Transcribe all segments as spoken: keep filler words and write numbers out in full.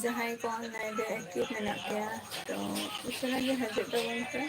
ᱡᱟᱦᱟᱸᱭ ᱠᱚ online ᱨᱮ active ᱢᱮᱱᱟᱜ ᱯᱮᱭᱟ, ᱛᱚ ᱩᱥᱟᱹᱨᱟ ᱜᱮ ᱦᱤᱡᱩᱜ ᱛᱟᱵᱚᱱ ᱯᱮ᱾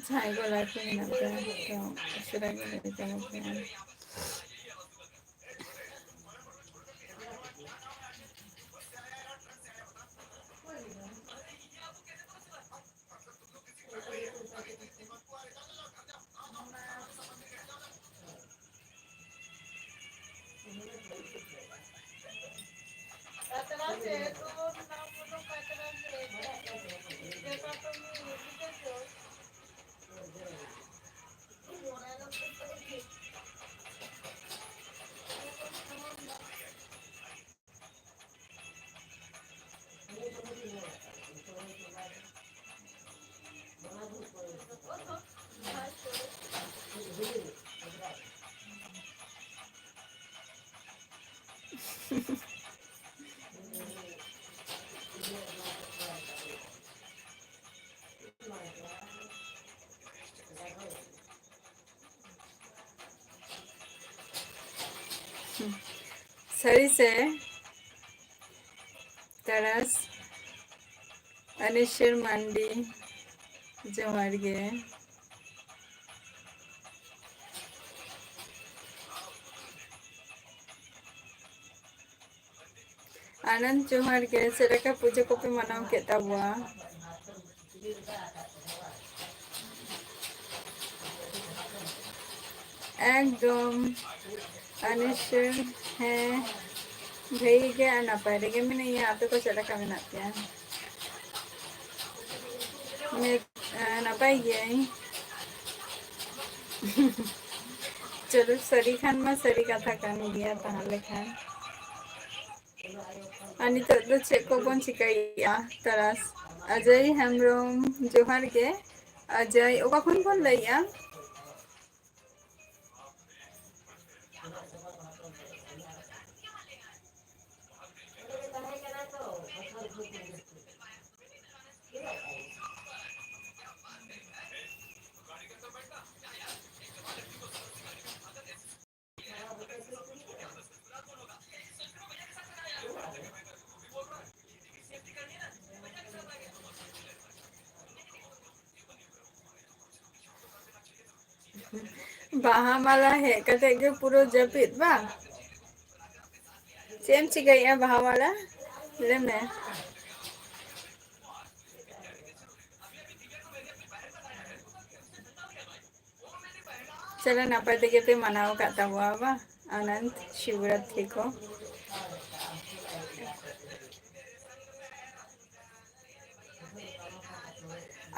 ᱡᱟᱦᱟᱸᱭ ᱠᱚ live ᱨᱮ ᱢᱮᱱᱟᱜ ᱯᱮᱭᱟ, ᱛᱚ ᱩᱥᱟᱹᱨᱟ ᱜᱮ ᱞᱟᱹᱭ ᱛᱟᱵᱚᱱ ᱯᱮ᱾ ᱥᱟᱹᱨᱤ ᱥᱮ? ᱛᱟᱨᱟᱥ, ᱟᱱᱤᱥᱮᱨ ᱢᱟᱱᱰᱤ, ᱡᱚᱦᱟᱨ ᱜᱮ᱾ ᱟᱱᱚᱱᱫ, ᱡᱚᱦᱟᱨ ᱜᱮ᱾ ᱪᱮᱫ ᱞᱮᱠᱟ ᱯᱩᱡᱟᱹ ᱠᱚᱯᱮ ᱢᱟᱱᱟᱣ ᱠᱮᱫ ᱛᱟᱵᱚᱣᱟ? ᱮᱠᱫᱚᱢ᱾ ᱟᱱᱤᱥ, ᱦᱮᱸ, ᱵᱷᱟᱹᱜᱤ ᱜᱮ ᱟᱨ ᱱᱟᱯᱟᱭ ᱨᱮᱜᱮ ᱢᱤᱱᱟᱹᱧᱟ᱾ ᱟᱯᱮ ᱠᱚ ᱪᱮᱫ ᱞᱮᱠᱟ ᱢᱮᱱᱟᱜ ᱯᱮᱭᱟ? ᱢᱮ-, ᱮᱸ, ᱱᱟᱯᱟᱭ ᱜᱤᱭᱟᱹᱧ᱾ ᱪᱚᱞᱚ, ᱥᱟᱹᱨᱤ ᱠᱷᱟᱱ ᱢᱟ ᱥᱟᱹᱨᱤ ᱠᱟᱛᱷᱟ ᱠᱟᱱ ᱜᱮᱭᱟ ᱛᱟᱦᱚᱞᱮ ᱠᱷᱟᱱ᱾ ᱟᱨ ᱱᱤᱛᱚᱜ ᱫᱚ ᱪᱮᱫ ᱠᱚᱵᱚᱱ ᱪᱤᱠᱟᱹᱭᱮᱫᱼᱟ ᱛᱟᱨᱟᱥ? ᱚᱡᱚᱭ ᱦᱮᱢᱵᱨᱚᱢ, ᱡᱚᱦᱟᱨ ᱜᱮ᱾ ᱚᱡᱚᱭ, ᱚᱠᱟ ᱠᱷᱚᱱ ᱵᱚᱱ ᱞᱟᱹᱭᱮᱫᱼᱟ? ᱵᱟᱦᱟ ᱢᱟᱞᱟ ᱦᱮᱡ ᱠᱟᱛᱮ ᱜᱮ ᱯᱩᱨᱟᱹ ᱡᱟᱹᱯᱤᱫ ᱵᱟᱝ? ᱪᱮᱫ ᱮᱢ ᱪᱤᱠᱟᱹᱭᱮᱫᱼᱟ ᱵᱟᱦᱟ ᱢᱟᱞᱟ? ᱞᱟᱹᱭ ᱢᱮ᱾ ᱪᱚᱞᱚ, ᱱᱟᱯᱟᱭ ᱛᱮᱜᱮ ᱯᱮ ᱢᱟᱱᱟᱣ ᱟᱠᱟᱫ ᱛᱟᱵᱚᱣᱟ ᱵᱟ ᱟᱱᱚᱱᱫ ᱥᱤᱵᱚᱨᱟᱛᱨᱤ ᱠᱚ᱾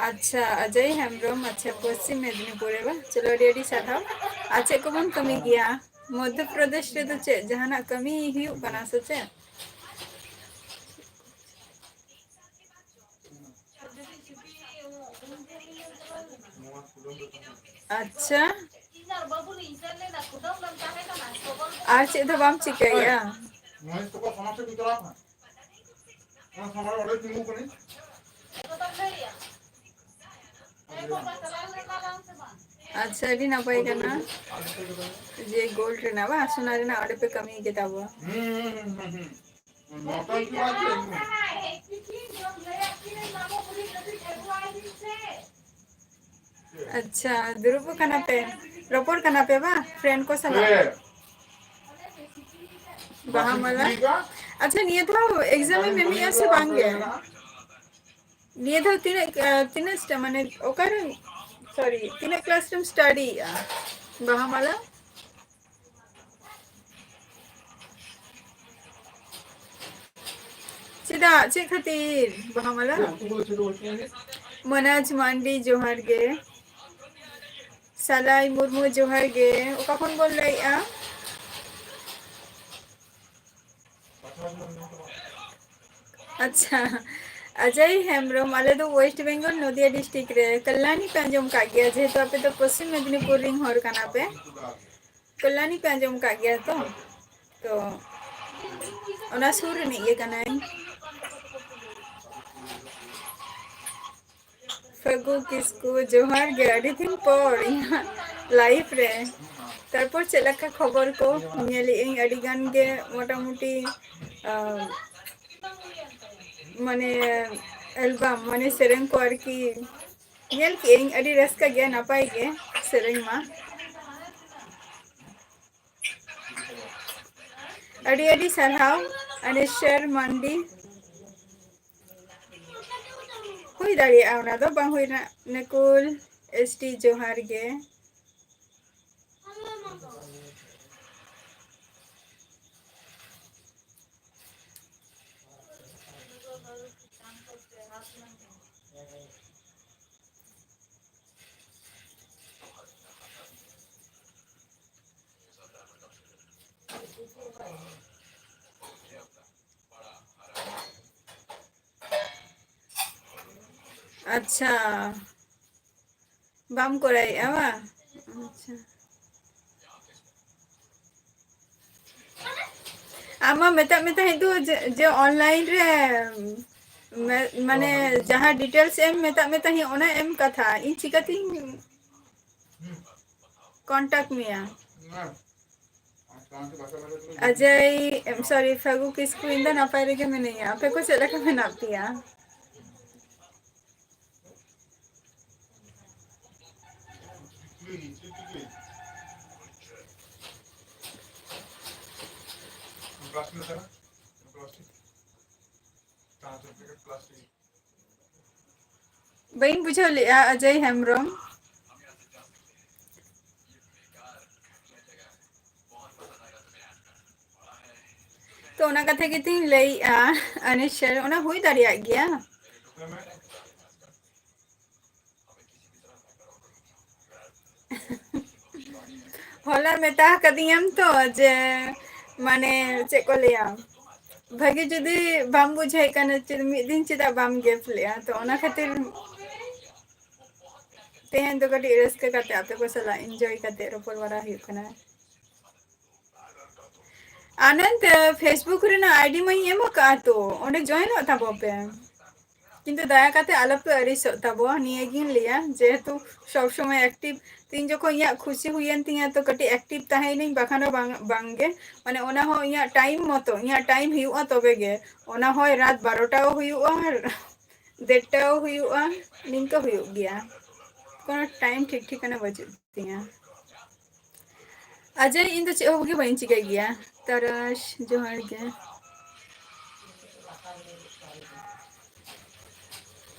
ᱟᱪᱪᱷᱟ, ᱚᱡᱚᱭ ᱦᱮᱢᱵᱨᱚᱢ, ᱟᱪᱪᱷᱟ, ᱯᱚᱥᱪᱤᱢ ᱢᱮᱫᱽᱱᱤᱯᱩᱨ ᱨᱮ ᱵᱟ? ᱪᱚᱞᱚ, ᱟᱹᱰᱤ ᱟᱹᱰᱤ ᱥᱟᱨᱦᱟᱣ᱾ ᱟᱨ ᱪᱮᱫ ᱠᱚᱵᱚᱱ ᱠᱟᱹᱢᱤ ᱜᱮᱭᱟ? ᱢᱚᱫᱽᱫᱷᱚ ᱯᱨᱚᱫᱮᱥ ᱨᱮᱫᱚ ᱪᱮᱫ ᱡᱟᱦᱟᱱᱟᱜ ᱠᱟᱹᱢᱤ ᱦᱩᱭᱩᱜ ᱠᱟᱱᱟ ᱥᱮ ᱪᱮᱫ? ᱟᱪᱪᱷᱟ, ᱟᱨ ᱪᱮᱫ ᱫᱚ ᱵᱟᱢ ᱪᱤᱠᱟᱹᱭᱮᱫᱼᱟ? ᱟᱪᱪᱷᱟ, ᱟᱹᱰᱤ ᱱᱟᱯᱟᱭ ᱠᱟᱱᱟ᱾ ᱡᱮ ᱜᱳᱞᱰ ᱨᱮᱱᱟᱜ ᱵᱟᱝ, ᱥᱚᱱᱟ ᱨᱮᱱᱟᱜ ᱚᱸᱰᱮ ᱯᱮ ᱠᱟᱹᱢᱤ ᱠᱮᱫᱟ ᱵᱚ᱾ ᱟᱪᱪᱷᱟ, ᱫᱩᱲᱩᱵ ᱠᱟᱱᱟ ᱯᱮ, ᱨᱚᱯᱚᱲ ᱠᱟᱱᱟ ᱯᱮ ᱵᱟᱝ friend ᱠᱚ ᱥᱟᱞᱟᱜ? ᱵᱟᱦᱟ ᱢᱟᱞᱟ᱾ ᱟᱪᱪᱷᱟ, ᱱᱤᱭᱟᱹ ᱫᱷᱟᱣ exam ᱮᱢ ᱮᱢᱮᱜᱼᱟ ᱥᱮ ᱵᱟᱝ ᱜᱮ? ᱱᱤᱭᱟᱹ ᱫᱷᱟᱣ ᱛᱤᱱᱟᱹᱜ, ᱟᱸ, ᱛᱤᱱᱟᱹᱜ ᱥᱴᱟ-, ᱢᱟᱱᱮ ᱚᱠᱟᱨᱮ, sorry, ᱛᱤᱱᱟᱹᱜ class ᱨᱮᱢ studyᱭᱮᱜᱼᱟ? ᱵᱟᱦᱟ ᱢᱟᱞᱟ? ᱪᱮᱫᱟᱜ? ᱪᱮᱫ ᱠᱷᱟᱹᱛᱤᱨ ᱵᱟᱦᱟ ᱢᱟᱞᱟ? ᱢᱚᱱᱟᱡᱽ ᱢᱟᱱᱰᱤ, ᱡᱚᱦᱟᱨ ᱜᱮ᱾ ᱥᱟᱞᱟᱭ ᱢᱩᱨᱢᱩ, ᱡᱚᱦᱟᱨ ᱜᱮ᱾ ᱚᱠᱟ ᱠᱷᱚᱱ ᱵᱚᱱ ᱞᱟᱹᱭᱮᱜᱼᱟ? ᱟᱪᱪᱷᱟ, ᱚᱡᱚᱭ ᱦᱮᱢᱵᱨᱚᱢ, ᱟᱞᱮ ᱫᱚ West Bengal, ᱱᱚᱫᱤᱭᱟ district ᱨᱮ᱾ ᱠᱟᱞᱞᱟᱱᱤ ᱯᱮ ᱟᱸᱡᱚᱢ ᱠᱟᱜ ᱜᱮᱭᱟ, ᱡᱮᱦᱮᱛᱩ ᱟᱯᱮ ᱫᱚ ᱯᱚᱥᱪᱤᱢ ᱢᱮᱫᱽᱱᱤᱯᱩᱨ ᱨᱤᱱ ᱦᱚᱲ ᱠᱟᱱᱟ ᱯᱮ᱾ ᱠᱟᱞᱞᱟᱱᱤ ᱯᱮ ᱟᱸᱡᱚᱢ ᱠᱟᱜ ᱜᱮᱭᱟ ᱛᱚ? ᱛᱚ, ᱚᱱᱟ ᱥᱩᱨ ᱨᱤᱱᱤᱡ ᱜᱮ ᱠᱟᱱᱟᱹᱧ᱾ ᱯᱷᱟᱹᱜᱩ ᱠᱤᱥᱠᱩ, ᱡᱚᱦᱟᱨ ᱜᱮ, ᱟᱹᱰᱤ ᱫᱤᱱ ᱯᱚᱨ ᱤᱧᱟᱹᱜ live ᱨᱮ᱾ ᱛᱟᱨᱯᱚᱨ ᱪᱮᱫ ᱞᱮᱠᱟ ᱠᱷᱚᱵᱚᱨ ᱠᱚ? ᱧᱮᱞᱮᱫ ᱟᱹᱧ ᱟᱹᱰᱤ ᱜᱟᱱ ᱜᱮ ᱢᱚᱴᱟᱢᱩᱴᱤ, ᱟᱸ, ᱢᱟᱱᱮ album, ᱢᱟᱱᱮ ᱥᱮᱨᱮᱧ ᱠᱚ ᱟᱨᱠᱤ ᱧᱮᱞ ᱠᱮᱫ ᱟᱹᱧ, ᱟᱹᱰᱤ ᱨᱟᱹᱥᱠᱟᱹ ᱜᱮ, ᱱᱟᱯᱟᱭ ᱜᱮ ᱥᱮᱨᱮᱧ ᱢᱟ᱾ ᱟᱹᱰᱤ ᱟᱹᱰᱤ ᱥᱟᱨᱦᱟᱣ ᱟᱱᱮᱥᱚᱨ ᱢᱟᱱᱰᱤ᱾ ᱦᱩᱭ ᱫᱟᱲᱮᱭᱟᱜᱼᱟ, ᱚᱱᱟ ᱫᱚ ᱵᱟᱝ ᱦᱩᱭ ᱨᱮᱱᱟᱜ᱾ ᱱᱤᱠᱩᱞ ᱮᱥ ᱴᱤ, ᱡᱚᱦᱟᱨ ᱜᱮ᱾ ᱟᱪᱪᱷᱟ, ᱵᱟᱢ ᱠᱚᱨᱟᱣᱮᱫᱼᱟ ᱵᱟᱝ? ᱟᱪᱪᱷᱟ᱾ ᱟᱢ ᱢᱟ ᱢᱮᱛᱟᱜ ᱢᱮ ᱛᱟᱦᱮᱸᱫ ᱫᱚ ᱡᱮ, ᱡᱮ online ᱨᱮ ᱢᱮ-, ᱢᱟᱱᱮ ᱡᱟᱦᱟᱸ details ᱮᱢ ᱢᱮᱛᱟᱜ ᱢᱮ ᱛᱟᱦᱮᱸᱫ, ᱚᱱᱟ ᱮᱢ ᱠᱟᱛᱷᱟ᱾ ᱤᱧ ᱪᱤᱠᱟᱹᱛᱤᱧ contact ᱢᱮᱭᱟ᱾ ᱚᱡᱚᱭ, ᱮᱢ, sorry, ᱯᱷᱟᱹᱜᱩ ᱠᱤᱥᱠᱩ, ᱤᱧ ᱫᱚ ᱱᱟᱯᱟᱭ ᱨᱮᱜᱮ ᱢᱤᱱᱟᱹᱧᱟ᱾ ᱟᱯᱮ ᱠᱚ ᱪᱮᱫ ᱞᱮᱠᱟ ᱢᱮᱱᱟᱜ ᱯᱮᱭᱟ? ᱵᱟᱹᱧ ᱵᱩᱡᱷᱟᱹᱣ ᱞᱮᱜᱼᱟ, ᱚᱡᱚᱭ ᱦᱮᱢᱵᱨᱚᱢ᱾ ᱛᱚ, ᱚᱱᱟ ᱠᱟᱛᱷᱟ ᱜᱮᱛᱤᱧ ᱞᱟᱹᱭᱮᱜᱼᱟ, ᱟᱱᱤᱥ ᱥᱮᱨ, ᱚᱱᱟ ᱦᱩᱭ ᱫᱟᱲᱮᱭᱟᱜ ᱜᱮᱭᱟ᱾ ᱦᱚᱞᱟ ᱢᱮᱛᱟ ᱟᱠᱟᱫᱤᱧᱟᱢ ᱛᱚ ᱡᱮ, ᱢᱟᱱᱮ, ᱪᱮᱫ ᱠᱚ ᱞᱟᱹᱭᱟ, ᱵᱷᱟᱜᱮ ᱡᱩᱫᱤ ᱵᱟᱢ ᱵᱩᱡᱷᱟᱹᱣᱮᱫ ᱠᱟᱱᱟ, ᱪᱮᱫ ᱢᱤᱫ ᱫᱤᱱ ᱪᱮᱫᱟᱜ ᱵᱟᱢ ᱜᱮᱯ ᱞᱮᱜᱼᱟ? ᱛᱚ, ᱚᱱᱟ ᱠᱷᱟᱹᱛᱤᱨ ᱛᱮᱦᱮᱧ ᱫᱚ ᱠᱟᱹᱴᱤᱡ ᱨᱟᱹᱥᱠᱟᱹ ᱠᱟᱛᱮ ᱟᱯᱮ ᱠᱚ ᱥᱟᱞᱟᱜ enjoy ᱠᱟᱛᱮ ᱨᱚᱯᱚᱲ ᱵᱟᱲᱟ ᱦᱩᱭᱩᱜ ᱠᱟᱱᱟ᱾ ᱟᱱᱚᱱᱫ, Facebook ᱨᱮᱱᱟᱜ ID ᱢᱟᱧ ᱮᱢ ᱟᱠᱟᱫᱼᱟ ᱛᱚ, ᱚᱸᱰᱮ joinᱚᱜ ᱛᱟᱵᱚ ᱯᱮ᱾ ᱠᱤᱱᱛᱩ ᱫᱟᱭᱟ ᱠᱟᱛᱮ ᱟᱞᱚᱯᱮ ᱟᱹᱲᱤᱥᱚᱜ ᱛᱟᱵᱚ, ᱱᱤᱭᱟᱹᱜᱤᱧ ᱞᱟᱹᱭᱟ, ᱡᱮᱦᱮᱛᱩ ᱥᱚᱵ ᱥᱚᱢᱚᱭ active, ᱛᱤᱱ ᱡᱚᱠᱷᱚᱱ ᱤᱧᱟᱹᱜ ᱠᱷᱩᱥᱤ ᱦᱩᱭᱮᱱ ᱛᱤᱧᱟ ᱛᱚ ᱠᱟᱹᱴᱤᱡ active ᱛᱟᱦᱮᱸᱭᱮᱱᱟᱹᱧ, ᱵᱟᱠᱷᱟᱱ ᱫᱚ ᱵᱟᱝ, ᱵᱟᱝᱜᱮ᱾ ᱢᱟᱱᱮ ᱚᱱᱟ ᱦᱚᱸ ᱤᱧᱟᱹᱜ time ᱢᱚᱛᱚ, ᱤᱧᱟᱹᱜ time ᱦᱩᱭᱩᱜᱼᱟ ᱛᱚᱵᱮ ᱜᱮ᱾ ᱚᱱᱟ ᱦᱚᱸ ᱨᱟᱛ ᱵᱟᱨᱚᱴᱟᱣ ᱦᱩᱭᱩᱜᱼᱟ, ᱰᱮᱴᱴᱟᱣ ᱦᱩᱭᱩᱜᱼᱟ, ᱱᱤᱝᱠᱟᱹ ᱦᱩᱭᱩᱜ ᱜᱮᱭᱟ᱾ ᱠᱳᱱᱳ time ᱴᱷᱤᱠ ᱴᱷᱤᱠᱟᱹᱱᱟ ᱵᱟᱹᱪᱩᱜ ᱛᱤᱧᱟ᱾ ᱚᱡᱚᱭ, ᱤᱧ ᱫᱚ ᱪᱮᱫ ᱦᱚᱸ ᱜᱮ ᱵᱟᱹᱧ ᱪᱤᱠᱟᱹᱭ ᱜᱮᱭᱟ᱾ ᱛᱟᱨᱟᱥ, ᱡᱚᱦᱟᱨ ᱜᱮ᱾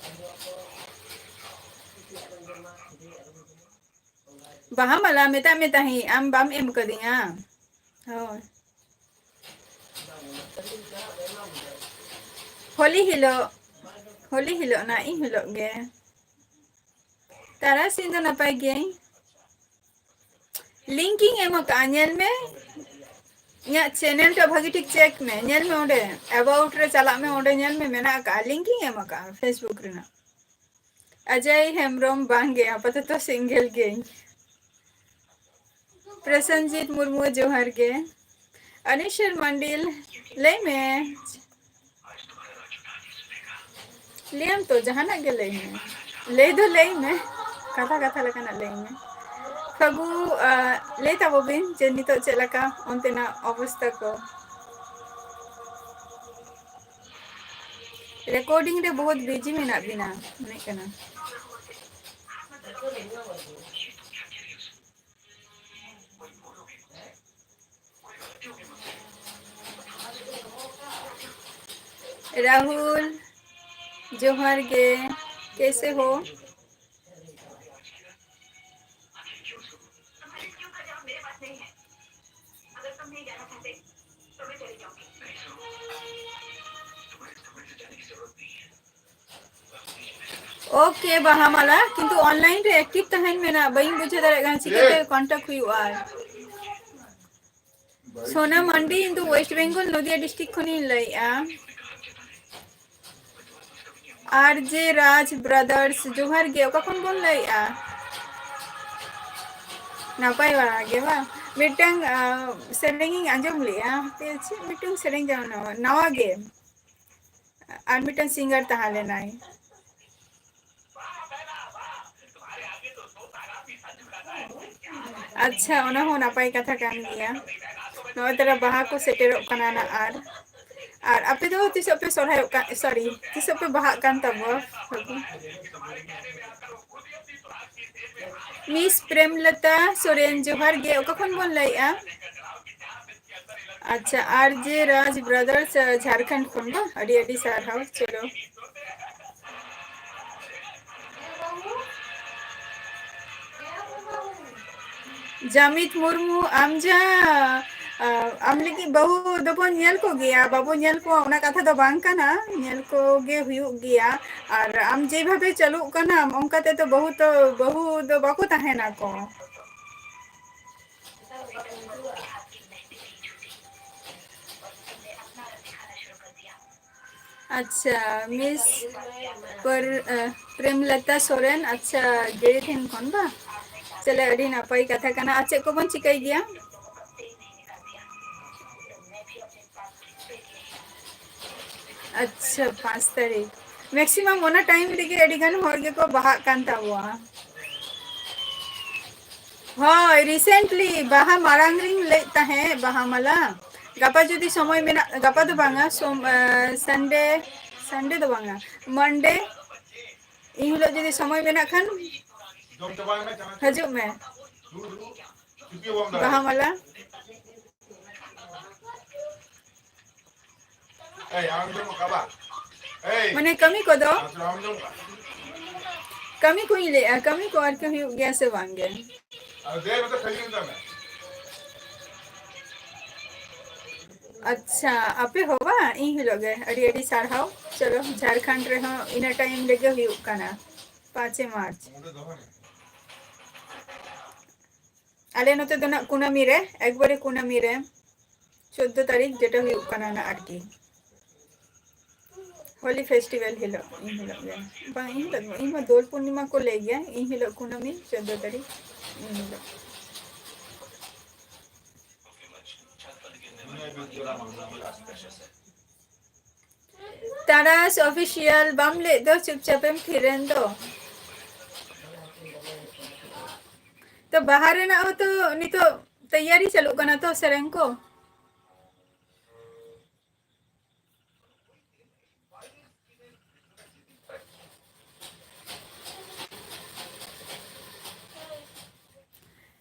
ᱵᱟᱦᱟ ᱢᱟᱞᱟ ᱢᱮᱛᱟᱜ ᱢᱮ ᱛᱟᱦᱮᱸᱫ, ᱟᱢ ᱵᱟᱢ ᱮᱢ ᱠᱟᱫᱤᱧᱟ᱾ ᱦᱳᱭ᱾ ᱦᱳᱞᱤ ᱦᱤᱞᱳᱜ, ᱦᱳᱞᱤ ᱦᱤᱞᱳᱜ ᱱᱟ, ᱤᱱ ᱦᱤᱞᱳᱜ ᱜᱮ᱾ ᱛᱟᱨᱟᱥᱤᱧ ᱫᱚ ᱱᱟᱯᱟᱭ ᱜᱤᱭᱟᱹᱧ᱾ Link ᱤᱧ ᱮᱢ ᱟᱠᱟᱫᱼᱟ, ᱧᱮᱞ ᱢᱮ᱾ ᱤᱧᱟᱹᱜ channel ᱴᱟ ᱵᱷᱟᱹᱜᱤ ᱴᱷᱤᱠ check ᱢᱮ, ᱧᱮᱞ ᱢᱮ ᱚᱸᱰᱮ, about ᱨᱮ ᱪᱟᱞᱟᱜ ᱢᱮ, ᱚᱸᱰᱮ ᱧᱮᱞ ᱢᱮ, ᱢᱮᱱᱟᱜ ᱟᱠᱟᱫᱼᱟ, link ᱤᱧ ᱮᱢ ᱟᱠᱟᱫᱼᱟ Facebook ᱨᱮᱱᱟᱜ᱾ ᱚᱡᱚᱭ ᱦᱮᱢᱵᱨᱚᱢ, ᱵᱟᱝᱜᱮ, ᱟᱯᱟᱛᱚᱛᱚ single ᱜᱤᱭᱟᱹᱧ᱾ ᱯᱨᱚᱥᱮᱱᱡᱤᱛ ᱢᱩᱨᱢᱩ, ᱡᱚᱦᱟᱨ ᱜᱮ᱾ ᱟᱱᱤᱥᱮᱨ ᱢᱟᱱᱰᱤᱞ, ᱞᱟᱹᱭ ᱢᱮ᱾ ᱞᱟᱹᱭᱟᱢ ᱛᱚ, ᱡᱟᱦᱟᱱᱟᱜ ᱜᱮ ᱞᱟᱹᱭ ᱢᱮ᱾ ᱞᱟᱹᱭ ᱫᱚ ᱞᱟᱹᱭ ᱢᱮ, ᱠᱟᱛᱷᱟ ᱠᱟᱛᱷᱟ ᱞᱮᱠᱟᱱᱟᱜ ᱞᱟᱹᱭ ᱢᱮ᱾ ᱯᱷᱟᱹᱜᱩ, ᱟ, ᱞᱟᱹᱭ ᱛᱟᱵᱚ ᱵᱤᱱ ᱡᱮ ᱱᱤᱛᱚᱜ ᱪᱮᱫ ᱞᱮᱠᱟ ᱚᱱᱛᱮᱱᱟᱜ ᱚᱵᱚᱥᱛᱟ ᱠᱚ? ᱨᱮᱠᱚᱨᱰᱤᱝ ᱨᱮ ᱵᱚᱦᱩᱛ ᱵᱤᱡᱤ ᱢᱮᱱᱟᱜ ᱵᱤᱱᱟ ᱢᱚᱱᱮᱜ ᱠᱟᱱᱟ᱾ ᱨᱟᱦᱩᱞ, ᱡᱚᱦᱟᱨ ᱜᱮ, ᱠᱮᱥᱮ ᱦᱳ? ᱳᱠᱮ ᱵᱟᱦᱟᱢᱟᱞᱟ, ᱠᱤᱱᱛᱩ ᱚᱱᱞᱟᱭᱤᱱ ᱨᱮ ᱮᱠᱴᱤᱵᱷ ᱛᱟᱦᱮᱱ ᱢᱮ ᱱᱟ, ᱵᱟᱹᱧ ᱵᱩᱡᱷᱟᱹᱣ ᱫᱟᱲᱮᱭᱟᱜ ᱠᱟᱱᱟ ᱪᱤᱠᱟᱹᱛᱮ ᱠᱚᱱᱴᱟᱠᱴ ᱦᱩᱭᱩᱜᱼᱟ᱾ ᱥᱳᱱᱟ ᱢᱟᱱᱰᱤ, ᱤᱧ ᱫᱚ ᱳᱭᱮᱥᱴ ᱵᱮᱝᱜᱚᱞ ᱱᱚᱫᱤᱭᱟ ᱰᱤᱥᱴᱨᱤᱠᱴ ᱠᱷᱚᱱᱤᱧ ᱞᱟᱹᱭᱮᱫᱼᱟ᱾ ᱟᱨ ᱡᱮ ᱨᱟᱡᱽ ᱵᱨᱟᱫᱟᱨᱥ, ᱡᱚᱦᱟᱨ ᱜᱮ, ᱚᱠᱟ ᱠᱷᱚᱱ ᱵᱚᱱ ᱞᱟᱹᱭᱮᱫᱼᱟ? ᱱᱟᱯᱟᱭ ᱵᱟᱲᱟ ᱜᱮ ᱵᱟᱝ? ᱢᱤᱫᱴᱟᱝ, ᱟ, ᱥᱮᱨᱮᱧ ᱤᱧ ᱟᱸᱡᱚᱢ ᱞᱮᱫᱼᱟ, ᱦᱟᱯᱮ ᱪᱮᱫ ᱢᱤᱫᱴᱟᱝ ᱥᱮᱨᱮᱧ ᱡᱮᱱᱚ ᱱᱟᱣᱟ, ᱱᱟᱣᱟ ᱜᱮ, ᱟᱨ ᱢᱤᱫᱴᱟᱝ ᱥᱤᱝᱜᱟᱨ ᱛᱟᱦᱮᱸ ᱞᱮᱱᱟᱭ᱾ ᱟᱪᱪᱷᱟ, ᱚᱱᱟ ᱦᱚᱸ ᱱᱟᱯᱟᱭ ᱠᱟᱛᱷᱟ ᱠᱟᱱ ᱜᱮᱭᱟ᱾ ᱱᱚᱜᱼᱚᱭ ᱛᱟᱨᱟ ᱵᱟᱦᱟ ᱠᱚ ᱥᱮᱴᱮᱨᱚᱜ ᱠᱟᱱᱟ ᱱᱟᱜ, ᱟᱨ, ᱟᱨ ᱟᱯᱮ ᱫᱚ ᱛᱤᱥᱚᱜ ᱯᱮ ᱥᱚᱨᱦᱟᱭᱚᱜ ᱠᱟᱱ, ᱥᱚᱨᱤ, ᱛᱤᱥᱚᱜ ᱯᱮ ᱵᱟᱦᱟᱜ ᱠᱟᱱ ᱛᱟᱵᱚᱣᱟ? ᱢᱤᱥ ᱯᱨᱮᱢᱞᱚᱛᱟ ᱥᱚᱨᱮᱱ, ᱡᱚᱦᱟᱨ ᱜᱮ, ᱚᱠᱟ ᱠᱷᱚᱱ ᱵᱚᱱ ᱞᱟᱹᱭᱮᱜᱼᱟ? ᱟᱪᱪᱷᱟ, ᱟᱨ ᱡᱮ ᱨᱟᱡᱽ ᱵᱨᱟᱫᱟᱨᱥ, ᱡᱷᱟᱲᱠᱷᱚᱸᱰ ᱠᱷᱚᱱ ᱵᱟᱝ? ᱟᱹᱰᱤ ᱟᱹᱰᱤ ᱥᱟᱨᱦᱟᱣ᱾ ᱪᱚᱞᱚ, ᱡᱟᱢᱤᱛ ᱢᱩᱨᱢᱩ, ᱟᱢ ᱡᱟ, ᱟ, ᱟᱢ ᱞᱟᱹᱜᱤᱫ ᱵᱟᱹᱦᱩ ᱫᱚᱵᱚᱱ ᱧᱮᱞ ᱠᱚᱜᱮᱭᱟ, ᱵᱟᱵᱚ ᱧᱮᱞ ᱠᱚᱣᱟ ᱚᱱᱟ ᱠᱟᱛᱷᱟ ᱫᱚ ᱵᱟᱝ ᱠᱟᱱᱟ, ᱧᱮᱞ ᱠᱚᱜᱮ ᱦᱩᱭᱩᱜ ᱜᱮᱭᱟ᱾ ᱟᱨ ᱟᱢ ᱡᱮᱵᱷᱟᱵᱮ ᱪᱟᱹᱞᱩᱜ ᱠᱟᱱᱟᱢ ᱚᱱᱠᱟ ᱛᱮᱫᱚ ᱵᱟᱹᱦᱩ ᱛᱚ, ᱵᱟᱹᱦᱩ ᱫᱚ ᱵᱟᱠᱚ ᱛᱟᱦᱮᱱᱟᱠᱚ᱾ ᱟᱪᱪᱷᱟ, ᱢᱤᱥ ᱯᱨᱮᱢᱞᱚᱛᱟ ᱥᱚᱨᱮᱱ, ᱟᱪᱪᱷᱟ, ᱜᱤᱨᱤ ᱴᱷᱮᱱ ᱠᱷᱚᱱ ᱵᱟ? ᱪᱚᱞᱮ, ᱟᱹᱰᱤ ᱱᱟᱯᱟᱭ ᱠᱟᱛᱷᱟ ᱠᱟᱱᱟ᱾ ᱟᱨ ᱪᱮᱫ ᱠᱚᱵᱚᱱ ᱪᱤᱠᱟᱹᱭ ᱜᱮᱭᱟ? ᱟᱪᱪᱷᱟ, ᱯᱟᱸᱪ ᱛᱟᱹᱨᱤᱠᱷ᱾ ᱢᱮᱠᱥᱤᱢᱟᱢ ᱚᱱᱟ ᱴᱟᱭᱤᱢ ᱨᱮᱜᱮ ᱟᱹᱰᱤ ᱜᱟᱱ ᱦᱚᱲ ᱜᱮᱠᱚ ᱵᱟᱦᱟᱜ ᱠᱟᱱ ᱛᱟᱵᱚᱣᱟ᱾ ᱦᱳᱭ, recently ᱵᱟᱦᱟ ᱢᱟᱲᱟᱝ ᱨᱤᱧ ᱞᱟᱹᱭᱮᱫ ᱛᱟᱦᱮᱸᱫ, ᱵᱟᱦᱟ ᱢᱟᱞᱟ᱾ ᱜᱟᱯᱟ ᱡᱩᱫᱤ ᱥᱚᱢᱚᱭ ᱢᱮᱱᱟᱜ, ᱜᱟᱯᱟ ᱫᱚ ᱵᱟᱝᱟ, ᱥᱳᱢ-, ᱮ, Sunday, Sunday ᱫᱚ ᱵᱟᱝᱟ, Monday, ᱤᱧ ᱦᱤᱞᱳᱜ ᱡᱩᱫᱤ ᱥᱚᱢᱚᱭ ᱢᱮᱱᱟᱜ ᱠᱷᱟᱱ ᱦᱤᱡᱩᱜ ᱢᱮ᱾ ᱵᱟᱦᱟ ᱢᱟᱞᱟ᱾ ᱢᱟᱱᱮ ᱠᱟᱹᱢᱤ ᱠᱚᱫᱚ, ᱠᱟᱹᱢᱤ ᱠᱚᱧ ᱞᱟᱹᱭᱮᱜᱼᱟ, ᱠᱟᱹᱢᱤ ᱠᱚ ᱟᱨᱠᱤ ᱦᱩᱭᱩᱜ ᱜᱮᱭᱟ ᱥᱮ ᱵᱟᱝ ᱜᱮ? ᱟᱪᱪᱷᱟ, ᱟᱯᱮ ᱦᱚᱸ ᱵᱟᱝ? ᱤᱧ ᱦᱤᱞᱳᱜ ᱜᱮ᱾ ᱟᱹᱰᱤ ᱟᱹᱰᱤ ᱥᱟᱨᱦᱟᱣ᱾ ᱪᱚᱞᱚ, ᱡᱷᱟᱲᱠᱷᱚᱸᱰ ᱨᱮᱦᱚᱸ ᱤᱱᱟᱹ time ᱨᱮᱜᱮ ᱦᱩᱭᱩᱜ ᱠᱟᱱᱟ, ᱯᱟᱸᱪᱮ ᱢᱟᱨᱪ᱾ ᱟᱞᱮ ᱱᱚᱛᱮ ᱫᱚ ᱱᱟᱜ ᱠᱩᱱᱟᱹᱢᱤ ᱨᱮ, ᱮᱠᱵᱟᱨᱮ ᱠᱩᱱᱟᱹᱢᱤ ᱨᱮ, ᱪᱳᱫᱫᱳ ᱛᱟᱹᱨᱤᱠᱷ, ᱡᱮᱴᱟ ᱦᱩᱭᱩᱜ ᱠᱟᱱᱟ ᱱᱟᱜ ᱟᱨᱠᱤ, ᱦᱳᱞᱤ festival ᱦᱤᱞᱳᱜ, ᱤᱱ ᱦᱤᱞᱳᱜ ᱜᱮ᱾ ᱵᱟᱝ, ᱤᱱ ᱦᱤᱞᱳᱜ ᱫᱚ, ᱤᱧ ᱢᱟ ᱫᱳᱞ ᱯᱩᱨᱱᱤᱢᱟ ᱠᱚ ᱞᱟᱹᱭ ᱜᱮᱭᱟ, ᱤᱱ ᱦᱤᱞᱳᱜ ᱠᱩᱱᱟᱹᱢᱤ, ᱪᱳᱫᱫᱳ ᱛᱟᱹᱨᱤᱠᱷ, ᱤᱱ ᱦᱤᱞᱳᱜ᱾ ᱛᱟᱨᱟᱥ Official ᱵᱟᱢ ᱞᱟᱹᱭᱮᱫ ᱫᱚ, ᱪᱩᱯᱪᱟᱯ ᱮᱢ ᱛᱷᱤᱨᱮᱱ ᱫᱚ᱾ ᱛᱚ, ᱵᱟᱦᱟ ᱨᱮᱱᱟᱜ ᱦᱚᱸᱛᱚ ᱱᱤᱛᱚᱜ ᱛᱮᱭᱟᱨᱤ ᱪᱟᱹᱞᱩᱜ ᱠᱟᱱᱟ ᱛᱚ, ᱥᱮᱨᱮᱧ ᱠᱚ᱾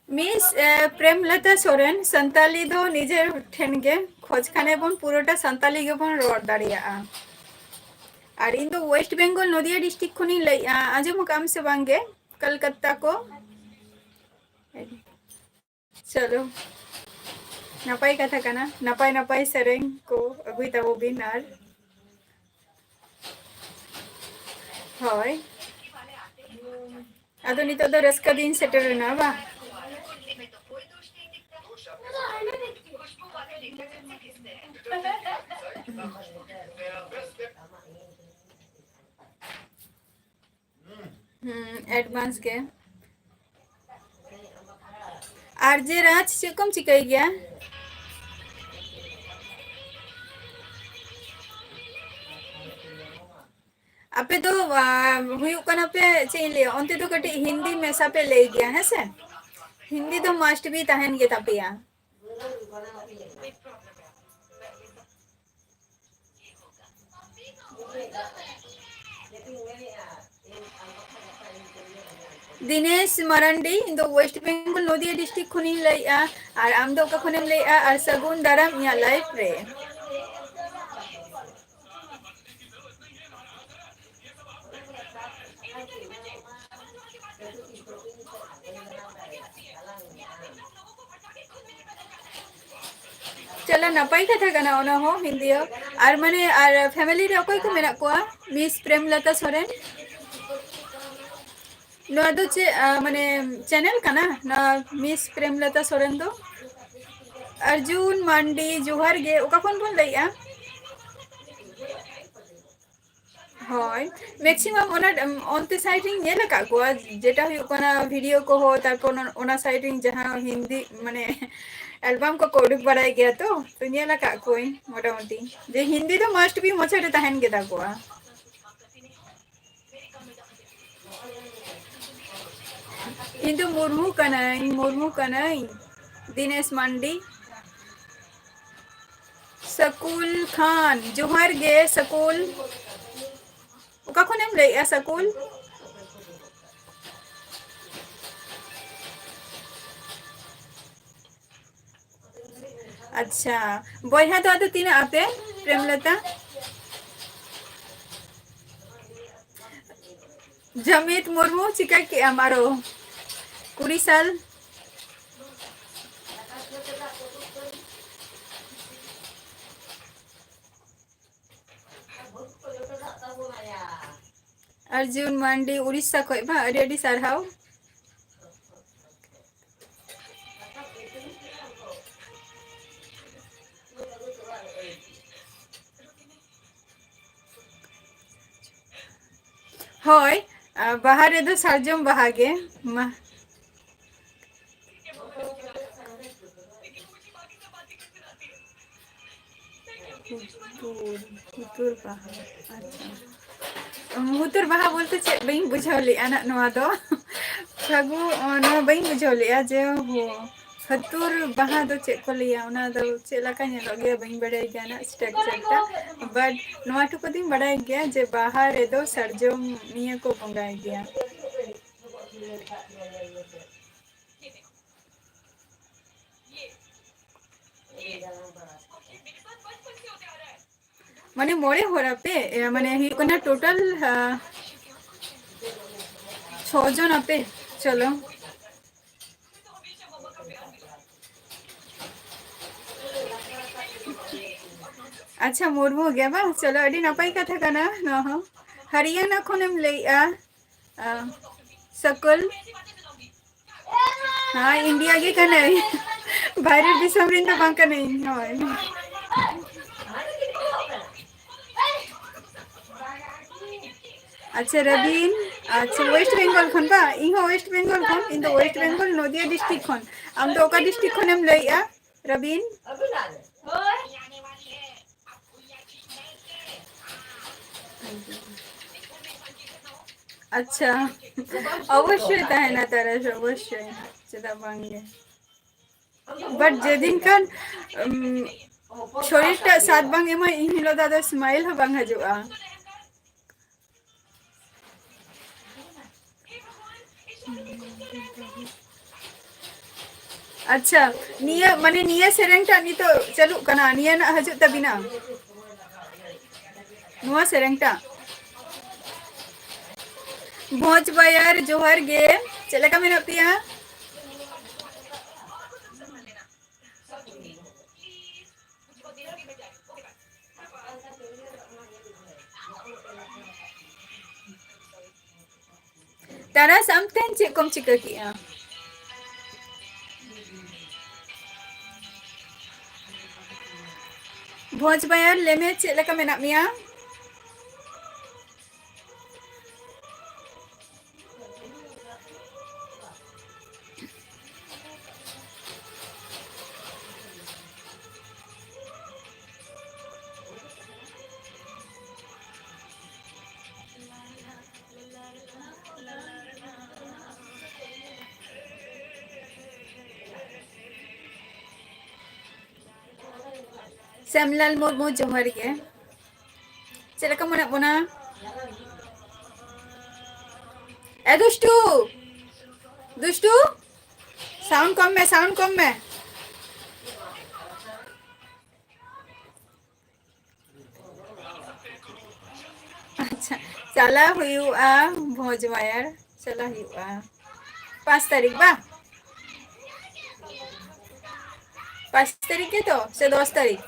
Miss, ᱮ, ᱯᱨᱮᱢᱞᱚᱛᱟ ᱥᱚᱨᱮᱱ, ᱥᱟᱱᱛᱟᱞᱤ ᱫᱚ ᱱᱤᱡᱮ ᱴᱷᱮᱱ ᱜᱮ, ᱠᱷᱚᱡᱽ ᱠᱷᱟᱱᱮ ᱵᱚᱱ ᱯᱩᱨᱟᱹᱴᱟ ᱥᱟᱱᱛᱟᱞᱤ ᱜᱮᱵᱚᱱ ᱨᱚᱲ ᱫᱟᱲᱮᱭᱟᱜᱼᱟ᱾ ᱟᱨ ᱤᱧ ᱫᱚ West Bengal, ᱱᱚᱫᱤᱭᱟ district ᱠᱷᱚᱱᱤᱧ ᱞᱟᱹᱭᱮᱜᱼᱟ᱾ ᱟᱸᱡᱚᱢ ᱟᱠᱟᱫ ᱟᱢ ᱥᱮ ᱵᱟᱝ ᱜᱮ? ᱠᱚᱞᱠᱟᱛᱟ ᱠᱚ᱾ ᱪᱚᱞᱚ, ᱱᱟᱯᱟᱭ ᱠᱟᱛᱷᱟ ᱠᱟᱱᱟ, ᱱᱟᱯᱟᱭ ᱱᱟᱯᱟᱭ ᱥᱮᱨᱮᱧ ᱠᱚ ᱟᱹᱜᱩᱭ ᱛᱟᱵᱚ ᱵᱤᱱ᱾ ᱟᱨ ᱦᱳᱭ, ᱟᱫᱚ ᱱᱤᱛᱚᱜ ᱫᱚ ᱨᱟᱹᱥᱠᱟᱹ ᱫᱤᱱ ᱥᱮᱴᱮᱨ ᱮᱱᱟ ᱵᱟᱝ? ᱦᱩᱸ, advance ᱜᱮ᱾ ᱟᱨ ᱡᱮ ᱨᱟᱡᱽ, ᱪᱮᱫ ᱠᱚᱢ ᱪᱤᱠᱟᱹᱭ ᱜᱮᱭᱟ? ᱟᱯᱮ ᱫᱚ, ᱟ, ᱦᱩᱭᱩᱜ ᱠᱟᱱᱟ ᱯᱮ, ᱪᱮᱫ ᱤᱧ ᱞᱟᱹᱭᱟ, ᱚᱱᱛᱮ ᱫᱚ ᱠᱟᱹᱴᱤᱡ ᱦᱤᱱᱫᱤ ᱢᱮᱥᱟ ᱯᱮ ᱞᱟᱹᱭ ᱜᱮᱭᱟ, ᱦᱮᱸ ᱥᱮ? ᱦᱤᱱᱫᱤ ᱫᱚ must be ᱛᱟᱦᱮᱱ ᱜᱮ ᱛᱟᱯᱮᱭᱟ᱾ ᱫᱤᱱᱮᱥ ᱢᱟᱨᱟᱱᱰᱤ, ᱤᱧ ᱫᱚ West Bengal ᱱᱚᱫᱤᱭᱟ district ᱠᱷᱚᱱᱤᱧ ᱞᱟᱹᱭᱮᱜᱼᱟ᱾ ᱟᱨ ᱟᱢ ᱫᱚ ᱚᱠᱟ ᱠᱷᱚᱱᱮᱢ ᱞᱟᱹᱭᱮᱜᱼᱟ? ᱟᱨ ᱥᱟᱹᱜᱩᱱ ᱫᱟᱨᱟᱢ ᱤᱧᱟᱹᱜ live ᱨᱮ᱾ ᱪᱟᱞᱟ ᱱᱟᱯᱟᱭ ᱠᱟᱛᱷᱟ ᱠᱟᱱᱟ ᱚᱱᱟ ᱦᱚᱸ ᱦᱤᱱᱫᱤᱭᱟ᱾ ᱟᱨ ᱢᱟᱱᱮ, ᱟᱨ family ᱨᱮ ᱚᱠᱚᱭ ᱠᱚ ᱢᱮᱱᱟᱜ ᱠᱚᱣᱟ? Miss ᱯᱨᱮᱢᱞᱚᱛᱟ ᱥᱚᱨᱮᱱ᱾ ᱱᱚᱣᱟ ᱫᱚ ᱪᱮᱫ, ᱟ, ᱢᱟᱱᱮ, channel ᱠᱟᱱᱟ ᱱᱚᱣᱟ Miss ᱯᱨᱮᱢᱞᱚᱛᱟ ᱥᱚᱨᱮᱱ ᱫᱚ? ᱟᱨᱡᱩᱱ ᱢᱟᱱᱰᱤ, ᱡᱚᱦᱟᱨ ᱜᱮ᱾ ᱚᱠᱟ ᱠᱷᱚᱱ ᱵᱚᱱ ᱞᱟᱹᱭᱮᱜᱼᱟ? ᱦᱳᱭ, maximum ᱚᱱᱟ, ᱚᱱᱛᱮ side ᱨᱤᱧ ᱧᱮᱞ ᱟᱠᱟᱫ ᱠᱚᱣᱟ, ᱡᱮᱴᱟ ᱦᱩᱭᱩᱜ ᱠᱟᱱᱟ video ᱠᱚᱦᱚᱸ, ᱛᱟᱨᱯᱚᱨ ᱚᱱᱟ, ᱚᱱᱟ side ᱨᱤᱧ ᱡᱟᱦᱟᱸ ᱦᱤᱱᱫᱤ, ᱢᱟᱱᱮ, album ᱠᱚᱠᱚ ᱩᱰᱩᱠ ᱵᱟᱲᱟᱭ ᱜᱮᱭᱟ ᱛᱚ, ᱛᱚ ᱧᱮᱞ ᱟᱠᱟᱫ ᱠᱚᱣᱟᱹᱧ ᱢᱚᱴᱟᱢᱩᱴᱤ, ᱡᱮ ᱦᱤᱱᱫᱤ ᱫᱚ must be ᱢᱚᱪᱟ ᱨᱮ ᱛᱟᱦᱮᱱ ᱜᱮᱛᱟ ᱠᱚᱣᱟ᱾ ᱤᱧ ᱫᱚ ᱢᱩᱨᱢᱩ ᱠᱟᱹᱱᱟᱹᱧ, ᱢᱩᱨᱢᱩ ᱠᱟᱹᱱᱟᱹᱧ, ᱫᱤᱱᱮᱥ ᱢᱟᱱᱰᱤ᱾ ᱥᱟᱠᱩᱞ ᱠᱷᱟᱱ, ᱡᱚᱦᱟᱨ ᱜᱮ ᱥᱟᱠᱩᱞ᱾ ᱚᱠᱟ ᱠᱷᱚᱱᱮᱢ ᱞᱟᱹᱭᱮᱜᱼᱟ ᱥᱟᱠᱩᱞ? ᱟᱪᱪᱷᱟ, ᱵᱚᱭᱦᱟ ᱫᱚ ᱟᱫᱚ ᱛᱤᱱᱟᱹᱜ ᱟᱯᱮ, ᱯᱨᱮᱢᱞᱚᱛᱟ? ᱡᱟᱢᱤᱛ ᱢᱩᱨᱢᱩ, ᱪᱤᱠᱟ ᱠᱮᱜᱼᱟᱢ ᱟᱨᱚ? ᱠᱩᱲᱤ ᱥᱟᱞ᱾ ᱟᱨᱡᱩᱱ ᱢᱟᱱᱰᱤ, ᱩᱲᱤᱥᱥᱟ ᱠᱷᱚᱡ ᱵᱟᱝ? ᱟᱹᱰᱤ ᱟᱹᱰᱤ ᱥᱟᱨᱦᱟᱣ᱾ ᱦᱳᱭ, ᱟ, ᱵᱟᱦᱟ ᱨᱮᱫᱚ ᱥᱟᱨᱡᱚᱢ ᱵᱟᱦᱟ ᱜᱮ᱾ ᱢᱟ᱾ ᱦᱩᱛᱩᱨ, ᱦᱩᱛᱩᱨ ᱵᱟᱦᱟ, ᱟᱪᱪᱷᱟ᱾ ᱦᱩᱛᱩᱨ ᱵᱟᱦᱟ ᱵᱚᱞᱛᱮ ᱪᱮᱫ? ᱵᱟᱹᱧ ᱵᱩᱡᱷᱟᱹᱣ ᱞᱮᱜᱼᱟ ᱱᱟᱜ ᱱᱚᱣᱟ ᱫᱚ᱾ ᱯᱷᱟᱹᱜᱩ, ᱚ, ᱱᱚᱣᱟ ᱵᱟᱹᱧ ᱵᱩᱡᱷᱟᱹᱣ ᱞᱮᱜᱼᱟ ᱡᱮ, ᱦᱚ, ᱦᱟᱹᱛᱩᱨ ᱵᱟᱦᱟ ᱫᱚ ᱪᱮᱫ ᱠᱚ ᱞᱟᱹᱭᱟ, ᱚᱱᱟ ᱫᱚ ᱪᱮᱫ ᱞᱮᱠᱟ ᱧᱮᱞᱚᱜ ᱜᱮᱭᱟ, ᱵᱟᱹᱧ ᱵᱟᱲᱟᱭ ᱜᱮᱭᱟ ᱱᱟᱜ structure ᱴᱟ᱾ But ᱱᱚᱣᱟ ᱴᱩᱠᱩ ᱫᱚᱧ ᱵᱟᱲᱟᱭ ᱜᱮᱭᱟ ᱡᱮ ᱵᱟᱦᱟ ᱨᱮᱫᱚ ᱥᱟᱨᱡᱚᱢ ᱱᱤᱭᱟᱹ ᱠᱚ ᱵᱚᱸᱜᱟᱭ ᱜᱮᱭᱟ᱾ ᱢᱟᱱᱮ ᱢᱚᱬᱮ ᱦᱚᱲ ᱟᱯᱮ, ᱮ, ᱢᱟᱱᱮ ᱦᱩᱭᱩᱜ ᱠᱟᱱᱟ total, ᱟ, ᱪᱷᱚ ᱡᱚᱱ ᱟᱯᱮ᱾ ᱪᱚᱞᱚ᱾ ᱟᱪᱪᱷᱟ, ᱢᱩᱨᱢᱩ ᱜᱮ ᱵᱟᱝ? ᱪᱚᱞᱚ, ᱟᱹᱰᱤ ᱱᱟᱯᱟᱭ ᱠᱟᱛᱷᱟ ᱠᱟᱱᱟ ᱱᱚᱣᱟ ᱦᱚᱸ᱾ ᱦᱟᱨᱤᱭᱟᱱᱟ ᱠᱷᱚᱱᱮᱢ ᱞᱟᱹᱭᱮᱜᱼᱟ, ᱟ, ᱥᱟᱠᱩᱞ? ᱦᱮᱸ, ᱤᱱᱰᱤᱭᱟ ᱜᱮ ᱠᱟᱱᱟᱭ᱾ ᱵᱟᱭᱨᱮ ᱫᱤᱥᱚᱢ ᱨᱮᱱ ᱫᱚ ᱵᱟᱝ ᱠᱟᱹᱱᱟᱹᱧ, ᱦᱳᱭ᱾ ᱟᱪᱪᱷᱟ, ᱨᱚᱵᱤᱱ, ᱟᱪᱪᱷᱟ, West Bengal ᱠᱷᱚᱱ ᱵᱟ? ᱤᱧ ᱦᱚᱸ West Bengal ᱠᱷᱚᱱ, ᱤᱧ ᱫᱚ West Bengal ᱱᱚᱫᱤᱭᱟ district ᱠᱷᱚᱱ᱾ ᱟᱢ ᱫᱚ ᱚᱠᱟ district ᱠᱷᱚᱱᱮᱢ ᱞᱟᱹᱭᱮᱜᱼᱟ, ᱨᱚᱵᱤᱱ? ᱟᱪᱪᱷᱟ, ᱚᱵᱚᱥᱥᱳᱭ ᱛᱟᱦᱮᱱᱟ ᱛᱟᱨᱟᱥ, ᱚᱵᱚᱥᱥᱳᱭ, ᱪᱮᱫᱟᱜ ᱵᱟᱝ ᱜᱮ᱾ But ᱡᱮᱫᱤᱱ ᱠᱷᱟᱱ, ᱩᱢ, ᱥᱚᱨᱤᱨ ᱴᱟᱜ ᱥᱟᱛ ᱵᱟᱝ ᱮᱢᱟ, ᱤᱱ ᱦᱤᱞᱳᱜ ᱫᱚ ᱟᱫᱚ smile ᱦᱚᱸ ᱵᱟᱝ ᱦᱤᱡᱩᱜᱼᱟ᱾ ᱟᱪᱪᱷᱟ, ᱱᱤᱭᱟᱹ, ᱢᱟᱱᱮ, ᱱᱤᱭᱟᱹ ᱥᱮᱨᱮᱧ ᱴᱟᱜ ᱱᱤᱛᱚᱜ ᱪᱟᱹᱞᱩᱜ ᱠᱟᱱᱟ, ᱱᱤᱭᱟᱹ ᱱᱟᱜ ᱦᱤᱡᱩᱜ ᱛᱟᱵᱤᱱᱟ ᱱᱚᱣᱟ ᱥᱮᱨᱮᱧ ᱴᱟᱜ᱾ ᱵᱷᱚᱸᱡᱽ ᱵᱟᱭᱟᱨ, ᱡᱚᱦᱟᱨ ᱜᱮ, ᱪᱮᱫ ᱞᱮᱠᱟ ᱢᱮᱱᱟᱜ ᱯᱮᱭᱟ? ᱛᱟᱨᱟᱥ, ᱟᱢ ᱛᱮᱦᱮᱧ ᱪᱮᱫ ᱠᱚᱢ ᱪᱤᱠᱟᱹ ᱠᱮᱜᱼᱟ? ᱵᱷᱚᱸᱡᱽ ᱵᱟᱭᱟᱨ, ᱞᱟᱹᱭ ᱢᱮ, ᱪᱮᱫ ᱞᱮᱠᱟ ᱢᱮᱱᱟᱜ ᱢᱮᱭᱟ? ᱥᱮᱢᱞᱟᱞ ᱢᱩᱨᱢᱩ, ᱡᱚᱦᱟᱨ ᱜᱮ᱾ ᱪᱮᱫ ᱞᱮᱠᱟ ᱢᱮᱱᱟᱜ ᱵᱚᱱᱟ? ᱮ ᱫᱩᱥᱴᱩ, ᱫᱩᱥᱴᱩ, sound ᱠᱚᱢ ᱢᱮ, sound ᱠᱚᱢ ᱢᱮ᱾ ᱟᱪᱪᱷᱟ, ᱪᱟᱞᱟᱣ ᱦᱩᱭᱩᱜᱼᱟ ᱵᱷᱚᱸᱡᱽ ᱢᱟᱭᱟᱨ, ᱪᱟᱞᱟᱣ ᱦᱩᱭᱩᱜᱼᱟ᱾ ᱯᱟᱸᱪ ᱛᱟᱹᱨᱤᱠᱷ ᱵᱟ? ᱯᱟᱸᱪ ᱛᱟᱹᱨᱤᱠᱷ ᱜᱮᱛᱚ ᱥᱮ ᱫᱚᱥ ᱛᱟᱹᱨᱤᱠᱷ?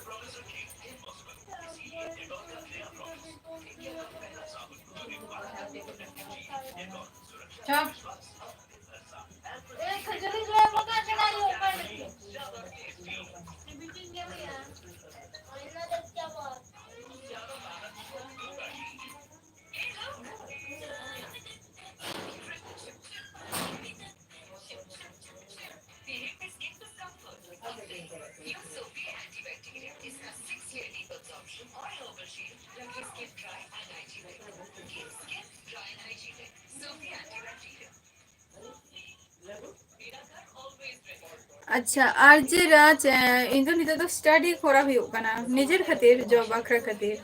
ᱟᱪᱪᱷᱟ, ᱟᱨ ᱡᱮ ᱨᱟᱡᱽ, ᱮ, ᱤᱧ ᱫᱚ ᱱᱤᱛᱚᱜ ᱫᱚ study ᱠᱚᱨᱟᱣ ᱦᱩᱭᱩᱜ ᱠᱟᱱᱟ, ᱱᱤᱡᱮᱨ ᱠᱷᱟᱹᱛᱤᱨ, job ᱵᱟᱠᱷᱨᱟ ᱠᱷᱟᱹᱛᱤᱨ᱾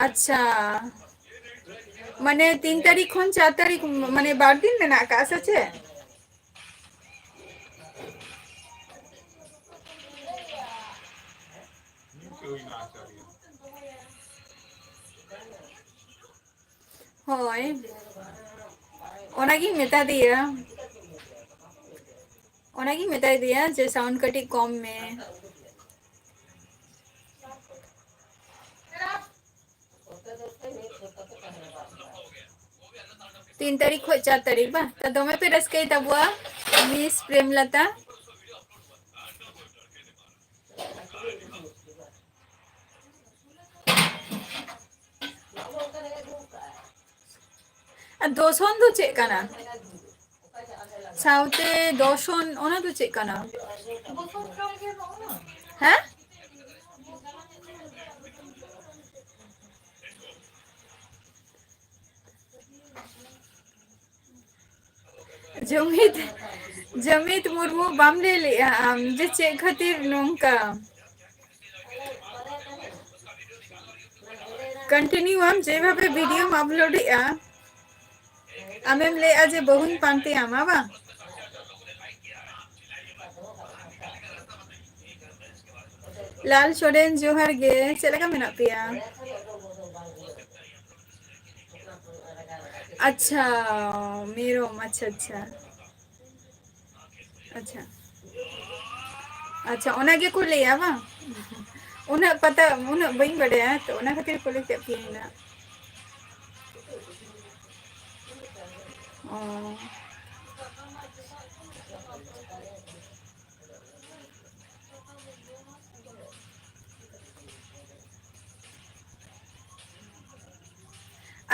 ᱟᱪᱪᱷᱟ, ᱢᱟᱱᱮ ᱛᱤᱱ ᱛᱟᱹᱨᱤᱠᱷ ᱠᱷᱚᱱ ᱪᱟᱨ ᱛᱟᱹᱨᱤᱠᱷ, ᱢᱟᱱᱮ ᱵᱟᱨ ᱫᱤᱱ ᱢᱮᱱᱟᱜ ᱟᱠᱟᱫ ᱥᱮ ᱪᱮᱫ? ᱦᱳᱭ, ᱚᱱᱟᱜᱤᱧ ᱢᱮᱛᱟ ᱫᱮᱭᱟ, ᱚᱱᱟᱜᱤᱧ ᱢᱮᱛᱟᱭ ᱫᱮᱭᱟ ᱡᱮ sound ᱠᱟᱹᱴᱤᱡ ᱠᱚᱢ ᱢᱮ᱾ ᱛᱤᱱ ᱛᱟᱹᱨᱤᱠᱷ ᱠᱷᱚᱡ ᱪᱟᱨ ᱛᱟᱹᱨᱤᱠᱷ ᱵᱟ? ᱛᱟ ᱫᱚᱢᱮ ᱯᱮ ᱨᱟᱹᱥᱠᱟᱹᱭ ᱛᱟᱵᱚᱣᱟ, ᱢᱤᱥ ᱯᱨᱮᱢᱞᱟᱛᱟ᱾ ᱟᱨ ᱫᱚᱥᱚᱱ ᱫᱚ ᱪᱮᱫ ᱠᱟᱱᱟ? ᱥᱟᱶᱛᱮ ᱫᱚᱥᱚᱱ, ᱚᱱᱟ ᱫᱚ ᱪᱮᱫ ᱠᱟᱱᱟ? ᱦᱮᱸ? ᱡᱚᱢᱤᱛ, ᱡᱚᱢᱤᱛ ᱢᱩᱨᱢᱩ, ᱵᱟᱢ ᱞᱟᱹᱭ ᱞᱮᱜᱼᱟ ᱟᱢ ᱡᱮ ᱪᱮᱫ ᱠᱷᱟᱹᱛᱤᱨ ᱱᱚᱝᱠᱟ? Continue ᱟᱢ ᱡᱮᱵᱷᱟᱵᱮ video ᱢ upload ᱮᱜᱼᱟ, ᱟᱢᱮᱢ ᱞᱟᱹᱭᱮᱜᱼᱟ ᱡᱮ ᱵᱟᱹᱦᱩᱧ ᱯᱟᱱᱛᱮᱭᱟᱢᱟ ᱵᱟᱝ? ᱞᱟᱞ ᱥᱚᱨᱮᱱ, ᱡᱚᱦᱟᱨ ᱜᱮ, ᱪᱮᱫ ᱞᱮᱠᱟ ᱢᱮᱱᱟᱜ ᱯᱮᱭᱟ? ᱟᱪᱪᱷᱟ, ᱢᱮᱨᱚᱢ, ᱟᱪᱪᱷᱟ, ᱟᱪᱪᱷᱟ᱾ ᱟᱪᱪᱷᱟ, ᱟᱪᱪᱷᱟ, ᱚᱱᱟ ᱜᱮᱠᱚ ᱞᱟᱹᱭᱟ ᱵᱟᱝ? ᱩᱱᱟᱹᱜ ᱯᱟᱛᱟ, ᱩᱱᱟᱹᱜ ᱵᱟᱹᱧ ᱵᱟᱰᱟᱭᱟ, ᱛᱚ ᱚᱱᱟ ᱠᱷᱟᱹᱛᱤᱨ ᱠᱩᱞᱤ ᱠᱮᱫ ᱯᱤᱭᱟᱹᱧ ᱱᱟᱜ᱾ ᱚ᱾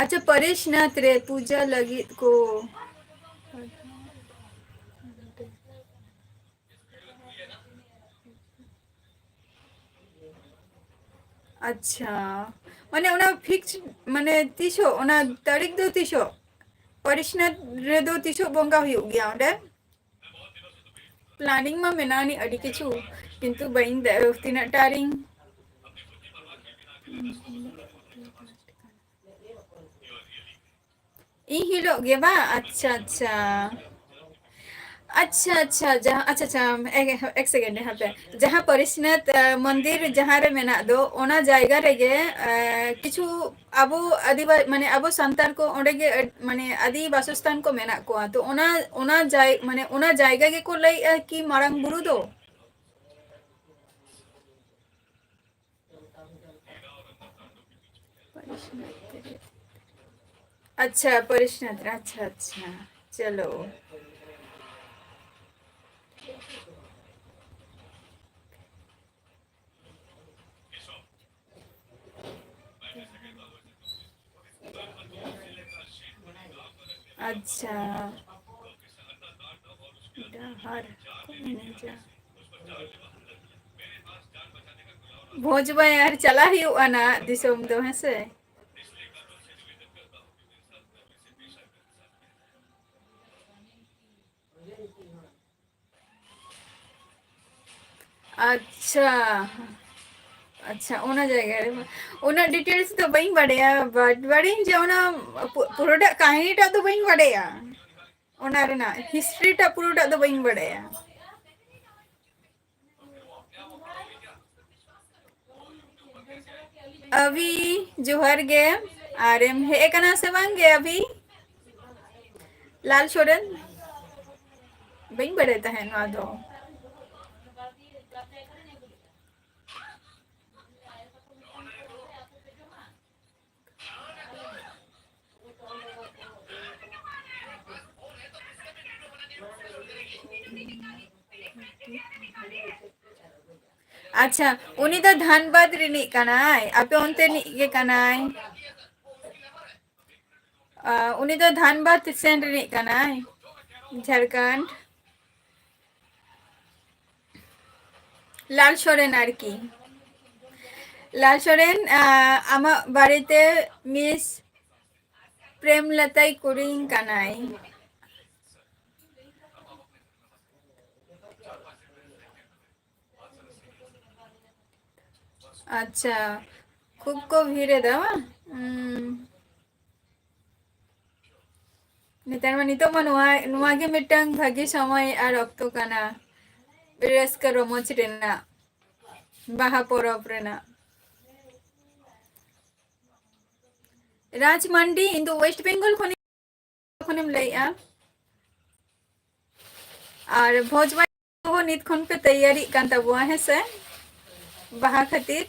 ᱟᱪᱪᱷᱟ, ᱯᱟᱨᱮᱥᱱᱟᱛᱷ ᱨᱮ ᱯᱩᱡᱟᱹ ᱞᱟᱹᱜᱤᱫ ᱠᱚ᱾ ᱟᱪᱪᱷᱟ, ᱢᱟᱱᱮ ᱚᱱᱟ fix, ᱢᱟᱱᱮ ᱛᱤᱥᱚᱜ, ᱚᱱᱟ ᱛᱟᱹᱨᱤᱠᱷ ᱫᱚ ᱛᱤᱥᱚᱜ? ᱯᱟᱨᱮᱥᱱᱟᱛᱷ ᱨᱮᱫᱚ ᱛᱤᱥᱚᱜ ᱵᱚᱸᱜᱟ ᱦᱩᱭᱩᱜ ᱜᱮᱭᱟ ᱚᱸᱰᱮ? Planning ᱢᱟ ᱢᱮᱱᱟᱜ ᱟᱹᱱᱤᱡ ᱟᱹᱰᱤ ᱠᱤᱪᱷᱩ, ᱠᱤᱱᱛᱩ ᱵᱟᱹᱧ ᱫᱟ-, ᱛᱤᱱᱟᱹᱜ ᱴᱟ ᱨᱤᱧ ᱤᱧ ᱦᱤᱞᱳᱜ ᱜᱮ ᱵᱟᱝ? ᱟᱪᱪᱷᱟ, ᱟᱪᱪᱷᱟ᱾ ᱟᱪᱪᱷᱟ, ᱟᱪᱪᱷᱟ, ᱡᱟᱦᱟᱸ, ᱟᱪᱪᱷᱟ, ᱟᱪᱪᱷᱟ, ᱮᱠ, ᱮᱠ second, ᱦᱟᱯᱮ᱾ ᱡᱟᱦᱟᱸ ᱯᱟᱨᱮᱥᱱᱟᱛᱷ, ᱟ, ᱢᱚᱱᱫᱤᱨ ᱡᱟᱦᱟᱸ ᱨᱮ ᱢᱮᱱᱟᱜ ᱫᱚ, ᱚᱱᱟ ᱡᱟᱭᱜᱟ ᱨᱮᱜᱮ, ᱟ, ᱠᱤᱪᱷᱩ ᱟᱵᱚ ᱟᱹᱫᱤᱵᱟ-, ᱢᱟᱱᱮ, ᱟᱵᱚ ᱥᱟᱱᱛᱟᱲ ᱠᱚ ᱚᱸᱰᱮ ᱜᱮ, ᱟᱹᱰ-, ᱢᱟᱱᱮ, ᱟᱹᱫᱤ ᱵᱟᱥᱚᱥᱛᱷᱟᱱ ᱠᱚ ᱢᱮᱱᱟᱜ ᱠᱚᱣᱟ᱾ ᱛᱚ, ᱚᱱᱟ, ᱚᱱᱟ ᱡᱟᱭ-, ᱢᱟᱱᱮ, ᱚᱱᱟ ᱡᱟᱭᱜᱟ ᱜᱮᱠᱚ ᱞᱟᱹᱭᱮᱜᱼᱟ ᱠᱤ ᱢᱟᱨᱟᱝ ᱵᱩᱨᱩ ᱫᱚ? ᱟᱪᱪᱷᱟ, ᱯᱟᱨᱮᱥᱱᱟᱛᱷ ᱨᱮ, ᱟᱪᱪᱷᱟ, ᱟᱪᱪᱷᱟ, ᱪᱚᱞᱚ᱾ ᱟᱪᱪᱷᱟ, ᱰᱟᱦᱟᱨ ᱠᱚ ᱮᱱᱮᱡᱟ᱾ ᱵᱷᱚᱸᱡᱽ ᱵᱟᱭᱟᱨ ᱪᱟᱞᱟᱜ ᱦᱩᱭᱩᱜᱼᱟ ᱱᱟᱜ ᱫᱤᱥᱚᱢ ᱫᱚ, ᱦᱮᱸ ᱥᱮ? ᱟᱪᱪᱷᱟ, ᱟᱪᱪᱷᱟ, ᱚᱱᱟ ᱡᱟᱭᱜᱟ ᱨᱮ ᱩᱱᱟᱹᱜ details ᱫᱚ ᱵᱟᱹᱧ ᱵᱟᱰᱟᱭᱟ, but ᱵᱟᱰᱟᱭᱟᱹᱧ ᱡᱮ ᱚᱱᱟ ᱯᱩ-, ᱯᱩᱨᱟᱹᱴᱟᱜ ᱠᱟᱹᱦᱱᱤᱴᱟᱜ ᱫᱚ ᱵᱟᱹᱧ ᱵᱟᱰᱟᱭᱟ ᱚᱱᱟ ᱨᱮᱱᱟᱜ history ᱴᱟᱜ ᱯᱩᱨᱟᱹᱴᱟᱜ ᱫᱚ ᱵᱟᱹᱧ ᱵᱟᱰᱟᱭᱟ᱾ ᱟᱵᱷᱤ, ᱡᱚᱦᱟᱨ ᱜᱮ᱾ ᱟᱨᱮᱢ ᱦᱮᱡ ᱟᱠᱟᱱᱟ ᱥᱮ ᱵᱟᱝ ᱜᱮ ᱟᱵᱷᱤ? ᱞᱟᱞ ᱥᱚᱨᱮᱱ, ᱵᱟᱹᱧ ᱵᱟᱰᱟᱭ ᱛᱟᱦᱮᱸᱫ ᱱᱚᱣᱟ ᱫᱚ᱾ ᱟᱪᱪᱷᱟ, ᱩᱱᱤ ᱫᱚ ᱫᱷᱟᱱᱵᱟᱫᱽ ᱨᱤᱱᱤᱡ ᱠᱟᱱᱟᱭ, ᱟᱯᱮ ᱚᱱᱛᱮ ᱨᱤᱱᱤᱡ ᱜᱮ ᱠᱟᱱᱟᱭ᱾ ᱟ, ᱩᱱᱤ ᱫᱚ ᱫᱷᱟᱱᱵᱟᱫᱽ ᱥᱮᱱ ᱨᱤᱱᱤᱡ ᱠᱟᱱᱟᱭ, ᱡᱷᱟᱲᱠᱷᱚᱸᱰ᱾ ᱞᱟᱞ ᱥᱚᱨᱮᱱ ᱟᱨᱠᱤ᱾ ᱞᱟᱞ ᱥᱚᱨᱮᱱ, ᱟ, ᱟᱢᱟᱜ ᱵᱟᱨᱮᱛᱮ ᱢᱤᱥ ᱯᱨᱮᱢᱞᱚᱛᱟᱭ ᱠᱩᱞᱤᱧ ᱠᱟᱱᱟᱭ᱾ ᱟᱪᱪᱷᱟ, ᱠᱷᱩᱵ ᱠᱚ ᱵᱷᱤᱲ ᱮᱫᱟ ᱵᱟᱝ? ᱩᱸ᱾ ᱱᱮᱛᱟᱨ ᱢᱟ, ᱱᱤᱛᱚᱜ ᱢᱟ ᱱᱚᱣᱟ, ᱱᱚᱣᱟ ᱜᱮ ᱢᱤᱫᱴᱟᱝ ᱵᱷᱟᱹᱜᱤ ᱥᱚᱢᱚᱭ ᱟᱨ ᱚᱠᱛᱚ ᱠᱟᱱᱟ ᱨᱟᱹᱥᱠᱟᱹ ᱨᱚᱢᱚᱡᱽ ᱨᱮᱱᱟᱜ, ᱵᱟᱦᱟ ᱯᱚᱨᱚᱵᱽ ᱨᱮᱱᱟᱜ᱾ ᱨᱟᱡᱽ ᱢᱟᱱᱰᱤ, ᱤᱧ ᱫᱚ West Bengal ᱠᱷᱚᱱᱤᱧ, ᱠᱷᱚᱱᱮᱢ ᱞᱟᱹᱭᱮᱜᱼᱟ? ᱟᱨ ᱵᱷᱚᱡᱽ ᱵᱟᱭ ᱠᱚᱦᱚᱸ ᱱᱤᱛ ᱠᱷᱚᱱ ᱯᱮ ᱛᱮᱭᱟᱨᱤᱜ ᱠᱟᱱ ᱛᱟᱵᱚᱣᱟ, ᱦᱮᱸ ᱥᱮ? ᱵᱟᱦᱟ ᱠᱷᱟᱹᱛᱤᱨ᱾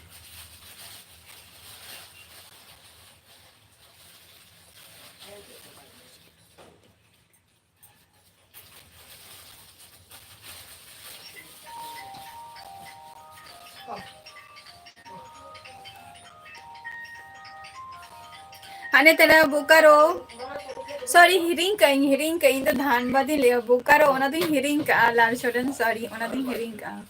ᱦᱟᱱᱮ ᱛᱟᱨᱟ ᱵᱳᱠᱟᱨᱳ᱾ Sorry, ᱦᱤᱲᱤᱧ ᱠᱟᱜ ᱟᱹᱧ, ᱦᱤᱲᱤᱧ ᱠᱟᱜ ᱟᱹᱧ᱾ ᱤᱧ ᱫᱚ ᱫᱷᱟᱱᱵᱟᱫᱽ ᱤᱧ ᱞᱟᱹᱭᱟ, ᱵᱳᱠᱟᱨᱳ, ᱚᱱᱟ ᱫᱚᱧ ᱦᱤᱲᱤᱧ ᱠᱟᱜᱼᱟ᱾ ᱞᱟᱞ ᱥᱚᱨᱮᱱ, sorry, ᱚᱱᱟ ᱫᱚᱧ ᱦᱤᱲᱤᱧ ᱠᱟᱜᱼᱟ᱾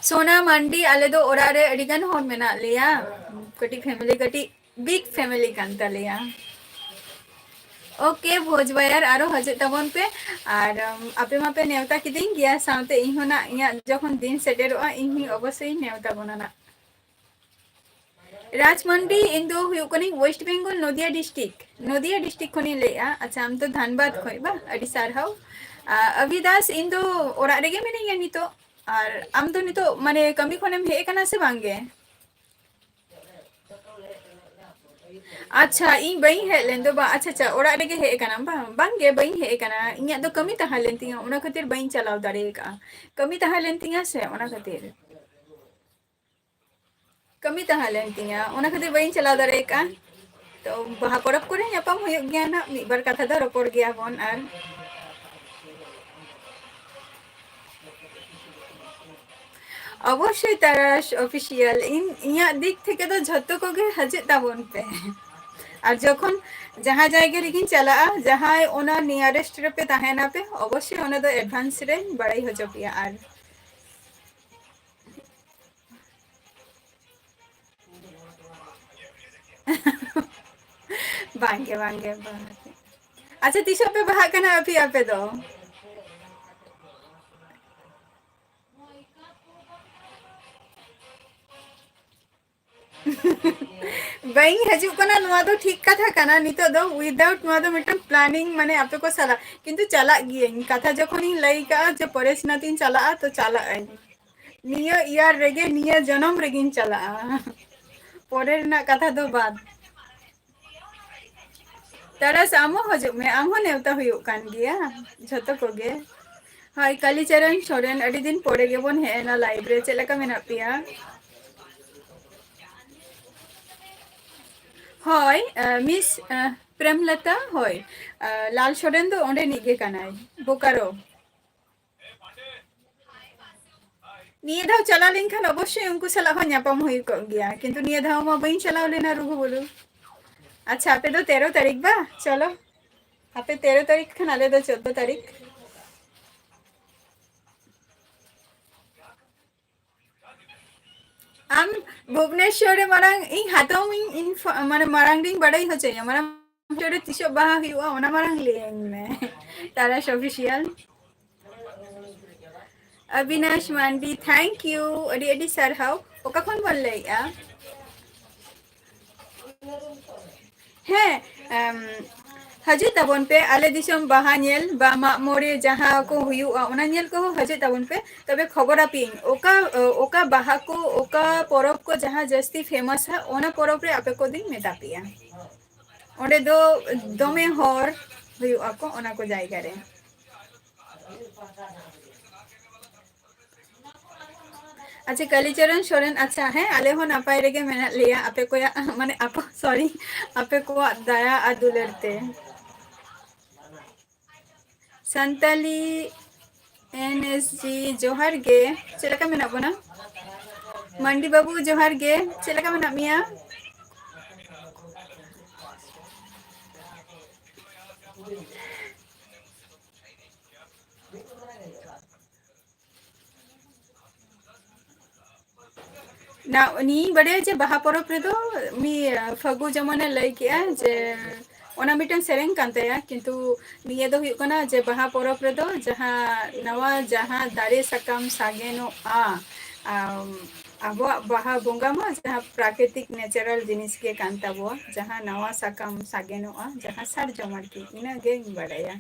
ᱥᱳᱱᱟ ᱢᱟᱱᱰᱤ, ᱟᱞᱮ ᱫᱚ ᱚᱲᱟᱜ ᱨᱮ ᱟᱹᱰᱤ ᱜᱟᱱ ᱦᱚᱲ ᱢᱮᱱᱟᱜ ᱞᱮᱭᱟ, ᱠᱟᱹᱴᱤᱡ family, ᱠᱟᱹᱴᱤᱡ big family ᱠᱟᱱ ᱛᱟᱞᱮᱭᱟ᱾ OK, ᱵᱷᱳᱡᱽ ᱵᱟᱭᱟᱨ ᱟᱨᱚ ᱦᱤᱡᱩᱜ ᱛᱟᱵᱚᱱ ᱯᱮ᱾ ᱟᱨ, ᱩᱢ, ᱟᱯᱮ ᱢᱟᱯᱮ ᱱᱮᱣᱛᱟ ᱠᱤᱫᱤᱧ ᱜᱮᱭᱟ, ᱥᱟᱶᱛᱮ ᱤᱧ ᱦᱚᱸ ᱱᱟᱜ ᱤᱧᱟᱹᱜ ᱡᱚᱠᱷᱚᱱ ᱫᱤᱱ ᱥᱮᱴᱮᱨᱚᱜᱼᱟ, ᱤᱧ ᱦᱚᱸᱧ ᱚᱵᱚᱥᱥᱳᱭ ᱤᱧ ᱱᱮᱣᱛᱟ ᱵᱚᱱᱟ ᱱᱟᱜ᱾ ᱨᱟᱡᱽ ᱢᱟᱱᱰᱤ, ᱤᱧ ᱫᱚ ᱦᱩᱭᱩᱜ ᱠᱟᱹᱱᱟᱹᱧ West Bengal, ᱱᱚᱫᱤᱭᱟ district, ᱱᱚᱫᱤᱭᱟ district ᱠᱷᱚᱱᱤᱧ ᱞᱟᱹᱭᱮᱜᱼᱟ᱾ ᱟᱪᱪᱷᱟ, ᱟᱢ ᱫᱚ ᱫᱷᱟᱱᱵᱟᱫᱽ ᱠᱷᱚᱱ ᱵᱟ? ᱟᱹᱰᱤ ᱥᱟᱨᱦᱟᱣ᱾ ᱟ, ᱟᱵᱷᱤᱫᱟᱥ, ᱤᱧ ᱫᱚ ᱚᱲᱟᱜ ᱨᱮᱜᱮ ᱢᱤᱱᱟᱹᱧᱟ ᱱᱤᱛᱚᱜ᱾ ᱟᱨ ᱟᱢ ᱫᱚ ᱱᱤᱛᱚᱜ ᱢᱟᱱᱮ ᱠᱟᱹᱢᱤ ᱠᱷᱚᱱᱮᱢ ᱦᱮᱡ ᱟᱠᱟᱱᱟ ᱥᱮ ᱵᱟᱝ ᱜᱮ? ᱟᱪᱪᱷᱟ, ᱤᱧ ᱵᱟᱹᱧ ᱦᱮᱡ ᱞᱮᱱ ᱫᱚ ᱵᱟ, ᱟᱪᱪᱷᱟ, ᱟᱪᱪᱷᱟ, ᱚᱲᱟᱜ ᱨᱮᱜᱮ ᱦᱮᱡ ᱟᱠᱟᱱᱟᱢ ᱵᱟᱝ? ᱵᱟᱝ ᱜᱮ, ᱵᱟᱹᱧ ᱦᱮᱡ ᱟᱠᱟᱱᱟ, ᱤᱧᱟᱹᱜ ᱫᱚ ᱠᱟᱹᱢᱤ ᱛᱟᱦᱮᱸ ᱞᱮᱱ ᱛᱤᱧᱟᱹ, ᱚᱱᱟ ᱠᱷᱟᱹᱛᱤᱨ ᱵᱟᱹᱧ ᱪᱟᱞᱟᱣ ᱫᱟᱲᱮ ᱟᱠᱟᱫᱼᱟ᱾ ᱠᱟᱹᱢᱤ ᱛᱟᱦᱮᱸ ᱞᱮᱱ ᱛᱤᱧᱟᱹ ᱥᱮ, ᱚᱱᱟ ᱠᱷᱟᱹᱛᱤᱨ᱾ ᱠᱟᱹᱢᱤ ᱛᱟᱦᱮᱸ ᱞᱮᱱ ᱛᱤᱧᱟᱹ, ᱚᱱᱟ ᱠᱷᱟᱹᱛᱤᱨ ᱵᱟᱹᱧ ᱪᱟᱞᱟᱣ ᱫᱟᱲᱮ ᱟᱠᱟᱫᱼᱟ᱾ ᱛᱚ ᱵᱟᱦᱟ ᱯᱚᱨᱚᱵᱽ ᱠᱚᱨᱮ ᱧᱟᱯᱟᱢ ᱦᱩᱭᱩᱜ ᱜᱮᱭᱟ ᱱᱟᱜ, ᱢᱤᱫ ᱵᱟᱨ ᱠᱟᱛᱷᱟ ᱫᱚ ᱨᱚᱯᱚᱲ ᱜᱮᱭᱟ ᱵᱚᱱ᱾ ᱟᱨ ᱚᱵᱚᱥᱥᱳᱭ ᱛᱟᱨᱟᱥ Official, ᱤᱧ, ᱤᱧᱟᱹᱜ ᱫᱤᱠ ᱛᱷᱮᱠᱮ ᱫᱚ ᱡᱷᱚᱛᱚ ᱠᱚᱜᱮ ᱦᱤᱡᱩᱜ ᱛᱟᱵᱚᱱ ᱯᱮ᱾ ᱟᱨ ᱡᱚᱠᱷᱚᱱ ᱡᱟᱦᱟᱸ ᱡᱟᱭᱜᱟ ᱨᱮᱜᱤᱧ ᱪᱟᱞᱟᱜᱼᱟ, ᱡᱟᱦᱟᱸᱭ ᱚᱱᱟ nearest ᱨᱮᱯᱮ ᱛᱟᱦᱮᱱᱟ ᱯᱮ, ᱚᱵᱚᱥᱥᱳᱭ ᱚᱱᱟ ᱫᱚ advance ᱨᱮᱧ ᱵᱟᱲᱟᱭ ᱦᱚᱪᱚ ᱯᱮᱭᱟ᱾ ᱟᱨ ᱵᱟᱝᱜᱮ, ᱵᱟᱝᱜᱮ, ᱵᱟᱝᱜᱮ᱾ ᱟᱪᱪᱷᱟ, ᱛᱤᱥᱚᱜ ᱯᱮ ᱵᱟᱦᱟᱜ ᱠᱟᱱᱟ ᱟᱯᱮ, ᱟᱯᱮ ᱫᱚ? ᱵᱟᱹᱧ ᱦᱤᱡᱩᱜ ᱠᱟᱱᱟ, ᱱᱚᱣᱟ ᱫᱚ ᱴᱷᱤᱠ ᱠᱟᱛᱷᱟ ᱠᱟᱱᱟ᱾ ᱱᱤᱛᱚᱜ ᱫᱚ without ᱱᱚᱣᱟ ᱫᱚ ᱢᱤᱫᱴᱟᱝ planning, ᱢᱟᱱᱮ ᱟᱯᱮ ᱠᱚ ᱥᱟᱞᱟᱜ, ᱠᱤᱱᱛᱩ ᱪᱟᱞᱟᱜ ᱜᱤᱭᱟᱹᱧ᱾ ᱠᱟᱛᱷᱟ ᱡᱚᱠᱷᱚᱱᱤᱧ ᱞᱟᱹᱭ ᱠᱟᱜᱼᱟ ᱡᱮ ᱯᱚᱨᱮᱥᱱᱟᱛᱷ ᱤᱧ ᱪᱟᱞᱟᱜᱼᱟ, ᱛᱚ ᱪᱟᱞᱟᱜ ᱟᱹᱧ᱾ ᱱᱤᱭᱟᱹ year ᱨᱮᱜᱮ, ᱱᱤᱭᱟᱹ ᱡᱚᱱᱚᱢ ᱨᱮᱜᱤᱧ ᱪᱟᱞᱟᱜᱼᱟ᱾ ᱯᱚᱨᱮ ᱨᱮᱱᱟᱜ ᱠᱟᱛᱷᱟ ᱫᱚ ᱵᱟᱫ᱾ ᱛᱟᱨᱟᱥ, ᱟᱢ ᱦᱚᱸ ᱦᱤᱡᱩᱜ ᱢᱮ, ᱟᱢ ᱦᱚᱸ ᱱᱮᱣᱛᱟ ᱦᱩᱭᱩᱜ ᱠᱟᱱ ᱜᱮᱭᱟ, ᱡᱷᱚᱛᱚ ᱠᱚᱜᱮ᱾ ᱦᱳᱭ, ᱠᱟᱞᱤᱪᱚᱨᱚᱱ ᱥᱚᱨᱮᱱ, ᱟᱹᱰᱤ ᱫᱤᱱ ᱯᱚᱨᱮ ᱜᱮᱵᱚᱱ ᱦᱮᱡ ᱮᱱᱟ live ᱨᱮ, ᱪᱮᱫ ᱞᱮᱠᱟ ᱢᱮᱱᱟᱜ ᱯᱮᱭᱟ? ᱦᱳᱭ, ᱟᱸ, Miss, ᱟᱸ, ᱯᱨᱮᱢᱞᱚᱛᱟ, ᱦᱳᱭ, ᱟᱸ, ᱞᱟᱞ ᱥᱚᱨᱮᱱ ᱫᱚ ᱚᱸᱰᱮᱱᱤᱡ ᱜᱮ ᱠᱟᱱᱟᱭ, ᱵᱳᱠᱟᱨᱳ᱾ ᱱᱤᱭᱟᱹ ᱫᱷᱟᱣ ᱪᱟᱞᱟᱣ ᱞᱮᱱᱠᱷᱟᱱ ᱚᱵᱚᱥᱥᱳᱭ ᱩᱱᱠᱩ ᱥᱟᱞᱟᱜ ᱦᱚᱸ ᱧᱟᱯᱟᱢ ᱦᱩᱭ ᱠᱚᱜ ᱜᱮᱭᱟ, ᱠᱤᱱᱛᱩ ᱱᱤᱭᱟᱹ ᱫᱷᱟᱣ ᱢᱟ ᱵᱟᱹᱧ ᱪᱟᱞᱟᱣ ᱞᱮᱱᱟ ᱨᱩᱜᱷᱩ ᱵᱩᱨᱩ᱾ ᱟᱪᱪᱷᱟ, ᱟᱯᱮ ᱫᱚ ᱛᱮᱨᱚ ᱛᱟᱹᱨᱤᱠᱷ ᱵᱟ? ᱪᱚᱞᱚ, ᱟᱯᱮ ᱛᱮᱨᱚ ᱛᱟᱹᱨᱤᱠᱷ ᱠᱷᱟᱱ ᱟᱞᱮ ᱫᱚ ᱪᱳᱫᱽᱫᱳ ᱛᱟᱹᱨᱤᱠᱷ᱾ ᱟᱢ ᱵᱷᱩᱵᱽᱱᱮᱥᱣᱚᱨ ᱨᱮ ᱢᱟᱲᱟᱝ ᱤᱧ ᱦᱟᱛᱟᱣ ᱤᱧ info-, ᱢᱟᱱᱮ ᱢᱟᱲᱟᱝ ᱨᱤᱧ ᱵᱟᱲᱟᱭ ᱦᱚᱪᱚᱭᱟ, ᱢᱟᱲᱟᱝ ᱪᱚᱨᱮ ᱛᱤᱥᱚᱜ ᱵᱟᱦᱟ ᱦᱩᱭᱩᱜᱼᱟ, ᱚᱱᱟ ᱢᱟᱲᱟᱝ ᱞᱟᱹᱭᱟᱹᱧ ᱢᱮ᱾ ᱛᱟᱨᱟᱥ official. Abinash Mandi, thank you, ᱟᱹᱰᱤ ᱟᱹᱰᱤ ᱥᱟᱨᱦᱟᱣ᱾ ᱚᱠᱟ ᱠᱷᱚᱱ ᱵᱚᱱ ᱞᱟᱹᱭᱮᱫᱼᱟ? ᱦᱮᱸ, ᱮᱢ, ᱦᱤᱡᱩᱜ ᱛᱟᱵᱚᱱ ᱯᱮ ᱟᱞᱮ ᱫᱤᱥᱚᱢ ᱵᱟᱦᱟ ᱧᱮᱞ ᱵᱟ ᱢᱟᱜ ᱢᱚᱬᱮ ᱡᱟᱦᱟᱸ ᱠᱚ ᱦᱩᱭᱩᱜᱼᱟ, ᱚᱱᱟ ᱧᱮᱞ ᱠᱚᱦᱚᱸ ᱦᱤᱡᱩᱜ ᱛᱟᱵᱚᱱ ᱯᱮ᱾ ᱛᱚᱵᱮ ᱠᱷᱚᱵᱚᱨ ᱟᱯᱮᱭᱟᱹᱧ, ᱚᱠᱟ, ᱚᱠᱟ ᱵᱟᱦᱟ ᱠᱚ, ᱚᱠᱟ ᱯᱚᱨᱚᱵᱽ ᱠᱚ ᱡᱟᱦᱟᱸ ᱡᱟᱹᱥᱛᱤ ᱯᱷᱮᱢᱟᱥᱟ, ᱚᱱᱟ ᱯᱚᱨᱚᱵᱽ ᱨᱮ ᱟᱯᱮ ᱠᱚᱫᱚᱧ ᱢᱮᱛᱟ ᱯᱮᱭᱟ᱾ ᱚᱸᱰᱮ ᱫᱚ ᱫᱚᱢᱮ ᱦᱚᱲ ᱦᱩᱭᱩᱜ ᱟᱠᱚ ᱚᱱᱟ ᱠᱚ ᱡᱟᱭᱜᱟ ᱨᱮ᱾ ᱟᱪᱪᱷᱟ, ᱠᱟᱞᱤᱪᱚᱨᱚᱱ ᱥᱚᱨᱮᱱ, ᱟᱪᱪᱷᱟ, ᱦᱮᱸ, ᱟᱞᱮ ᱦᱚᱸ ᱱᱟᱯᱟᱭ ᱨᱮᱜᱮ ᱢᱮᱱᱟᱜ ᱞᱮᱭᱟ, ᱟᱯᱮ ᱠᱚᱭᱟᱜ, ᱢᱟᱱᱮ, ᱟᱯᱮ, ᱥᱚᱨᱤ, ᱟᱯᱮ ᱠᱚᱣᱟᱜ ᱫᱟᱭᱟ ᱟᱨ ᱫᱩᱞᱟᱹᱲ ᱛᱮ᱾ ᱥᱟᱱᱛᱟᱞᱤ ᱮᱱ ᱮᱥ ᱡᱤ, ᱡᱚᱦᱟᱨ ᱜᱮ, ᱪᱮᱫ ᱞᱮᱠᱟ ᱢᱮᱱᱟᱜ ᱵᱚᱱᱟ? ᱢᱟᱱᱰᱤ ᱵᱟᱹᱵᱩ, ᱡᱚᱦᱟᱨ ᱜᱮ, ᱪᱮᱫ ᱞᱮᱠᱟ ᱢᱮᱱᱟᱜ ᱢᱮᱭᱟ? ᱱᱟ, ᱱᱤᱭᱟᱹᱧ ᱵᱟᱰᱟᱭᱟ ᱡᱮ ᱵᱟᱦᱟ ᱯᱚᱨᱚᱵᱽ ᱨᱮᱫᱚ ᱩᱱᱤ, ᱟᱸ, ᱯᱷᱟᱹᱜᱩ ᱡᱮᱢᱚᱱᱮ ᱞᱟᱹᱭ ᱠᱮᱜᱼᱟ ᱡᱮ ᱚᱱᱟ ᱢᱤᱫᱴᱟᱝ ᱥᱮᱨᱮᱧ ᱠᱟᱱ ᱛᱟᱭᱟ, ᱠᱤᱱᱛᱩ ᱱᱤᱭᱟᱹ ᱫᱚ ᱦᱩᱭᱩᱜ ᱠᱟᱱᱟ ᱡᱮ ᱵᱟᱦᱟ ᱯᱚᱨᱚᱵᱽ ᱨᱮᱫᱚ ᱡᱟᱦᱟᱸ ᱱᱟᱣᱟ ᱡᱟᱦᱟᱸ ᱫᱟᱨᱮ ᱥᱟᱠᱟᱢ ᱥᱟᱜᱮᱱᱚᱜᱼᱟ, ᱟᱢ, ᱟᱵᱚᱣᱟᱜ ᱵᱟᱦᱟ ᱵᱚᱸᱜᱟ ᱢᱟ ᱡᱟᱦᱟᱸ ᱯᱨᱟᱠᱨᱤᱛᱤᱠ natural ᱡᱤᱱᱤᱥ ᱜᱮ ᱠᱟᱱ ᱛᱟᱵᱚᱣᱟ, ᱡᱟᱦᱟᱸ ᱱᱟᱣᱟ ᱥᱟᱠᱟᱢ ᱥᱟᱜᱮᱱᱚᱜᱼᱟ, ᱡᱟᱦᱟᱸ ᱥᱟᱨᱡᱚᱢ ᱟᱨᱠᱤ, ᱤᱱᱟᱹᱜᱮᱧ ᱵᱟᱰᱟᱭᱟ᱾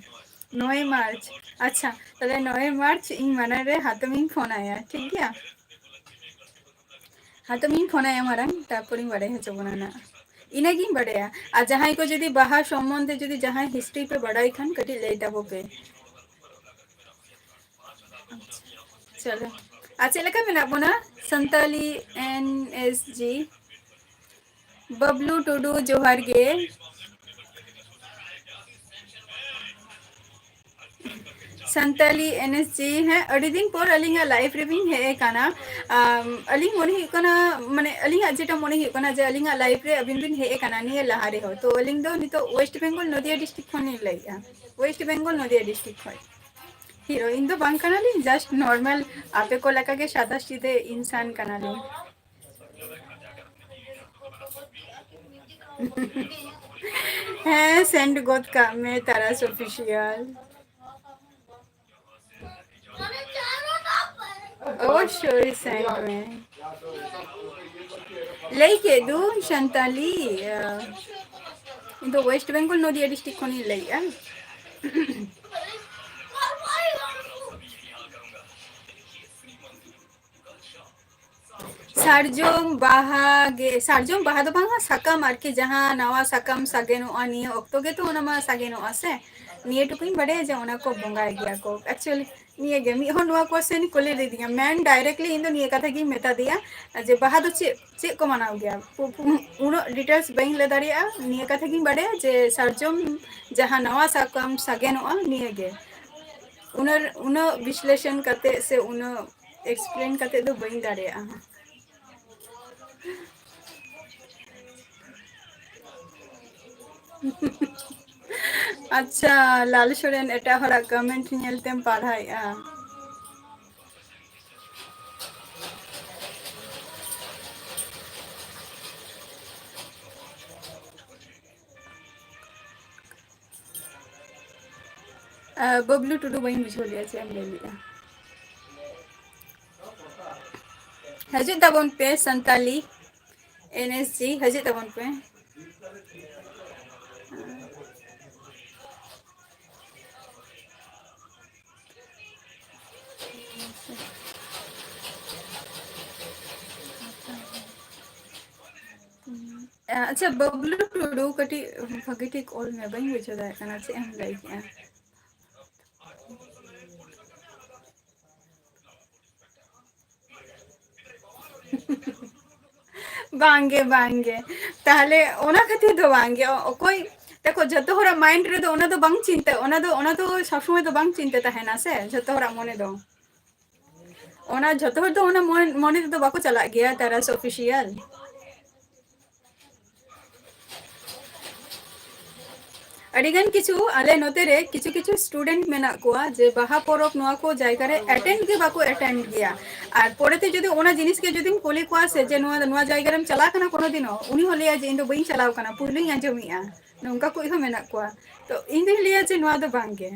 ᱱᱚᱭᱮ ᱢᱟᱨᱪ, ᱟᱪᱪᱷᱟ, ᱛᱟᱦᱞᱮ ᱱᱚᱭᱮ ᱢᱟᱨᱪ ᱤᱧ ᱢᱟᱱᱟ ᱨᱮ ᱦᱟᱛᱚᱢᱤᱧ ᱯᱷᱳᱱ ᱟᱭᱟ, ᱴᱷᱤᱠ ᱜᱮᱭᱟ? ᱦᱟᱛᱚᱢᱤᱧ ᱯᱷᱳᱱ ᱟᱭᱟ ᱢᱟᱨᱟᱝ, ᱛᱟᱨᱯᱚᱨᱤᱧ ᱵᱟᱰᱟᱭ ᱦᱚᱪᱚ ᱵᱚᱱᱟ ᱱᱟᱜ᱾ ᱤᱱᱟᱹᱜᱤᱧ ᱵᱟᱰᱟᱭᱟ᱾ ᱟᱨ ᱡᱟᱦᱟᱸᱭ ᱠᱚ ᱡᱩᱫᱤ ᱵᱟᱦᱟ ᱥᱚᱢᱵᱚᱱᱫᱷᱮ ᱡᱩᱫᱤ ᱡᱟᱦᱟᱸᱭ history ᱯᱮ ᱵᱟᱰᱟᱭ ᱠᱷᱟᱱ ᱠᱟᱹᱴᱤᱡ ᱞᱟᱹᱭ ᱛᱟᱵᱚ ᱯᱮ᱾ ᱪᱚᱞᱚ᱾ ᱟᱨ ᱪᱮᱫ ᱞᱮᱠᱟ ᱢᱮᱱᱟᱜ ᱵᱚᱱᱟ? Santali N S G. Bablu ᱴᱩᱰᱩ, ᱡᱚᱦᱟᱨ ᱜᱮ᱾ ᱥᱟᱱᱛᱟᱞᱤ ᱮᱱ ᱮᱥ ᱡᱤ, ᱦᱮᱸ, ᱟᱹᱰᱤ ᱫᱤᱱ ᱯᱚᱨ ᱟᱹᱞᱤᱧᱟᱜ live ᱨᱮᱵᱤᱱ ᱦᱮᱡ ᱟᱠᱟᱱᱟ᱾ ᱟᱢ, ᱟᱹᱞᱤᱧ ᱢᱚᱱᱮ ᱦᱩᱭᱩᱜ ᱠᱟᱱᱟ, ᱢᱟᱱᱮ, ᱟᱹᱞᱤᱧᱟᱜ ᱡᱮᱴᱟ ᱢᱚᱱᱮ ᱦᱩᱭᱩᱜ ᱠᱟᱱᱟ ᱡᱮ ᱟᱹᱞᱤᱧᱟᱜ live ᱨᱮ ᱟᱹᱵᱤᱱ ᱵᱤᱱ ᱦᱮᱡ ᱟᱠᱟᱱᱟ ᱱᱤᱭᱟᱹ ᱞᱟᱦᱟ ᱨᱮᱦᱚᱸ᱾ ᱛᱚ, ᱟᱹᱞᱤᱧ ᱫᱚ ᱱᱤᱛᱚᱜ West Bengal ᱱᱚᱫᱤᱭᱟ district ᱠᱷᱚᱱ ᱞᱤᱧ ᱞᱟᱹᱭᱮᱫᱼᱟ᱾ West Bengal ᱱᱚᱫᱤᱭᱟ district ᱠᱷᱚᱱ᱾ Heroine ᱫᱚ ᱵᱟᱝ ᱠᱟᱱᱟᱞᱤᱧ, just normal ᱟᱯᱮ ᱠᱚ ᱞᱮᱠᱟᱜᱮ ᱥᱟᱫᱟ ᱥᱤᱫᱷᱮ ᱤᱱᱥᱟᱱ ᱠᱟᱱᱟᱞᱤᱧ᱾ ᱦᱮᱸ, send ᱜᱚᱫ ᱠᱟᱜ ᱢᱮ ᱛᱟᱨᱟᱥ ᱚᱯᱷᱤᱥᱤᱭᱟᱞ᱾ ᱚᱵᱚᱥᱥᱳᱭ send ᱢᱮ᱾ ᱞᱟᱹᱭ ᱠᱮᱫ ᱫᱩᱧ ᱥᱟᱱᱛᱟᱞᱤ, ᱤᱧ ᱫᱚ West Bengal ᱱᱚᱫᱤᱭᱟ district ᱠᱷᱚᱱᱤᱧ ᱞᱟᱹᱭᱮᱜᱼᱟ᱾ ᱥᱟᱨᱡᱚᱢ ᱵᱟᱦᱟ ᱜᱮ, ᱥᱟᱨᱡᱚᱢ ᱵᱟᱦᱟ ᱫᱚ ᱵᱟᱝᱟ, ᱥᱟᱠᱟᱢ ᱟᱨᱠᱤ, ᱡᱟᱦᱟᱸ ᱱᱟᱣᱟ ᱥᱟᱠᱟᱢ ᱥᱟᱜᱮᱱᱚᱜᱼᱟ, ᱱᱤᱭᱟᱹ ᱚᱠᱛᱚ ᱜᱮᱛᱚ ᱚᱱᱟ ᱢᱟ ᱥᱟᱜᱮᱱᱚᱜᱼᱟ ᱥᱮ᱾ ᱱᱤᱭᱟᱹ ᱴᱩᱠᱩᱧ ᱵᱟᱰᱟᱭᱟ ᱡᱮ ᱚᱱᱟ ᱠᱚ ᱵᱚᱸᱜᱟᱭ ᱜᱮᱭᱟ ᱠᱚ᱾ Actually, ᱱᱤᱭᱟᱹ ᱜᱮ ᱢᱤᱫ ᱦᱚᱲ ᱱᱚᱣᱟ question ᱠᱩᱞᱤ ᱞᱤᱫᱤᱧᱟ, man directly ᱤᱧ ᱫᱚ ᱱᱤᱭᱟᱹ ᱠᱟᱛᱷᱟ ᱜᱤᱧ ᱢᱮᱛᱟ ᱫᱮᱭᱟ ᱡᱮ ᱵᱟᱦᱟ ᱫᱚ ᱪᱮᱫ, ᱪᱮᱫ ᱠᱚ ᱢᱟᱱᱟᱣ ᱜᱮᱭᱟ? ᱯᱩ-, ᱯᱩ-, ᱩᱱᱟᱹᱜ details ᱵᱟᱹᱧ ᱞᱟᱹᱭ ᱫᱟᱲᱮᱭᱟᱜᱼᱟ᱾ ᱱᱤᱭᱟᱹ ᱠᱟᱛᱷᱟ ᱜᱤᱧ ᱵᱟᱰᱟᱭᱟ ᱡᱮ ᱥᱟᱨᱡᱚᱢ ᱡᱟᱦᱟᱸ ᱱᱟᱣᱟ ᱥᱟᱠᱟᱢ ᱥᱟᱜᱮᱱᱚᱜᱼᱟ, ᱱᱤᱭᱟᱹ ᱜᱮ᱾ ᱩᱱᱟᱹᱜ, ᱩᱱᱟᱹᱜ ᱵᱤᱥᱞᱮᱥᱚᱱ ᱠᱟᱛᱮ ᱥᱮ ᱩᱱᱟᱹᱜ explain ᱠᱟᱛᱮ ᱫᱚ ᱵᱟᱹᱧ ᱫᱟᱲᱮᱭᱟᱜᱼᱟ᱾ ᱟᱪᱪᱷᱟ, ᱞᱟᱞ ᱥᱚᱨᱮᱱ, ᱮᱴᱟᱜ ᱦᱚᱲᱟᱜ comment ᱧᱮᱞ ᱛᱮᱢ ᱯᱟᱲᱦᱟᱣᱮᱫᱼᱟ? ᱟᱸ, ᱵᱟᱹᱵᱞᱩ ᱴᱩᱰᱩ, ᱵᱟᱹᱧ ᱵᱩᱡᱷᱟᱹᱣ ᱞᱮᱜᱼᱟ ᱪᱮᱫ ᱮᱢ ᱞᱟᱹᱭ ᱞᱮᱜᱼᱟ᱾ ᱦᱤᱡᱩᱜ ᱛᱟᱵᱚᱱ ᱯᱮ ᱥᱟᱱᱛᱟᱞᱤ NSG, ᱦᱤᱡᱩᱜ ᱛᱟᱵᱚᱱ ᱯᱮ᱾ ᱟᱪᱪᱷᱟ, ᱵᱟᱵᱞᱩ ᱴᱩᱰᱩ, ᱠᱟᱹᱴᱤᱡ ᱵᱷᱟᱹᱜᱤ ᱴᱷᱤᱠ ᱚᱞ ᱢᱮ, ᱵᱟᱹᱧ ᱵᱩᱡᱷᱟᱹᱣ ᱫᱟᱲᱮᱭᱟᱜ ᱠᱟᱱᱟ ᱪᱮᱫ ᱮᱢ ᱞᱟᱹᱭ ᱠᱮᱜᱼᱟ᱾ ᱵᱟᱝᱜᱮ, ᱵᱟᱝᱜᱮ, ᱛᱟᱦᱞᱮ ᱚᱱᱟ ᱠᱷᱟᱹᱛᱤᱨ ᱫᱚ ᱵᱟᱝᱜᱮ᱾ ᱚ-, ᱚᱠᱚᱭ ᱛᱟᱠᱚ, ᱡᱷᱚᱛᱚ ᱦᱚᱲᱟᱜ mind ᱨᱮᱫᱚ ᱚᱱᱟ ᱫᱚ ᱵᱟᱝ ᱪᱤᱱᱛᱟᱹ, ᱚᱱᱟ ᱫᱚ, ᱚᱱᱟ ᱫᱚ ᱥᱚᱵ ᱥᱚᱢᱚᱭ ᱫᱚ ᱵᱟᱝ ᱪᱤᱱᱛᱟᱹ ᱛᱟᱦᱮᱱᱟ ᱥᱮ, ᱡᱷᱚᱛᱚ ᱦᱚᱲᱟᱜ ᱢᱚᱱᱮ ᱫᱚ᱾ ᱚᱱᱟ ᱡᱷᱚᱛᱚ ᱦᱚᱲ ᱫᱚ ᱚᱱᱟ ᱢᱚᱱ-, ᱢᱚᱱᱮ ᱛᱮᱫᱚ ᱵᱟᱠᱚ ᱪᱟᱞᱟᱜ ᱜᱮᱭᱟ ᱛᱟᱨᱟᱥ ᱚᱯᱷᱤᱥᱤᱭᱟᱞ᱾ ᱟᱹᱰᱤᱜᱟᱱ ᱠᱤᱪᱷᱩ ᱟᱞᱮ ᱱᱚᱛᱮ ᱨᱮ ᱠᱤᱪᱷᱩ ᱠᱤᱪᱷᱩ student ᱢᱮᱱᱟᱜ ᱠᱚᱣᱟ ᱡᱮ ᱵᱟᱦᱟ ᱯᱚᱨᱚᱵᱽ ᱱᱚᱣᱟ ᱠᱚ ᱡᱟᱭᱜᱟ ᱨᱮ attend ᱜᱮ ᱵᱟᱠᱚ attend ᱜᱮᱭᱟ᱾ ᱟᱨ ᱯᱚᱨᱮᱛᱮ ᱡᱩᱫᱤ ᱚᱱᱟ ᱡᱤᱱᱤᱥ ᱜᱮ ᱡᱩᱫᱤᱢ ᱠᱩᱞᱤ ᱠᱚᱣᱟ ᱥᱮ, ᱡᱮ ᱱᱚᱣᱟ, ᱱᱚᱣᱟ ᱡᱟᱭᱜᱟ ᱨᱮᱢ ᱪᱟᱞᱟᱣ ᱠᱟᱱᱟ ᱠᱳᱱᱳ ᱫᱤᱱᱚᱜ, ᱩᱱᱤ ᱦᱚᱸ ᱞᱟᱹᱭᱟ ᱡᱮ, "ᱤᱧ ᱫᱚ ᱵᱟᱹᱧ ᱪᱟᱞᱟᱣ ᱠᱟᱱᱟ, ᱯᱩᱭᱞᱩᱧ ᱟᱸᱡᱚᱢᱮᱜᱼᱟ᱾" ᱱᱚᱝᱠᱟ ᱠᱚ ᱦᱚᱸ ᱢᱮᱱᱟᱜ ᱠᱚᱣᱟ᱾ ᱛᱚ ᱤᱧ ᱫᱩᱧ ᱞᱟᱹᱭᱟ ᱡᱮ ᱱᱚᱣᱟ ᱫᱚ ᱵᱟᱝ ᱜᱮ᱾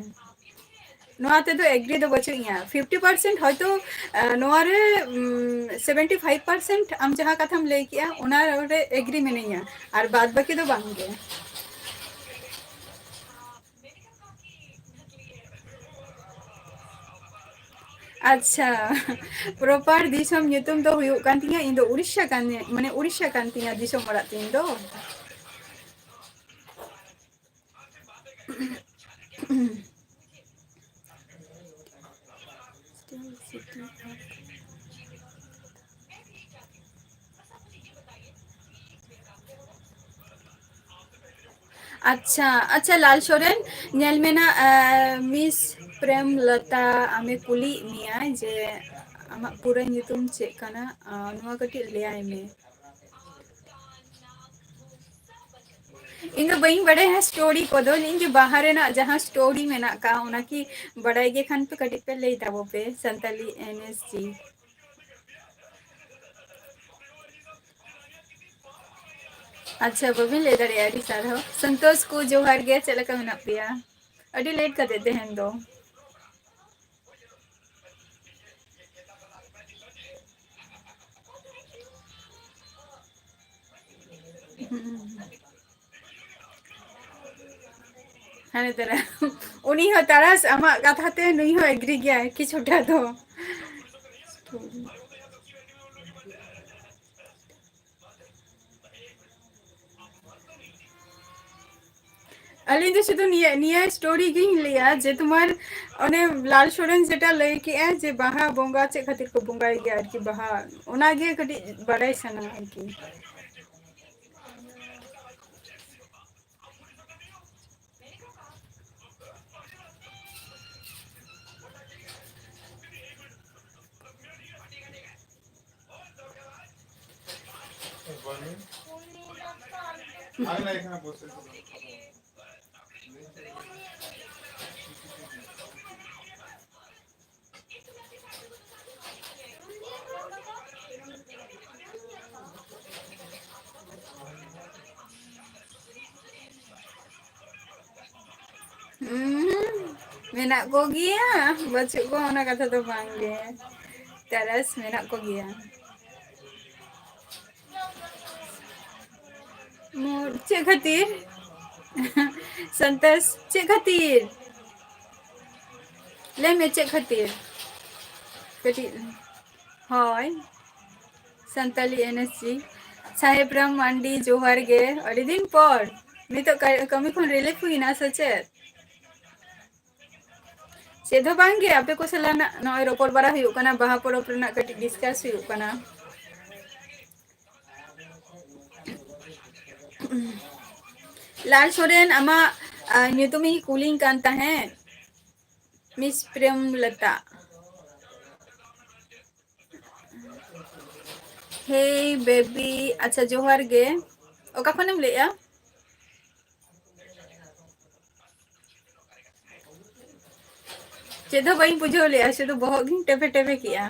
ᱱᱚᱣᱟ ᱛᱮᱫᱚ agree ᱫᱚ ᱵᱟᱹᱪᱩᱜ ᱤᱧᱟ᱾ Fifty percent ᱦᱚᱭᱛᱳ, ᱟᱸ, ᱱᱚᱣᱟ ᱨᱮ, ᱩᱢ, seventy five percent ᱟᱢ ᱡᱟᱦᱟᱸ ᱠᱟᱛᱷᱟᱢ ᱞᱟᱹᱭ ᱠᱮᱜᱼᱟ, ᱚᱱᱟ ᱨᱮ agree ᱢᱤᱱᱟᱹᱧᱟ, ᱟᱨ ᱵᱟᱫ ᱵᱟᱹᱠᱤ ᱫᱚ ᱵᱟᱝ ᱜᱮ᱾ ᱟᱪᱪᱷᱟ, proper ᱫᱤᱥᱚᱢ ᱧᱩᱛᱩᱢ ᱫᱚ ᱦᱩᱭᱩᱜ ᱠᱟᱱ ᱛᱤᱧᱟ, ᱤᱧ ᱫᱚ ᱩᱲᱤᱥᱥᱟ ᱠᱟᱱ, ᱢᱟᱱᱮ ᱩᱲᱤᱥᱥᱟ ᱠᱟᱱ ᱛᱤᱧᱟ ᱫᱤᱥᱚᱢ ᱚᱲᱟᱜ ᱛᱤᱧ ᱫᱚ᱾ ᱟᱪᱪᱷᱟ, ᱟᱪᱪᱷᱟ, ᱞᱟᱞ ᱥᱚᱨᱮᱱ, ᱧᱮᱞ ᱢᱮ ᱱᱟ, ᱟᱸ, ᱢᱤᱥ ᱯᱨᱮᱢᱞᱚᱛᱟ ᱟᱢᱮ ᱠᱩᱞᱤᱭᱮᱫ ᱢᱮᱭᱟ ᱡᱮ ᱟᱢᱟᱜ ᱯᱩᱨᱟᱹ ᱧᱩᱛᱩᱢ ᱪᱮᱫ ᱠᱟᱱᱟ? ᱟᱸ, ᱱᱚᱣᱟ ᱠᱟᱹᱴᱤᱡ ᱞᱟᱹᱭᱟᱭ ᱢᱮ᱾ ᱤᱧ ᱫᱚ ᱵᱟᱹᱧ ᱵᱟᱲᱟᱭᱟ story ᱠᱚᱫᱚ, ᱤᱧ ᱜᱮ ᱵᱟᱦᱟ ᱨᱮᱱᱟᱜ ᱡᱟᱦᱟᱸ story ᱢᱮᱱᱟᱜ ᱟᱠᱟᱫ, ᱚᱱᱟ ᱠᱤ ᱵᱟᱲᱟᱭ ᱜᱮ ᱠᱷᱟᱱ ᱯᱮ ᱠᱟᱹᱴᱤᱡ ᱯᱮ ᱞᱟᱹᱭ ᱛᱟᱵᱚ ᱯᱮ, ᱥᱟᱱᱛᱟᱞᱤ N S G᱾ ᱟᱪᱪᱷᱟ, ᱵᱟᱹᱵᱤᱱ ᱞᱟᱹᱭ ᱫᱟᱲᱮᱭᱟᱜᱼᱟ, ᱟᱹᱰᱤ ᱥᱟᱨᱦᱟᱣ᱾ ᱥᱚᱱᱛᱳᱥ ᱠᱚ ᱡᱚᱦᱟᱨ ᱜᱮ, ᱪᱮᱫ ᱞᱮᱠᱟ ᱢᱮᱱᱟᱜ ᱯᱮᱭᱟ? ᱟᱹᱰᱤ late ᱠᱟᱛᱮ ᱛᱮᱦᱮᱧ ᱫᱚ᱾ ᱦᱩᱸ᱾ ᱦᱟᱱᱮ ᱛᱟᱨᱟ᱾ ᱩᱱᱤ ᱦᱚᱸ ᱛᱟᱨᱟᱥ ᱟᱢᱟᱜ ᱠᱟᱛᱷᱟ ᱛᱮ ᱱᱩᱭ ᱦᱚᱸ agree ᱜᱮᱭᱟᱭ ᱠᱤᱪᱷᱩᱴᱟ ᱫᱚ᱾ ᱟᱹᱞᱤᱧ ᱫᱚ ᱥᱩᱫᱷᱩ ᱱᱤᱭᱟᱹ, ᱱᱤᱭᱟᱹ story ᱜᱤᱧ ᱞᱟᱹᱭᱟ ᱡᱮ ᱛᱳᱢᱟᱨ ᱚᱱᱮ ᱞᱟᱞ ᱥᱚᱨᱮᱱ ᱡᱮᱴᱟ ᱞᱟᱹᱭ ᱠᱮᱜᱼᱟ ᱡᱮ ᱵᱟᱦᱟ ᱵᱚᱸᱜᱟ ᱪᱮᱫ ᱠᱷᱟᱹᱛᱤᱨ ᱠᱚ ᱵᱚᱸᱜᱟᱭ ᱜᱮᱭᱟ ᱟᱨᱠᱤ ᱵᱟᱦᱟ, ᱚᱱᱟᱜᱮ ᱠᱟᱹᱴᱤᱡ ᱵᱟᱲᱟᱭ ᱥᱟᱱᱟ ᱟᱨᱠᱤ᱾ ᱦᱩᱸ, ᱢᱮᱱᱟᱜ ᱠᱚᱜᱮᱭᱟ, ᱵᱟᱹᱪᱩᱜ ᱠᱚᱣᱟ ᱚᱱᱟ ᱠᱟᱛᱷᱟ ᱫᱚ ᱵᱟᱝ ᱜᱮ᱾ ᱛᱟᱨᱟᱥ ᱢᱮᱱᱟᱜ ᱠᱚᱜᱮᱭᱟ᱾ ᱢᱩ-, ᱪᱮᱫ ᱠᱷᱟᱹᱛᱤᱨ? ᱥᱟᱱᱛᱟᱥ, ᱪᱮᱫ ᱠᱷᱟᱹᱛᱤᱨ? ᱞᱟᱹᱭ ᱢᱮ, ᱪᱮᱫ ᱠᱷᱟᱹᱛᱤᱨ? ᱠᱟᱹᱴᱤᱡ, ᱦᱳᱭ, ᱥᱟᱱᱛᱟᱞᱤ NSG᱾ ᱥᱟᱦᱮᱵ ᱨᱟᱢ ᱢᱟᱱᱰᱤ, ᱡᱚᱦᱟᱨ ᱜᱮ, ᱟᱹᱰᱤ ᱫᱤᱱ ᱯᱚᱨ᱾ ᱱᱤᱛᱚᱜ ᱠᱟ-, ᱠᱟᱹᱢᱤ ᱠᱷᱚᱱ relief ᱦᱩᱭᱱᱟ ᱥᱮ ᱪᱮᱫ? ᱪᱮᱫ ᱦᱚᱸ ᱵᱟᱝ ᱜᱮ, ᱟᱯᱮ ᱠᱚ ᱥᱟᱞᱟᱜ ᱱᱟᱜ ᱱᱚᱜᱼᱚᱭ ᱨᱚᱯᱚᱲ ᱵᱟᱲᱟ ᱦᱩᱭᱩᱜ ᱠᱟᱱᱟ, ᱵᱟᱦᱟ ᱯᱚᱨᱚᱵᱽ ᱨᱮᱱᱟᱜ ᱠᱟᱹᱴᱤᱡ discuss ᱦᱩᱭᱩᱜ ᱠᱟᱱᱟ᱾ ᱞᱟᱞ ᱥᱚᱨᱮᱱ, ᱟᱢᱟᱜ, ᱟ, ᱧᱩᱛᱩᱢᱤᱧ ᱠᱩᱞᱤᱧ ᱠᱟᱱ ᱛᱟᱦᱮᱸᱫ, ᱢᱤᱥ ᱯᱨᱮᱢᱞᱚᱛᱟ᱾ Hey baby, ᱟᱪᱪᱷᱟ, ᱡᱚᱦᱟᱨ ᱜᱮ᱾ ᱚᱠᱟ ᱠᱷᱚᱱᱮᱢ ᱞᱟᱹᱭᱮᱜᱼᱟ? ᱪᱮᱫ ᱦᱚᱸ ᱵᱟᱹᱧ ᱵᱩᱡᱷᱟᱹᱣ ᱞᱮᱜᱼᱟ, ᱥᱩᱫᱷᱩ ᱵᱚᱦᱚᱜ ᱜᱤᱧ ᱴᱮᱯᱮ ᱴᱮᱯᱮ ᱠᱮᱜᱼᱟ᱾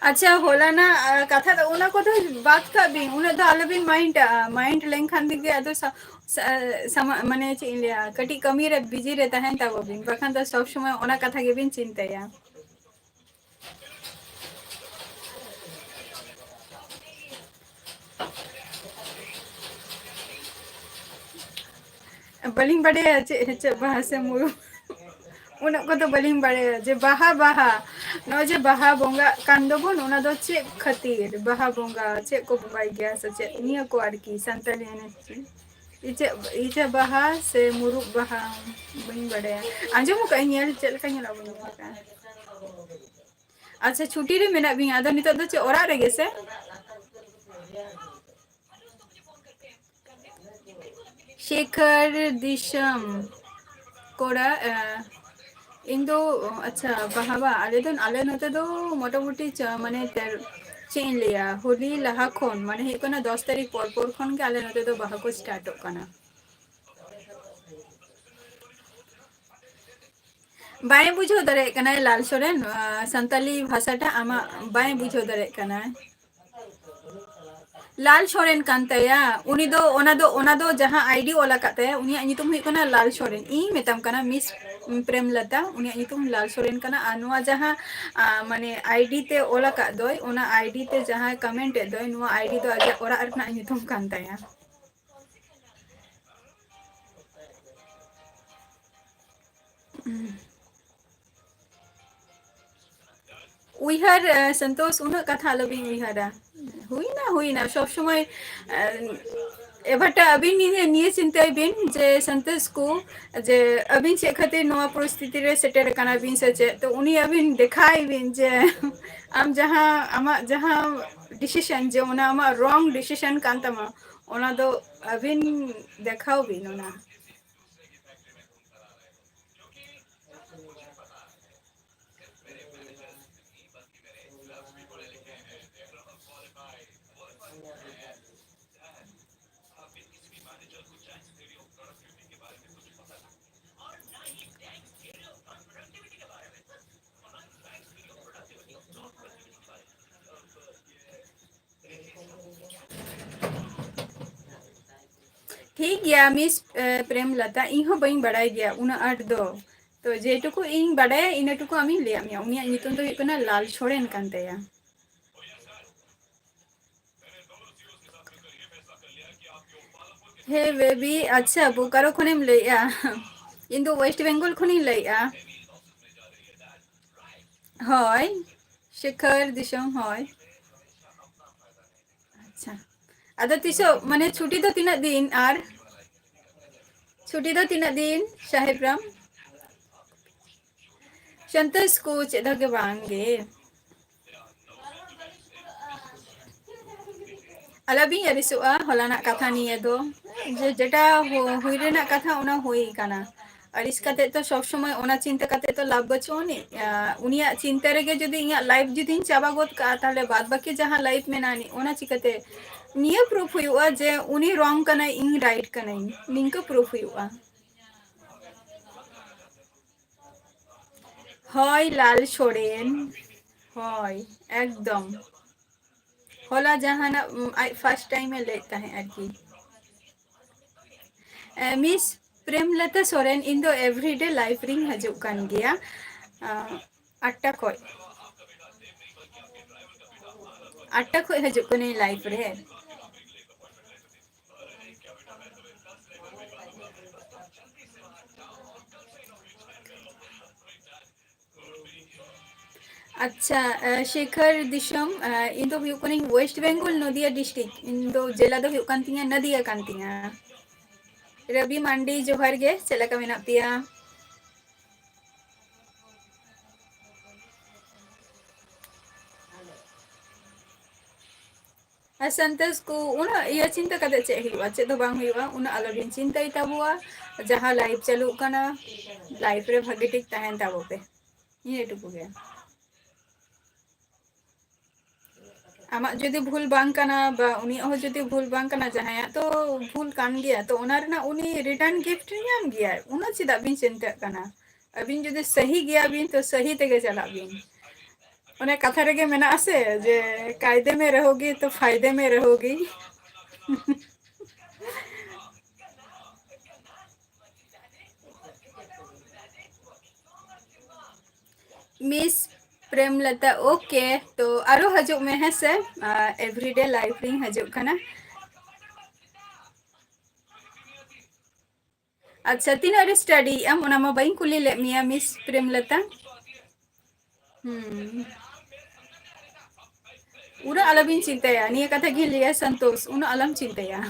ᱟᱪᱪᱷᱟ, ᱦᱚᱞᱟᱱᱟᱜ, ᱟ, ᱠᱟᱛᱷᱟ ᱫᱚ, ᱚᱱᱟ ᱠᱚᱫᱚ ᱵᱟᱫ ᱠᱟᱜ ᱵᱤᱱ, ᱩᱱᱟᱹᱜ ᱫᱚ ᱟᱞᱚᱵᱤᱱ mind ᱟᱜᱼᱟ᱾ Mind ᱞᱮᱱᱠᱷᱟᱱ ᱜᱮ ᱟᱫᱚ ᱥᱟ-, ᱥᱟ-, ᱥᱟᱢᱟ-, ᱢᱟᱱᱮ ᱪᱮᱫ ᱤᱧ ᱞᱟᱹᱭᱟ, ᱠᱟᱹᱴᱤᱡ ᱠᱟᱹᱢᱤ ᱨᱮ busy ᱨᱮ ᱛᱟᱦᱮᱱ ᱛᱟᱵᱚ ᱵᱤᱱ, ᱵᱟᱠᱷᱟᱱ ᱫᱚ ᱥᱚᱵ ᱥᱚᱢᱚᱭ ᱚᱱᱟ ᱠᱟᱛᱷᱟ ᱜᱮᱵᱤᱱ ᱪᱤᱱᱛᱟᱹᱭᱟ᱾ ᱵᱟᱹᱞᱤᱧ ᱵᱟᱰᱟᱭᱟ ᱪᱮᱫ ᱦᱚᱪᱚ ᱵᱟᱦᱟ ᱥᱮ ᱢᱩᱨᱩ-, ᱩᱱᱟᱹᱜ ᱠᱚᱫᱚ ᱵᱟᱹᱞᱤᱧ ᱵᱟᱲᱟᱭᱟ ᱡᱮ ᱵᱟᱦᱟ, ᱵᱟᱦᱟ, ᱱᱚᱜᱼᱚᱭ ᱡᱮ ᱵᱟᱦᱟ ᱵᱚᱸᱜᱟᱜ ᱠᱟᱱ ᱫᱚᱵᱚᱱ, ᱚᱱᱟ ᱫᱚ ᱪᱮᱫ ᱠᱷᱟᱹᱛᱤᱨ ᱵᱟᱦᱟ ᱵᱚᱸᱜᱟ, ᱪᱮᱫ ᱠᱚ ᱵᱚᱸᱜᱟᱭ ᱜᱮᱭᱟ ᱥᱮ ᱪᱮᱫ, ᱱᱤᱭᱟᱹ ᱠᱚ ᱟᱨᱠᱤ ᱥᱟᱱᱛᱟᱲᱤ ᱮᱱᱮᱡ ᱥᱮᱨᱮᱧ᱾ ᱤᱪᱟᱹᱜ, ᱤᱪᱟᱹᱜ ᱵᱟᱦᱟ ᱥᱮ ᱢᱩᱨᱩᱫ ᱵᱟᱦᱟ, ᱵᱟᱹᱧ ᱵᱟᱰᱟᱭᱟ᱾ ᱟᱸᱡᱚᱢ ᱟᱠᱟᱫ ᱟᱹᱧ, ᱧᱮᱞ ᱪᱮᱫ ᱞᱮᱠᱟ ᱧᱮᱞᱚᱜᱼᱟ ᱵᱟᱹᱧ ᱧᱮᱞ ᱟᱠᱟᱫᱼᱟ᱾ ᱟᱪᱪᱷᱟ, ᱪᱷᱩᱴᱤ ᱨᱮ ᱢᱮᱱᱟᱜ ᱵᱤᱱᱟ, ᱟᱫᱚ ᱱᱤᱛᱚᱜ ᱫᱚ ᱪᱮᱫ ᱚᱲᱟᱜ ᱨᱮᱜᱮ ᱥᱮ? ᱥᱮᱠᱷᱚᱨ ᱫᱤᱥᱚᱢ ᱠᱚᱲᱟ, ᱮ, ᱤᱧ ᱫᱚ, ᱟᱪᱪᱷᱟ, ᱵᱟᱦᱟ ᱵᱟ, ᱟᱞᱮ ᱫᱚ, ᱟᱞᱮ ᱱᱚᱛᱮ ᱫᱚ ᱢᱚᱴᱟᱢᱩᱴᱤ ᱪᱟ-, ᱢᱟᱱᱮ ᱛᱮᱨ-, ᱪᱮᱫ ᱤᱧ ᱞᱟᱹᱭᱟ, ᱦᱳᱞᱤ ᱞᱟᱦᱟ ᱠᱷᱚᱱ, ᱢᱟᱱᱮ ᱦᱩᱭᱩᱜ ᱠᱟᱱᱟ ᱫᱚᱥ ᱛᱟᱹᱨᱤᱠᱷ ᱯᱚᱨ ᱯᱚᱨ ᱠᱷᱚᱱ ᱜᱮ ᱟᱞᱮ ᱱᱚᱛᱮ ᱫᱚ ᱵᱟᱦᱟ ᱠᱚ startᱚᱜ ᱠᱟᱱᱟ᱾ ᱵᱟᱭ ᱵᱩᱡᱷᱟᱹᱣ ᱫᱟᱲᱮᱭᱟᱜ ᱠᱟᱱᱟᱭ ᱞᱟᱞ ᱥᱚᱨᱮᱱ, ᱟ, ᱥᱟᱱᱛᱟᱞᱤ ᱵᱷᱟᱥᱟᱴᱟ ᱟᱢᱟᱜ ᱵᱟᱭ ᱵᱩᱡᱷᱟᱹᱣ ᱫᱟᱲᱮᱭᱟᱜ ᱠᱟᱱᱟᱭ᱾ ᱞᱟᱞ ᱥᱚᱨᱮᱱ ᱠᱟᱱ ᱛᱟᱭᱟ᱾ ᱩᱱᱤ ᱫᱚ, ᱚᱱᱟ ᱫᱚ, ᱚᱱᱟ ᱫᱚ ᱡᱟᱦᱟᱸ ᱟᱭᱰᱤ ᱚᱞ ᱟᱠᱟᱫ ᱛᱟᱭᱟ, ᱩᱱᱤᱭᱟᱜ ᱧᱩᱛᱩᱢ ᱦᱩᱭᱩᱜ ᱠᱟᱱᱟ ᱞᱟᱞ ᱥᱚᱨᱮᱱ᱾ ᱤᱧ ᱢᱮᱛᱟᱢ ᱠᱟᱱᱟ, ᱢᱤᱥ ᱯᱨᱮᱢᱞᱚᱛᱟ, ᱩᱱᱤᱭᱟᱜ ᱧᱩᱛᱩᱢ ᱞᱟᱞ ᱥᱚᱨᱮᱱ ᱠᱟᱱᱟ᱾ ᱟᱨ ᱱᱚᱣᱟ ᱡᱟᱦᱟᱸ, ᱟ, ᱢᱟᱱᱮ ᱟᱭᱰᱤ ᱛᱮ ᱚᱞ ᱟᱠᱟᱫ ᱫᱚᱭ, ᱚᱱᱟ ᱟᱭᱰᱤ ᱛᱮ ᱡᱟᱦᱟᱸᱭ ᱠᱚᱢᱮᱱᱴ ᱮᱫ ᱫᱚᱭ, ᱱᱚᱣᱟ ᱟᱭᱰᱤ ᱫᱚ ᱟᱡᱟᱜ ᱚᱲᱟᱜ ᱨᱮᱱᱟᱜ ᱧᱩᱛᱩᱢ ᱠᱟᱱ ᱛᱟᱭᱟ᱾ ᱩᱭᱦᱟᱹᱨ, ᱮ, ᱥᱚᱱᱛᱳᱥ, ᱩᱱᱟᱹᱜ ᱠᱟᱛᱷᱟ ᱟᱞᱚᱵᱤᱱ ᱩᱭᱦᱟᱹᱨᱟ᱾ ᱦᱩᱭᱱᱟ, ᱦᱩᱭᱱᱟ, ᱥᱚᱵ ᱥᱚᱢᱚᱭ, ᱮ, ᱮᱵᱷᱟᱴᱟ ᱟᱹᱵᱤᱱ ᱱᱤᱭᱟᱹ, ᱱᱤᱭᱟᱹ ᱪᱤᱱᱛᱟᱹᱭ ᱵᱤᱱ ᱡᱮ ᱥᱚᱱᱛᱳᱥ ᱠᱚ, ᱡᱮ ᱟᱹᱵᱤᱱ ᱪᱮᱫ ᱠᱷᱟᱹᱛᱤᱨ ᱱᱚᱣᱟ ᱯᱚᱨᱤᱥᱛᱷᱤᱛᱤ ᱨᱮ ᱥᱮᱴᱮᱨ ᱟᱠᱟᱱᱟ ᱵᱤᱱ ᱥᱮ ᱪᱮᱫ, ᱛᱚ ᱩᱱᱤ ᱟᱹᱵᱤᱱ ᱫᱮᱠᱷᱟᱭ ᱵᱤᱱ ᱡᱮ ᱟᱢ ᱡᱟᱦᱟᱸ, ᱟᱢᱟᱜ ᱡᱟᱦᱟᱸ ᱰᱤᱥᱤᱥᱚᱱ, ᱡᱮ ᱚᱱᱟ ᱟᱢᱟᱜ ᱨᱚᱝ ᱰᱤᱥᱤᱥᱚᱱ ᱠᱟᱱ ᱛᱟᱢᱟ, ᱚᱱᱟ ᱫᱚ ᱟᱹᱵᱤᱱ ᱫᱮᱠᱷᱟᱣ ᱵᱤᱱ ᱚᱱᱟ᱾ ᱴᱷᱤᱠ ᱜᱮᱭᱟ ᱢᱤᱥ, ᱮ, ᱯᱨᱮᱢᱞᱚᱛᱟ, ᱤᱧ ᱦᱚᱸ ᱵᱟᱹᱧ ᱵᱟᱲᱟᱭ ᱜᱮᱭᱟ ᱩᱱᱟᱹᱜ ᱟᱸᱴ ᱫᱚ᱾ ᱛᱚ ᱡᱮᱴᱩᱠᱩ ᱤᱧ ᱵᱟᱰᱟᱭᱟ, ᱤᱱᱟᱹᱴᱩᱠᱩ ᱟᱢᱤᱧ ᱞᱟᱹᱭᱟᱫ ᱢᱮᱭᱟ᱾ ᱩᱱᱤᱭᱟᱜ ᱧᱩᱛᱩᱢ ᱫᱚ ᱦᱩᱭᱩᱜ ᱠᱟᱱᱟ ᱞᱟᱞ ᱥᱚᱨᱮᱱ ᱠᱟᱱ ᱛᱟᱭᱟ᱾ ᱦᱮ ᱵᱮᱵᱤ, ᱟᱪᱪᱷᱟ, ᱵᱳᱠᱟᱨᱳ ᱠᱷᱚᱱᱮᱢ ᱞᱟᱹᱭᱮᱜᱼᱟ? ᱤᱧ ᱫᱚ ᱳᱭᱮᱥᱴ ᱵᱮᱝᱜᱚᱞ ᱠᱷᱚᱱᱤᱧ ᱞᱟᱹᱭᱮᱜᱼᱟ᱾ ᱦᱳᱭ, ᱥᱤᱠᱷᱟᱨ ᱫᱤᱥᱚᱢ, ᱦᱳᱭ᱾ ᱟᱪᱪᱷᱟ, ᱟᱫᱚ ᱛᱤᱥᱚᱜ, ᱢᱟᱱᱮ, ᱪᱷᱩᱴᱤ ᱫᱚ ᱛᱤᱱᱟᱹᱜ ᱫᱤᱱ ᱟᱨ? ᱪᱷᱩᱴᱤ ᱫᱚ ᱛᱤᱱᱟᱹᱜ ᱫᱤᱱ, ᱥᱟᱦᱮᱵᱽ ᱨᱟᱢ? ᱥᱚᱱᱛᱳᱥ ᱠᱚ ᱪᱮᱫ ᱦᱚᱸ ᱜᱮ ᱵᱟᱝ ᱜᱮ᱾ ᱟᱞᱚᱵᱤᱱ ᱟᱹᱲᱤᱥᱚᱜᱼᱟ ᱦᱚᱞᱟᱱᱟᱜ ᱠᱟᱛᱷᱟ ᱱᱤᱭᱮ ᱫᱚ, ᱡᱮ ᱡᱮᱴᱟ ᱦᱩ-, ᱦᱩᱭ ᱨᱮᱱᱟᱜ ᱠᱟᱛᱷᱟ, ᱚᱱᱟ ᱦᱩᱭ ᱠᱟᱱᱟ᱾ ᱟᱹᱲᱤᱥ ᱠᱟᱛᱮ ᱛᱚ ᱥᱚᱵ ᱥᱚᱢᱚᱭ ᱚᱱᱟ ᱪᱤᱱᱛᱟᱹ ᱠᱟᱛᱮ ᱛᱚ ᱞᱟᱵᱷ ᱵᱟᱹᱪᱩᱜ ᱟᱹᱱᱤᱡ᱾ ᱟ, ᱩᱱᱤᱭᱟᱜ ᱪᱤᱱᱛᱟᱹ ᱨᱮᱜᱮ ᱡᱩᱫᱤ ᱤᱧᱟᱜ ᱞᱟᱭᱤᱯᱷ ᱡᱩᱫᱤᱧ ᱪᱟᱵᱟ ᱜᱚᱫ ᱠᱟᱜᱼᱟ, ᱛᱟᱦᱞᱮ ᱵᱟᱫ ᱵᱟᱹᱠᱤ ᱡᱟᱦᱟᱸ ᱞᱟᱭᱤᱯᱷ ᱢᱮᱱᱟᱜᱼᱟ ᱟᱹᱱᱤᱡ, ᱚᱱᱟ ᱪᱤᱠᱟᱹᱛᱮ ᱱᱤᱭᱟᱹ ᱯᱨᱩᱯᱷ ᱦᱩᱭᱩᱜᱼᱟ ᱡᱮ ᱩᱱᱤ ᱨᱚᱝ ᱠᱟᱱᱟᱭ, ᱤᱧ ᱨᱟᱭᱤᱴ ᱠᱟᱹᱱᱟᱹᱧ, ᱱᱤᱝᱠᱟᱹ ᱯᱨᱩᱯᱷ ᱦᱩᱭᱩᱜᱼᱟ᱾ ᱦᱳᱭ, ᱞᱟᱞ ᱥᱚᱨᱮᱱ, ᱦᱳᱭ, ᱮᱠᱫᱚᱢ᱾ ᱦᱚᱞᱟ ᱡᱟᱦᱟᱱᱟᱜ, ᱩᱢ, ᱟᱡ first time ᱮ ᱞᱟᱹᱭᱮᱫ ᱛᱟᱦᱮᱸᱫ ᱟᱨᱠᱤ᱾ ᱮ, ᱢᱤᱥ ᱯᱨᱮᱢᱞᱚᱛᱟ ᱥᱚᱨᱮᱱ, ᱤᱧ ᱫᱚ everyday live ᱨᱤᱧ ᱦᱤᱡᱩᱜ ᱠᱟᱱ ᱜᱮᱭᱟ᱾ ᱟ, ᱟᱴᱴᱟ ᱠᱷᱚᱡ, ᱟᱴᱴᱟ ᱠᱷᱚᱡ ᱦᱤᱡᱩᱜ ᱠᱟᱹᱱᱟᱹᱧ live ᱨᱮ᱾ ᱟᱪᱪᱷᱟ, ᱮ, ᱥᱮᱠᱷᱚᱨ ᱫᱤᱥᱚᱢ, ᱮ, ᱤᱧ ᱫᱚ ᱦᱩᱭᱩᱜ ᱠᱟᱹᱱᱟᱹᱧ West Bengal, ᱱᱚᱫᱤᱭᱟ district᱾ ᱤᱧ ᱫᱚ ᱡᱮᱞᱟ ᱫᱚ ᱦᱩᱭᱩᱜ ᱠᱟᱱ ᱛᱤᱧᱟ ᱱᱚᱫᱤᱭᱟ ᱠᱟᱱ ᱛᱤᱧᱟ᱾ ᱨᱚᱵᱤ ᱢᱟᱱᱰᱤ, ᱡᱚᱦᱟᱨ ᱜᱮ, ᱪᱮᱫ ᱞᱮᱠᱟ ᱢᱮᱱᱟᱜ ᱯᱮᱭᱟ? ᱟᱨ ᱥᱟᱱᱛᱟᱥ ᱠᱚ, ᱩᱱᱟᱹᱜ ᱤᱭᱟᱹ ᱪᱤᱱᱛᱟᱹ ᱠᱟᱛᱮ ᱪᱮᱫ ᱦᱩᱭᱩᱜᱼᱟ? ᱪᱮᱫ ᱦᱚᱸ ᱵᱟᱝ ᱦᱩᱭᱩᱜᱼᱟ᱾ ᱩᱱᱟᱹᱜ ᱟᱞᱚᱵᱤᱱ ᱪᱤᱱᱛᱟᱹᱭ ᱛᱟᱵᱚᱣᱟ᱾ ᱡᱟᱦᱟᱸ live ᱪᱟᱹᱞᱩᱜ ᱠᱟᱱᱟ, live ᱨᱮ ᱵᱷᱟᱜᱮ ᱴᱷᱤᱠ ᱛᱟᱦᱮᱱ ᱛᱟᱵᱚ ᱯᱮ᱾ ᱱᱤᱭᱟᱹ ᱴᱩᱠᱩ ᱜᱮ᱾ ᱟᱢᱟᱜ ᱡᱩᱫᱤ ᱵᱷᱩᱞ ᱵᱟᱝ ᱠᱟᱱᱟ ᱵᱟ ᱩᱱᱤᱭᱟᱜ ᱦᱚᱸ ᱡᱩᱫᱤ ᱵᱷᱩᱞ ᱵᱟᱝ ᱠᱟᱱᱟ, ᱡᱟᱦᱟᱸᱭᱟᱜ ᱛᱚ ᱵᱷᱩᱞ ᱠᱟᱱ ᱜᱮᱭᱟ, ᱛᱚ ᱚᱱᱟ ᱨᱮᱱᱟᱜ ᱩᱱᱤ return gift ᱧᱟᱢ ᱜᱮᱭᱟᱭ᱾ ᱩᱱᱟᱹᱜ ᱪᱮᱫᱟᱜ ᱵᱤᱱ ᱪᱤᱱᱛᱟᱹᱜ ᱠᱟᱱᱟ? ᱟᱹᱵᱤᱱ ᱡᱩᱫᱤ ᱥᱟᱹᱦᱤ ᱜᱮᱭᱟ ᱵᱤᱱ, ᱛᱚ ᱥᱟᱹᱦᱤ ᱛᱮᱜᱮ ᱪᱟᱞᱟᱜ ᱵᱤᱱ᱾ ᱚᱱᱮ ᱠᱟᱛᱷᱟ ᱨᱮᱜᱮ ᱢᱮᱱᱟᱜᱼᱟ ᱥᱮ, ᱡᱮ ᱠᱟᱭᱫᱮ ᱢᱮ ᱨᱮᱦᱳᱜᱤ ᱛᱚ ᱯᱷᱟᱭᱫᱮ ᱢᱮ ᱨᱮᱦᱳᱜᱤ᱾ ᱢᱤᱥ ᱯᱨᱮᱢᱞᱚᱛᱟ, okay, ᱛᱚ ᱟᱨᱚ ᱦᱤᱡᱩᱜ ᱢᱮ, ᱦᱮᱸ ᱥᱮ? ᱟᱨ everyday live ᱨᱤᱧ ᱦᱤᱡᱩᱜ ᱠᱟᱱᱟ᱾ ᱟᱪᱪᱷᱟ, ᱛᱤᱱᱟᱹᱜ ᱨᱮ study ᱮᱫ ᱟᱢ? ᱚᱱᱟ ᱢᱟ ᱵᱟᱹᱧ ᱠᱩᱞᱤ ᱞᱮᱫ ᱢᱮᱭᱟ, ᱢᱤᱥ ᱯᱨᱮᱢᱞᱚᱛᱟ᱾ ᱦᱩᱸ᱾ ᱩᱱᱟᱹᱜ ᱟᱞᱚᱵᱤᱱ ᱪᱤᱱᱛᱟᱹᱭᱟ, ᱱᱤᱭᱟᱹ ᱠᱟᱛᱷᱟ ᱜᱮ ᱞᱟᱹᱭᱟ ᱥᱚᱱᱛᱳᱥ, ᱩᱱᱟᱹᱜ ᱟᱞᱚᱢ ᱪᱤᱱᱛᱟᱹᱭᱟ᱾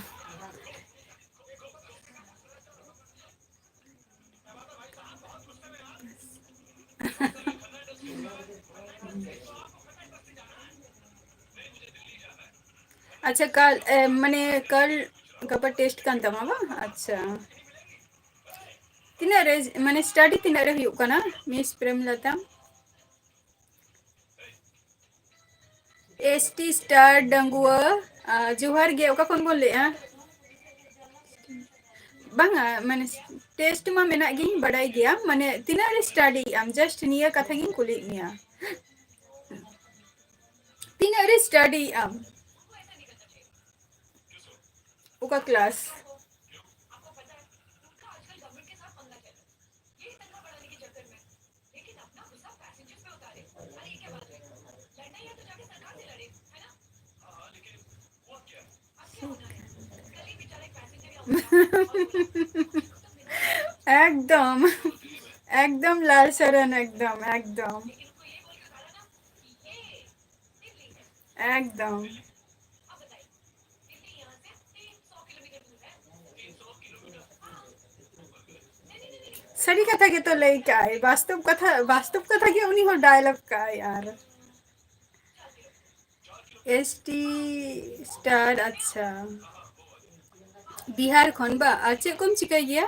ᱟᱪᱪᱷᱟ, ᱠᱟᱞ, ᱮ, ᱢᱟᱱᱮ ᱠᱟᱞ ᱜᱟᱯᱟ test ᱠᱟᱱ ᱛᱟᱢᱟ ᱵᱟᱝ? ᱟᱪᱪᱷᱟ, ᱛᱤᱱᱟᱹᱜ ᱨᱮ, ᱢᱟᱱᱮ study ᱛᱤᱱᱟᱹᱜ ᱨᱮ ᱦᱩᱭᱩᱜ ᱠᱟᱱᱟ, ᱢᱤᱥ ᱯᱨᱮᱢᱞᱚᱛᱟ? S T star ᱰᱟᱺᱜᱩᱣᱟᱹ, ᱟ, ᱡᱚᱦᱟᱨ ᱜᱮ, ᱚᱠᱟ ᱠᱷᱚᱱ ᱵᱚᱱ ᱞᱟᱹᱭᱮᱜᱼᱟ? ᱵᱟᱝᱟ, ᱢᱟᱱᱮ test ᱢᱟ ᱢᱮᱱᱟᱜ ᱜᱤᱧ ᱵᱟᱰᱟᱭ ᱜᱮᱭᱟ, ᱢᱟᱱᱮ ᱛᱤᱱᱟᱹᱜ ᱨᱮ study ᱮᱫ ᱟᱢ? Just ᱱᱤᱭᱟᱹ ᱠᱟᱛᱷᱟ ᱜᱤᱧ ᱠᱩᱞᱤᱭᱮᱫ ᱢᱮᱭᱟ, ᱛᱤᱱᱟᱹᱜ ᱨᱮ study ᱮᱫ ᱟᱢ? का क्लास। একদম, একদম লাল সরণ, একদম, একদম, একদম। ᱥᱟᱹᱨᱤ ᱠᱟᱛᱷᱟ ᱜᱮᱛᱚ ᱞᱟᱹᱭ ᱠᱟᱜᱼᱟᱭ, ᱵᱟᱥᱛᱚᱵ ᱠᱟᱛᱷᱟ, ᱵᱟᱥᱛᱚᱵ ᱠᱟᱛᱷᱟ ᱜᱮ ᱩᱱᱤ ᱦᱚᱸ ᱰᱟᱭᱞᱚᱜ ᱠᱟᱜᱼᱟᱭ᱾ ᱟᱨ ᱮᱥ ᱴᱤ ᱥᱴᱟᱨ, ᱟᱪᱪᱷᱟ, ᱵᱤᱦᱟᱨ ᱠᱷᱚᱱ ᱵᱟ? ᱟᱨ ᱪᱮᱫ ᱠᱚᱢ ᱪᱤᱠᱟᱹᱭ ᱜᱮᱭᱟ?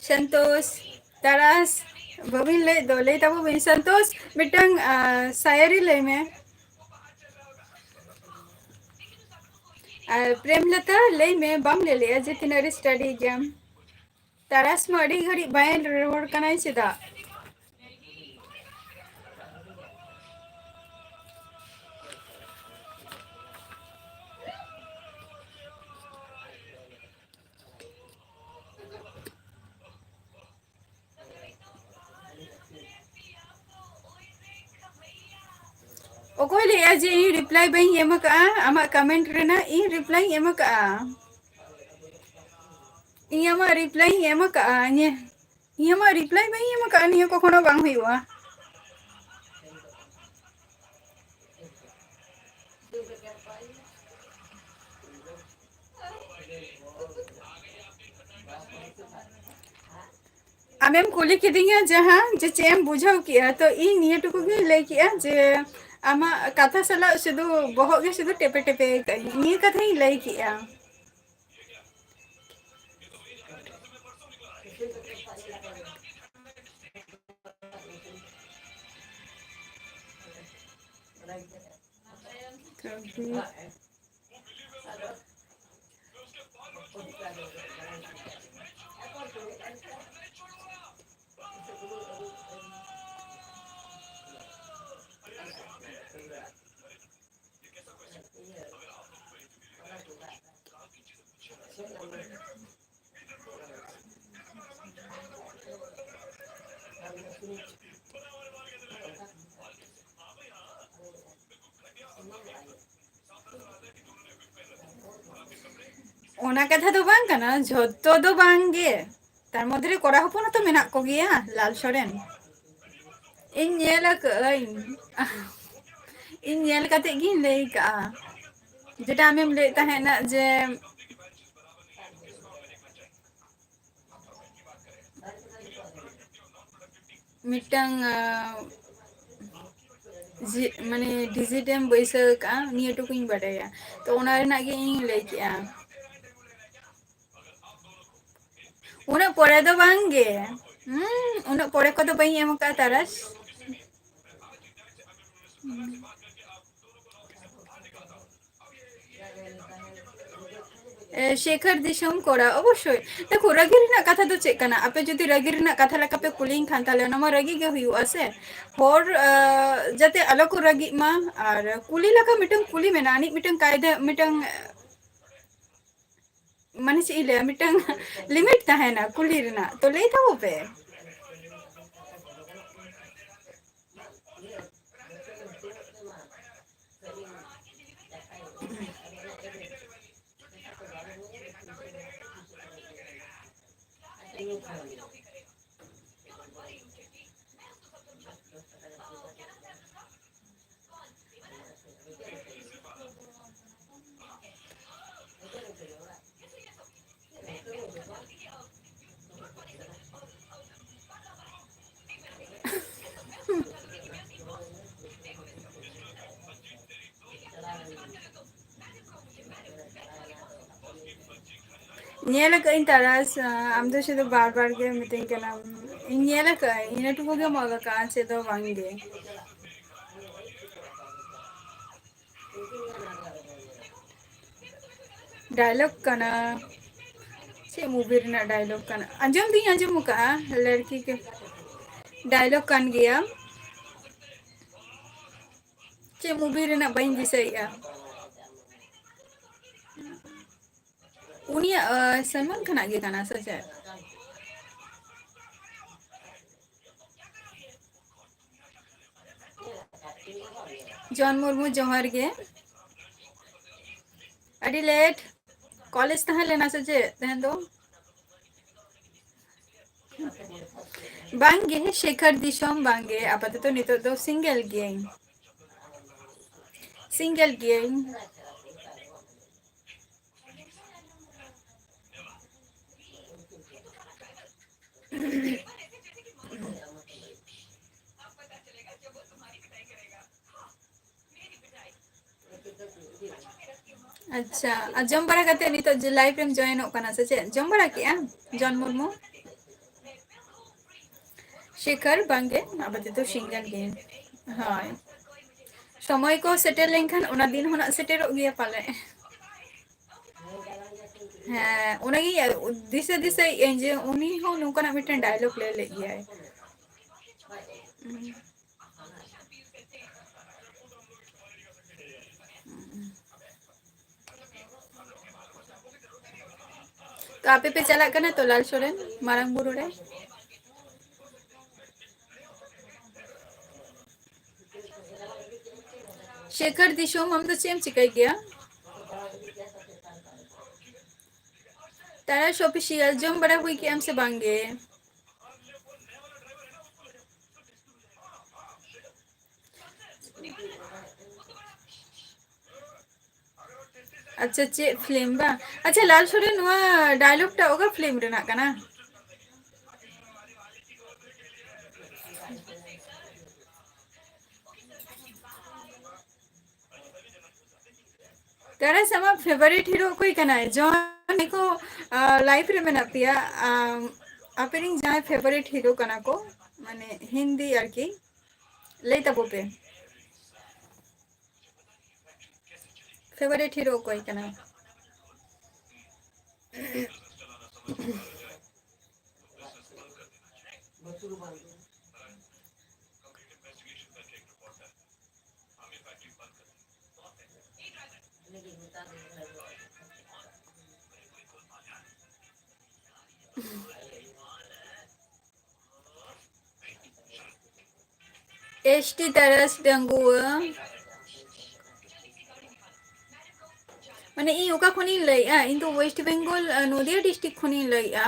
ᱥᱚᱱᱛᱳᱥ, ᱛᱟᱨᱟᱥ, ᱵᱟᱹᱵᱤᱱ ᱞᱟᱹᱭ ᱫᱚ, ᱞᱟᱹᱭ ᱛᱟᱵᱚ ᱵᱤᱱ᱾ ᱥᱚᱱᱛᱳᱥ, ᱢᱤᱫᱴᱟᱝ, ᱟ, ᱥᱟᱭᱟᱨᱤ ᱞᱟᱹᱭ ᱢᱮ᱾ ᱟᱨ ᱯᱨᱮᱢᱞᱚᱛᱟ, ᱞᱟᱹᱭ ᱢᱮ, ᱵᱟᱢ ᱞᱟᱹᱭ ᱞᱮᱜᱼᱟ ᱡᱮ ᱛᱤᱱᱟᱹᱜ ᱨᱮ ᱥᱴᱟᱰᱤ ᱜᱮᱭᱟᱢ? ᱛᱟᱨᱟᱥ ᱢᱟ ᱟᱹᱰᱤ ᱜᱷᱟᱹᱲᱤᱡ ᱵᱟᱭ ᱨᱚᱲ ᱠᱟᱱᱟᱭ, ᱪᱮᱫᱟᱜ? ᱚᱠᱚᱭ ᱞᱟᱹᱭᱟ ᱡᱮ ᱤᱧ ᱨᱤᱯᱞᱟᱭ ᱵᱟᱹᱧ ᱮᱢ ᱟᱠᱟᱫᱼᱟ ᱟᱢᱟᱜ ᱠᱚᱢᱮᱱᱴ ᱨᱮᱱᱟᱜ? ᱤᱧ ᱨᱤᱯᱞᱟᱭᱤᱧ ᱮᱢ ᱟᱠᱟᱫᱼᱟ, ᱤᱧ ᱟᱢᱟᱜ ᱨᱤᱯᱞᱟᱭᱤᱧ ᱮᱢ ᱟᱠᱟᱫᱼᱟ᱾ ᱤᱧ, ᱤᱧ ᱟᱢᱟᱜ ᱨᱤᱯᱞᱟᱭ ᱵᱟᱹᱧ ᱮᱢ ᱟᱠᱟᱫᱼᱟ, ᱱᱤᱭᱟᱹ ᱠᱚᱠᱷᱚᱱᱳ ᱵᱟᱝ ᱦᱩᱭᱩᱜᱼᱟ᱾ ᱟᱢᱮᱢ ᱠᱩᱞᱤ ᱠᱤᱫᱤᱧᱟ ᱡᱟᱦᱟᱸ, ᱡᱮ ᱪᱮᱫ ᱮᱢ ᱵᱩᱡᱷᱟᱹᱣ ᱠᱮᱜᱼᱟ, ᱛᱚ ᱤᱧ ᱱᱤᱭᱟᱹ ᱴᱩᱠᱩ ᱜᱤᱧ ᱞᱟᱹᱭ ᱠᱮᱜᱼᱟ ᱡᱮ ᱟᱢᱟᱜ ᱠᱟᱛᱷᱟ ᱥᱟᱞᱟᱜ ᱥᱩᱫᱷᱩ ᱵᱚᱦᱚᱜ ᱜᱮ ᱥᱩᱫᱷᱩ ᱴᱮᱯᱮ ᱴᱮᱯᱮ ᱟᱠᱟᱫᱟᱹᱧ, ᱱᱤᱭᱟᱹ ᱠᱟᱛᱷᱟᱧ ᱞᱟᱹᱭ ᱠᱮᱜᱼᱟ᱾ ᱚᱱᱟ ᱠᱟᱛᱷᱟ ᱫᱚ ᱵᱟᱝ ᱠᱟᱱᱟ, ᱡᱷᱚᱛᱚ ᱫᱚ ᱵᱟᱝ ᱜᱮ᱾ ᱛᱟᱨ ᱢᱚᱫᱽᱫᱷᱮ ᱨᱮ ᱠᱚᱲᱟ ᱦᱚᱯᱚᱱ ᱦᱚᱸᱛᱚ ᱢᱮᱱᱟᱜ ᱠᱚᱜᱮᱭᱟ, ᱞᱟᱞ ᱥᱚᱨᱮᱱ᱾ ᱤᱧ ᱧᱮᱞ ᱟᱠᱟᱫᱟᱹᱧ, ᱤᱧ ᱧᱮᱞ ᱠᱟᱛᱮ ᱜᱤᱧ ᱞᱟᱹᱭ ᱠᱟᱜᱼᱟ᱾ ᱡᱮᱴᱟ ᱟᱢᱮᱢ ᱞᱟᱹᱭᱮᱫ ᱛᱟᱦᱮᱸᱱᱟ ᱡᱮ ᱢᱤᱫᱴᱟᱝ, ᱟᱸ, ᱡᱮ, ᱢᱟᱱᱮ, ᱰᱤᱡᱤᱴ ᱮᱢ ᱵᱟᱹᱭᱥᱟᱹᱣ ᱟᱠᱟᱫᱼᱟ, ᱱᱤᱭᱟᱹ ᱴᱩᱠᱩᱧ ᱵᱟᱰᱟᱭᱟ᱾ ᱛᱚ, ᱚᱱᱟ ᱨᱮᱱᱟᱜ ᱜᱮ ᱤᱧ ᱞᱟᱹᱭ ᱠᱮᱜᱼᱟ᱾ ᱩᱱᱟᱹᱜ ᱯᱚᱨᱮ ᱫᱚ ᱵᱟᱝ ᱜᱮ᱾ ᱦᱩᱸ, ᱩᱱᱟᱹᱜ ᱯᱚᱨᱮ ᱠᱚᱫᱚ ᱵᱟᱹᱧ ᱮᱢ ᱟᱠᱟᱫᱼᱟ, ᱛᱟᱨᱟᱥ᱾ ᱮ, ᱥᱮᱠᱷᱟᱨ ᱫᱤᱥᱚᱢ ᱠᱚᱲᱟ, ᱚᱵᱚᱥᱥᱳᱭ᱾ ᱫᱮᱠᱷᱚ, ᱨᱟᱹᱜᱤ ᱨᱮᱱᱟᱜ ᱠᱟᱛᱷᱟ ᱫᱚ ᱪᱮᱫ ᱠᱟᱱᱟ? ᱟᱯᱮ ᱡᱩᱫᱤ ᱨᱟᱹᱜᱤ ᱨᱮᱱᱟᱜ ᱠᱟᱛᱷᱟ ᱞᱮᱠᱟ ᱯᱮ ᱠᱩᱞᱤᱧ ᱠᱷᱟᱱ, ᱛᱟᱦᱞᱮ ᱚᱱᱟ ᱢᱟ ᱨᱟᱹᱜᱤ ᱜᱮ ᱦᱩᱭᱩᱜᱼᱟ ᱥᱮ᱾ ᱦᱚᱲ, ᱟ, ᱡᱟᱛᱮ ᱟᱞᱚ ᱠᱚ ᱨᱟᱹᱜᱤᱜ ᱢᱟ᱾ ᱟᱨ ᱠᱩᱞᱤ ᱞᱮᱠᱟ ᱢᱤᱫᱴᱟᱝ ᱠᱩᱞᱤ ᱢᱮᱱᱟᱜᱼᱟ, ᱟᱹᱱᱤᱡ ᱢᱤᱫᱴᱟᱝ ᱠᱟᱭᱫᱟ, ᱢᱤᱫᱴᱟᱝ, ᱢᱟᱱᱮ ᱪᱮᱫ ᱤᱧ ᱞᱟᱹᱭᱟ, ᱢᱤᱫᱴᱟᱝ ᱞᱤᱢᱤᱴ ᱛᱟᱦᱮᱱᱟ ᱠᱩᱞᱤ ᱨᱮᱱᱟᱜ᱾ ᱛᱚ ᱞᱟᱹᱭ ᱛᱟᱵᱚ ᱯᱮ᱾ ᱧᱮᱞ ᱟᱠᱟᱫᱟᱹᱧ ᱛᱟᱨᱟᱥ, ᱟᱢ ᱫᱚ ᱥᱩᱫᱷᱩ ᱵᱟᱨ ᱵᱟᱨ ᱜᱮ ᱢᱤᱛᱟᱹᱧ ᱠᱟᱱᱟᱢ᱾ ᱤᱧ ᱧᱮᱞ ᱟᱠᱟᱫᱟᱹᱧ, ᱤᱱᱟᱹ ᱴᱩᱠᱩ ᱜᱮᱢ ᱚᱞ ᱟᱠᱟᱫᱼᱟ, ᱪᱮᱫ ᱫᱚ ᱵᱟᱝ ᱜᱮ᱾ ᱰᱟᱭᱞᱚᱜ ᱠᱟᱱᱟ᱾ ᱪᱮᱫ movie ᱨᱮᱱᱟᱜ ᱰᱟᱭᱞᱚᱜ ᱠᱟᱱᱟ? ᱟᱸᱡᱚᱢ ᱫᱩᱧ ᱟᱸᱡᱚᱢ ᱟᱠᱟᱫᱼᱟ, ᱞᱟᱲᱠᱤ ᱠᱮ ᱰᱟᱭᱞᱚᱜ ᱠᱟᱱ ᱜᱮᱭᱟ᱾ ᱪᱮᱫ movie ᱨᱮᱱᱟᱜ ᱵᱟᱹᱧ ᱫᱤᱥᱟᱹᱭᱮᱫᱼᱟ᱾ ᱩᱱᱤᱭᱟᱜ, ᱟᱸ, ᱥᱟᱞᱢᱟᱱ ᱠᱷᱟᱱᱟᱜ ᱜᱮ ᱠᱟᱱᱟ ᱥᱮ ᱪᱮᱫ? ᱡᱚᱱ ᱢᱩᱨᱢᱩ, ᱡᱚᱦᱟᱨ ᱜᱮ᱾ ᱟᱹᱰᱤ late ᱠᱚᱞᱮᱡᱽ ᱛᱟᱦᱮᱸ ᱞᱮᱱᱟ ᱥᱮ ᱪᱮᱫ ᱛᱮᱦᱮᱧ ᱫᱚ? ᱵᱟᱝᱜᱮ, ᱥᱮᱠᱷᱟᱨ ᱫᱤᱥᱚᱢ ᱵᱟᱝᱜᱮ, ᱟᱯᱟᱛᱚᱛᱚ ᱱᱤᱛᱚᱜ ᱫᱚ single ᱜᱤᱭᱟᱹᱧ, single ᱜᱤᱭᱟᱹᱧ᱾ ᱟᱪᱪᱷᱟ, ᱟᱨ ᱡᱚᱢ ᱵᱟᱲᱟ ᱠᱟᱛᱮ ᱱᱤᱛᱚᱜ ᱡᱮ live ᱨᱮᱢ join ᱚᱜ ᱠᱟᱱᱟ ᱥᱮ ᱪᱮᱫ? ᱡᱚᱢ ᱵᱟᱲᱟ ᱠᱮᱜᱼᱟᱢ, ᱡᱚᱱ ᱢᱩᱨᱢᱩ? ᱥᱮᱠᱷᱟᱨ, ᱵᱟᱝᱜᱮ, ᱟᱯᱟᱛᱚᱛᱚ single ᱜᱮ᱾ ᱦᱳᱭ, ᱥᱚᱢᱚᱭ ᱠᱚ ᱥᱮᱴᱮᱨ ᱞᱮᱱᱠᱷᱟᱱ ᱚᱱᱟ ᱫᱤᱱ ᱦᱚᱸ ᱱᱟᱜ ᱥᱮᱴᱮᱨᱚᱜ ᱜᱮᱭᱟ ᱯᱟᱞᱮ᱾ ᱦᱮᱸ, ᱚᱱᱟᱜᱮ ᱫᱤᱥᱟᱹ ᱫᱤᱥᱟᱹᱭᱮᱫ ᱟᱹᱧ ᱡᱮ ᱩᱱᱤ ᱦᱚᱸ ᱱᱚᱝᱠᱟᱱᱟᱜ ᱢᱤᱫᱴᱮᱱ dialogue ᱞᱟᱹᱭ ᱞᱮᱫ ᱜᱮᱭᱟᱭ᱾ ᱛᱚ, ᱟᱯᱮ ᱯᱮ ᱪᱟᱞᱟᱜ ᱠᱟᱱᱟ ᱛᱚ ᱞᱟᱞ ᱥᱚᱨᱮᱱ ᱢᱟᱨᱟᱝ ᱵᱩᱨᱩ ᱨᱮ? ᱥᱮᱠᱷᱟᱨ ᱫᱤᱥᱚᱢ, ᱟᱢ ᱫᱚ ᱪᱮᱫ ᱮᱢ ᱪᱤᱠᱟᱹᱭ ᱜᱮᱭᱟ? ᱛᱟᱨᱟᱥ Official, ᱡᱚᱢ ᱵᱟᱲᱟ ᱦᱩᱭ ᱠᱮᱜᱼᱟᱢ ᱥᱮ ᱵᱟᱝ ᱜᱮ? ᱟᱪᱪᱷᱟ, ᱪᱮᱫ film ᱵᱟᱝ? ᱟᱪᱪᱷᱟ, ᱞᱟᱞ ᱥᱚᱨᱮᱱ, ᱱᱚᱣᱟ dialogue ᱴᱟ ᱚᱠᱟ film ᱨᱮᱱᱟᱜ ᱠᱟᱱᱟ? ᱛᱟᱨᱟᱥ, ᱟᱢᱟᱜ favourite hero ᱚᱠᱚᱭ ᱠᱟᱱᱟᱭ? ᱡᱚᱱ ᱱᱤᱠᱚ ᱞᱟᱭᱤᱯᱷ ᱨᱮ ᱢᱮᱱᱟᱜ ᱯᱮᱭᱟ᱾ ᱟᱯᱮ ᱨᱤᱱ ᱡᱟᱦᱟᱸᱭ ᱯᱷᱮᱵᱟᱨᱤᱴ ᱦᱤᱨᱳ ᱠᱟᱱᱟ ᱠᱚ, ᱢᱟᱱᱮ ᱦᱤᱱᱫᱤ ᱟᱨᱠᱤ, ᱞᱟᱹᱭ ᱛᱟᱵᱚ ᱯᱮ᱾ ᱯᱷᱮᱵᱟᱨᱤᱴ ᱦᱤᱨᱳ ᱚᱠᱚᱭ ᱠᱟᱱᱟ? ᱮᱥ ᱴᱤ ᱛᱟᱨᱟᱥ ᱰᱟᱺᱜᱩᱣᱟᱹ᱾ ᱢᱟᱱᱮ ᱤᱧ ᱚᱠᱟ ᱠᱷᱚᱱᱤᱧ ᱞᱟᱹᱭᱮᱜᱼᱟ? ᱤᱧ ᱫᱚ ᱳᱭᱮᱥᱴ ᱵᱮᱝᱜᱚᱞ, ᱟᱸ, ᱱᱚᱫᱤᱭᱟ ᱰᱤᱥᱴᱨᱤᱠᱴ ᱠᱷᱚᱱᱤᱧ ᱞᱟᱹᱭᱮᱜᱼᱟ᱾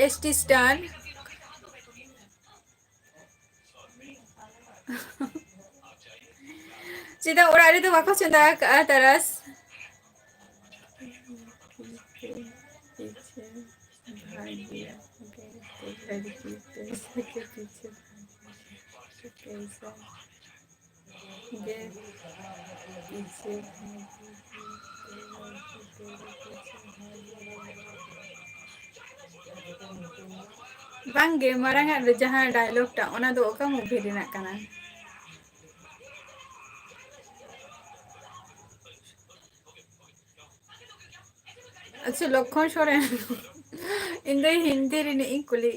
S T star. ᱪᱮᱫᱟᱜ ᱚᱲᱟᱜ ᱨᱮᱫᱚ ᱵᱟᱠᱚ ᱪᱚᱸᱫᱟ ᱟᱠᱟᱫᱼᱟ ᱛᱟᱨᱟᱥ? ᱯᱤᱪᱷᱮ ᱵᱷᱟᱜᱽ ᱜᱮᱭᱟ, ᱞᱟᱲᱠᱤ ᱯᱮᱥᱮ ᱠᱮ ᱯᱤᱪᱷᱮ ᱵᱷᱟᱜᱽ ᱜᱮᱭᱟ, ᱯᱮᱥᱟ ᱜᱮ ᱯᱤᱪᱷᱮ ᱵᱷᱟᱜᱽ ᱜᱮᱭᱟ, ᱞᱟᱲᱠᱤ ᱯᱮᱥᱮ ᱠᱮ ᱯᱤᱪᱷᱮ ᱵᱷᱟᱜᱽ ᱜᱮᱭᱟ᱾ ᱵᱟᱝᱜᱮ, ᱢᱟᱲᱟᱝ ᱟᱜ ᱨᱮ ᱡᱟᱦᱟᱸ ᱰᱟᱭᱞᱚᱜᱽ ᱴᱟᱜ, ᱚᱱᱟ ᱫᱚ ᱚᱠᱟ ᱢᱩᱵᱷᱤ ᱨᱮᱱᱟᱜ ᱠᱟᱱᱟ? ᱟᱪᱪᱷᱟ, ᱞᱚᱠᱠᱷᱚᱱ ᱥᱚᱨᱮᱱ᱾ ᱤᱧ ᱫᱚ ᱦᱤᱱᱫᱤ ᱨᱤᱱᱤᱡ ᱤᱧ ᱠᱩᱞᱤ,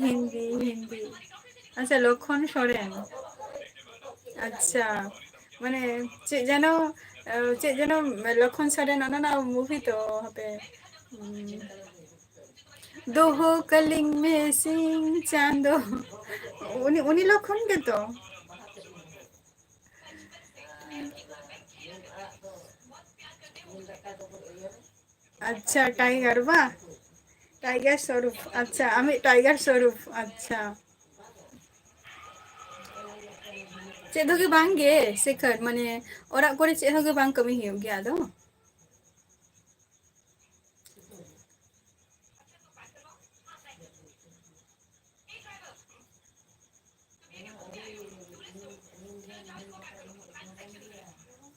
ᱦᱤᱱᱫᱤ, ᱦᱤᱱᱫᱤ᱾ ᱟᱪᱪᱷᱟ, ᱞᱚᱠᱠᱷᱚᱱ ᱥᱚᱨᱮᱱ᱾ ᱟᱪᱪᱷᱟ, ᱢᱟᱱᱮ ᱪᱮᱫ ᱡᱮᱱᱚ, ᱪᱮᱫ ᱡᱮᱱᱚ ᱞᱚᱠᱠᱷᱚᱱ ᱥᱚᱨᱮᱱ ᱚᱱᱟ ᱨᱮᱱᱟᱜ ᱢᱩᱵᱷᱤ ᱛᱚ, ᱦᱟᱯᱮ, ᱩᱸ, ᱫᱳᱦᱳ ᱠᱟᱞᱤᱝ ᱢᱮ ᱥᱤᱧ ᱪᱟᱸᱫᱳ, ᱩᱱᱤ, ᱩᱱᱤ ᱞᱚᱠᱠᱷᱚᱱ ᱜᱮᱛᱚ? ᱟᱪᱪᱷᱟ, ᱴᱟᱭᱜᱟᱨ ᱵᱟ? ᱴᱟᱭᱜᱟᱨ ᱥᱚᱨᱩᱯ, ᱟᱪᱪᱷᱟ, ᱟᱢᱤᱡ ᱴᱟᱭᱜᱟᱨ ᱥᱚᱨᱩᱯ, ᱟᱪᱪᱷᱟ᱾ ᱪᱮᱫ ᱦᱚᱸ ᱜᱮ ᱵᱟᱝ ᱜᱮ, ᱥᱮᱠᱷᱚᱨ, ᱢᱟᱱᱮ, ᱚᱲᱟᱜ ᱠᱚᱨᱮ ᱪᱮᱫ ᱦᱚᱸ ᱜᱮ ᱵᱟᱝ ᱠᱟᱹᱢᱤ ᱦᱩᱭᱩᱜ ᱜᱮᱭᱟ ᱟᱫᱚ?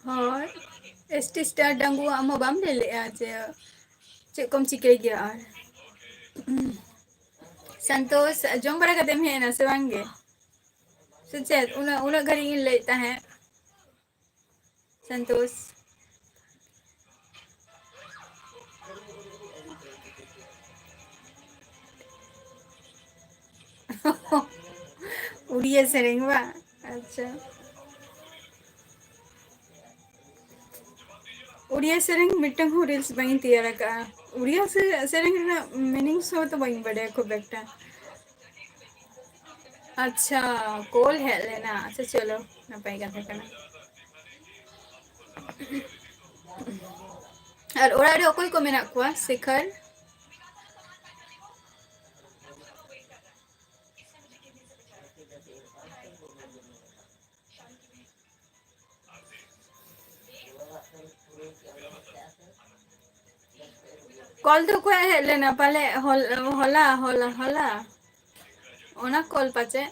ᱦᱳᱭ᱾ ᱮᱥ ᱴᱤ ᱥᱴᱟᱨ ᱰᱟᱺᱜᱩᱣᱟᱹ, ᱟᱢ ᱦᱚᱸ ᱵᱟᱢ ᱞᱟᱹᱭ ᱞᱮᱜᱼᱟ ᱡᱮ ᱪᱮᱫ ᱠᱚᱢ ᱪᱤᱠᱟᱹᱭ ᱜᱮᱭᱟ? ᱟᱨ ᱥᱟᱱᱛᱳᱥ, ᱡᱚᱢ ᱵᱟᱲᱟ ᱠᱟᱛᱮᱢ ᱦᱮᱡ ᱮᱱᱟ ᱥᱮ ᱵᱟᱝ ᱜᱮ? ᱥᱮ ᱪᱮᱫ? ᱩᱱᱟᱹᱜ, ᱩᱱᱟᱹᱜ ᱜᱷᱟᱹᱲᱤᱡ ᱤᱧ ᱞᱟᱹᱭᱮᱫ ᱛᱟᱦᱮᱸᱫ᱾ ᱥᱟᱱᱛᱳᱥ᱾ ᱩᱲᱤᱭᱟ ᱥᱮᱨᱮᱧ ᱵᱟᱝ? ᱟᱪᱪᱷᱟ᱾ ᱩᱲᱤᱭᱟ ᱥᱮᱨᱮᱧ ᱢᱤᱫᱴᱟᱝ ᱦᱚᱸ reels ᱵᱟᱹᱧ ᱛᱮᱭᱟᱨ ᱟᱠᱟᱫᱼᱟ᱾ ᱩᱲᱤᱭᱟ ᱥᱮ-, ᱥᱮᱨᱮᱧ ᱨᱮᱱᱟᱜ meanings ᱦᱚᱸ ᱛᱚ ᱵᱟᱹᱧ ᱵᱟᱰᱟᱭᱟ ᱠᱷᱩᱵ ᱮᱠᱴᱟ᱾ ᱟᱪᱪᱷᱟ, call ᱦᱮᱡ ᱞᱮᱱᱟ᱾ ᱟᱪᱪᱷᱟ, ᱪᱚᱞᱚ, ᱱᱟᱯᱟᱭ ᱠᱟᱛᱷᱟ ᱠᱟᱱᱟ᱾ ᱟᱨ ᱚᱲᱟᱜ ᱨᱮ ᱚᱠᱚᱭ ᱠᱚ ᱢᱮᱱᱟᱜ ᱠᱚᱣᱟ, ᱥᱮᱠᱷᱚᱨ? Call ᱫᱚ ᱚᱠᱚᱭᱟᱜ ᱦᱮᱡ ᱞᱮᱱᱟ? ᱯᱟᱞᱮ ᱦᱚᱞ-, ᱦᱚᱞᱟ, ᱦᱚᱞᱟ, ᱦᱚᱞᱟ᱾ ᱚᱱᱟ call ᱯᱟᱪᱮ᱾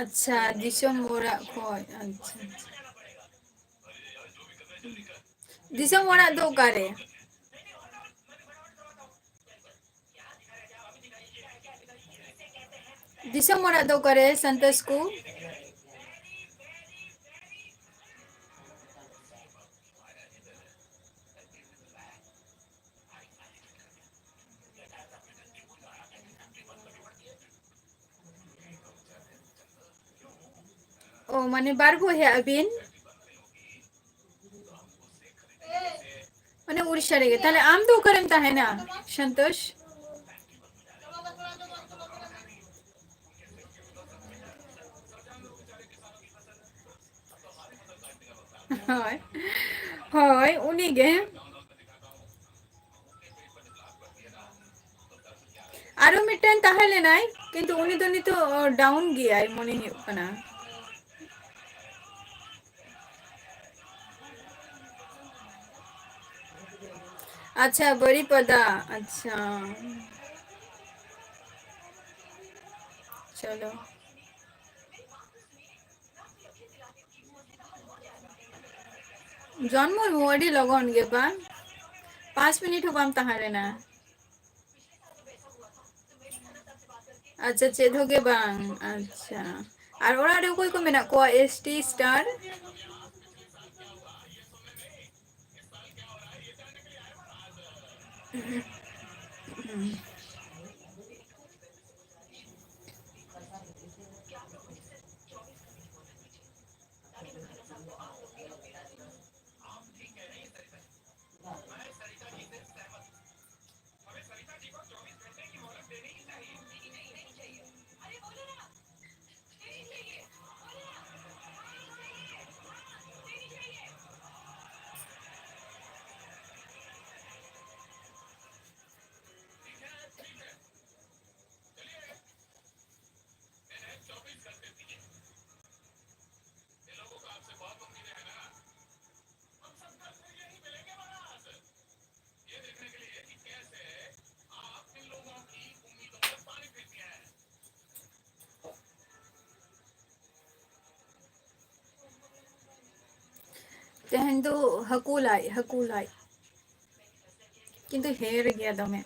ᱟᱪᱪᱷᱟ, ᱫᱤᱥᱚᱢ ᱚᱲᱟᱜ ᱠᱷᱚᱡ, ᱟᱪᱪᱷᱟ, ᱟᱪᱪᱷᱟ᱾ ᱫᱤᱥᱚᱢ ᱚᱲᱟᱜ ᱫᱚ ᱚᱠᱟᱨᱮ? ᱫᱤᱥᱚᱢ ᱚᱲᱟᱜ ᱫᱚ ᱚᱠᱟᱨᱮ, ᱥᱟᱱᱛᱟᱥ ᱠᱚ? ᱚ, ᱢᱟᱱᱮ ᱵᱟᱨ ᱵᱚᱭᱦᱟ ᱟᱹᱵᱤᱱ? ᱢᱟᱱᱮ ᱩᱲᱤᱥᱥᱟ ᱨᱮᱜᱮ᱾ ᱛᱟᱦᱞᱮ ᱟᱢ ᱫᱚ ᱚᱠᱟᱨᱮᱢ ᱛᱟᱦᱮᱱᱟ, ᱥᱚᱱᱛᱳᱥ? ᱦᱳᱭ, ᱦᱳᱭ, ᱩᱱᱤᱜᱮ᱾ ᱛᱟᱦᱮᱸ ᱞᱮᱱᱟᱭ, ᱠᱤᱱᱛᱩ ᱩᱱᱤ ᱫᱚ ᱱᱤᱛᱚᱜ down ᱜᱮᱭᱟᱭ ᱢᱚᱱᱮ ᱦᱩᱭᱩᱜ ᱠᱟᱱᱟ᱾ ᱟᱪᱪᱷᱟ, ᱵᱟᱹᱨᱤᱯᱟᱫᱟ, ᱟᱪᱪᱷᱟ᱾ ᱪᱚᱞᱚ᱾ ᱡᱚᱱ ᱢᱩᱨᱢᱩ ᱟᱹᱰᱤ ᱞᱚᱜᱚᱱ ᱜᱮ ᱵᱟᱝ, ᱯᱟᱸᱪ ᱢᱤᱱᱤᱴ ᱦᱚᱸ ᱵᱟᱢ ᱛᱟᱦᱮᱸ ᱞᱮᱱᱟ᱾ ᱟᱪᱪᱷᱟ, ᱪᱮᱫ ᱦᱚᱸ ᱜᱮ ᱵᱟᱝ᱾ ᱟᱪᱪᱷᱟ, ᱟᱨ ᱚᱲᱟᱜ ᱨᱮ ᱚᱠᱚᱭ ᱠᱚ ᱢᱮᱱᱟᱜ ᱠᱚᱣᱟ? S T star. ᱛᱮᱦᱮᱧ ᱫᱚ ᱦᱟᱹᱠᱩ ᱞᱟᱭ, ᱦᱟᱹᱠᱩ ᱞᱟᱭ᱾ ᱠᱤᱱᱛᱩ ᱦᱮᱨ ᱜᱮᱭᱟ ᱫᱚᱢᱮ᱾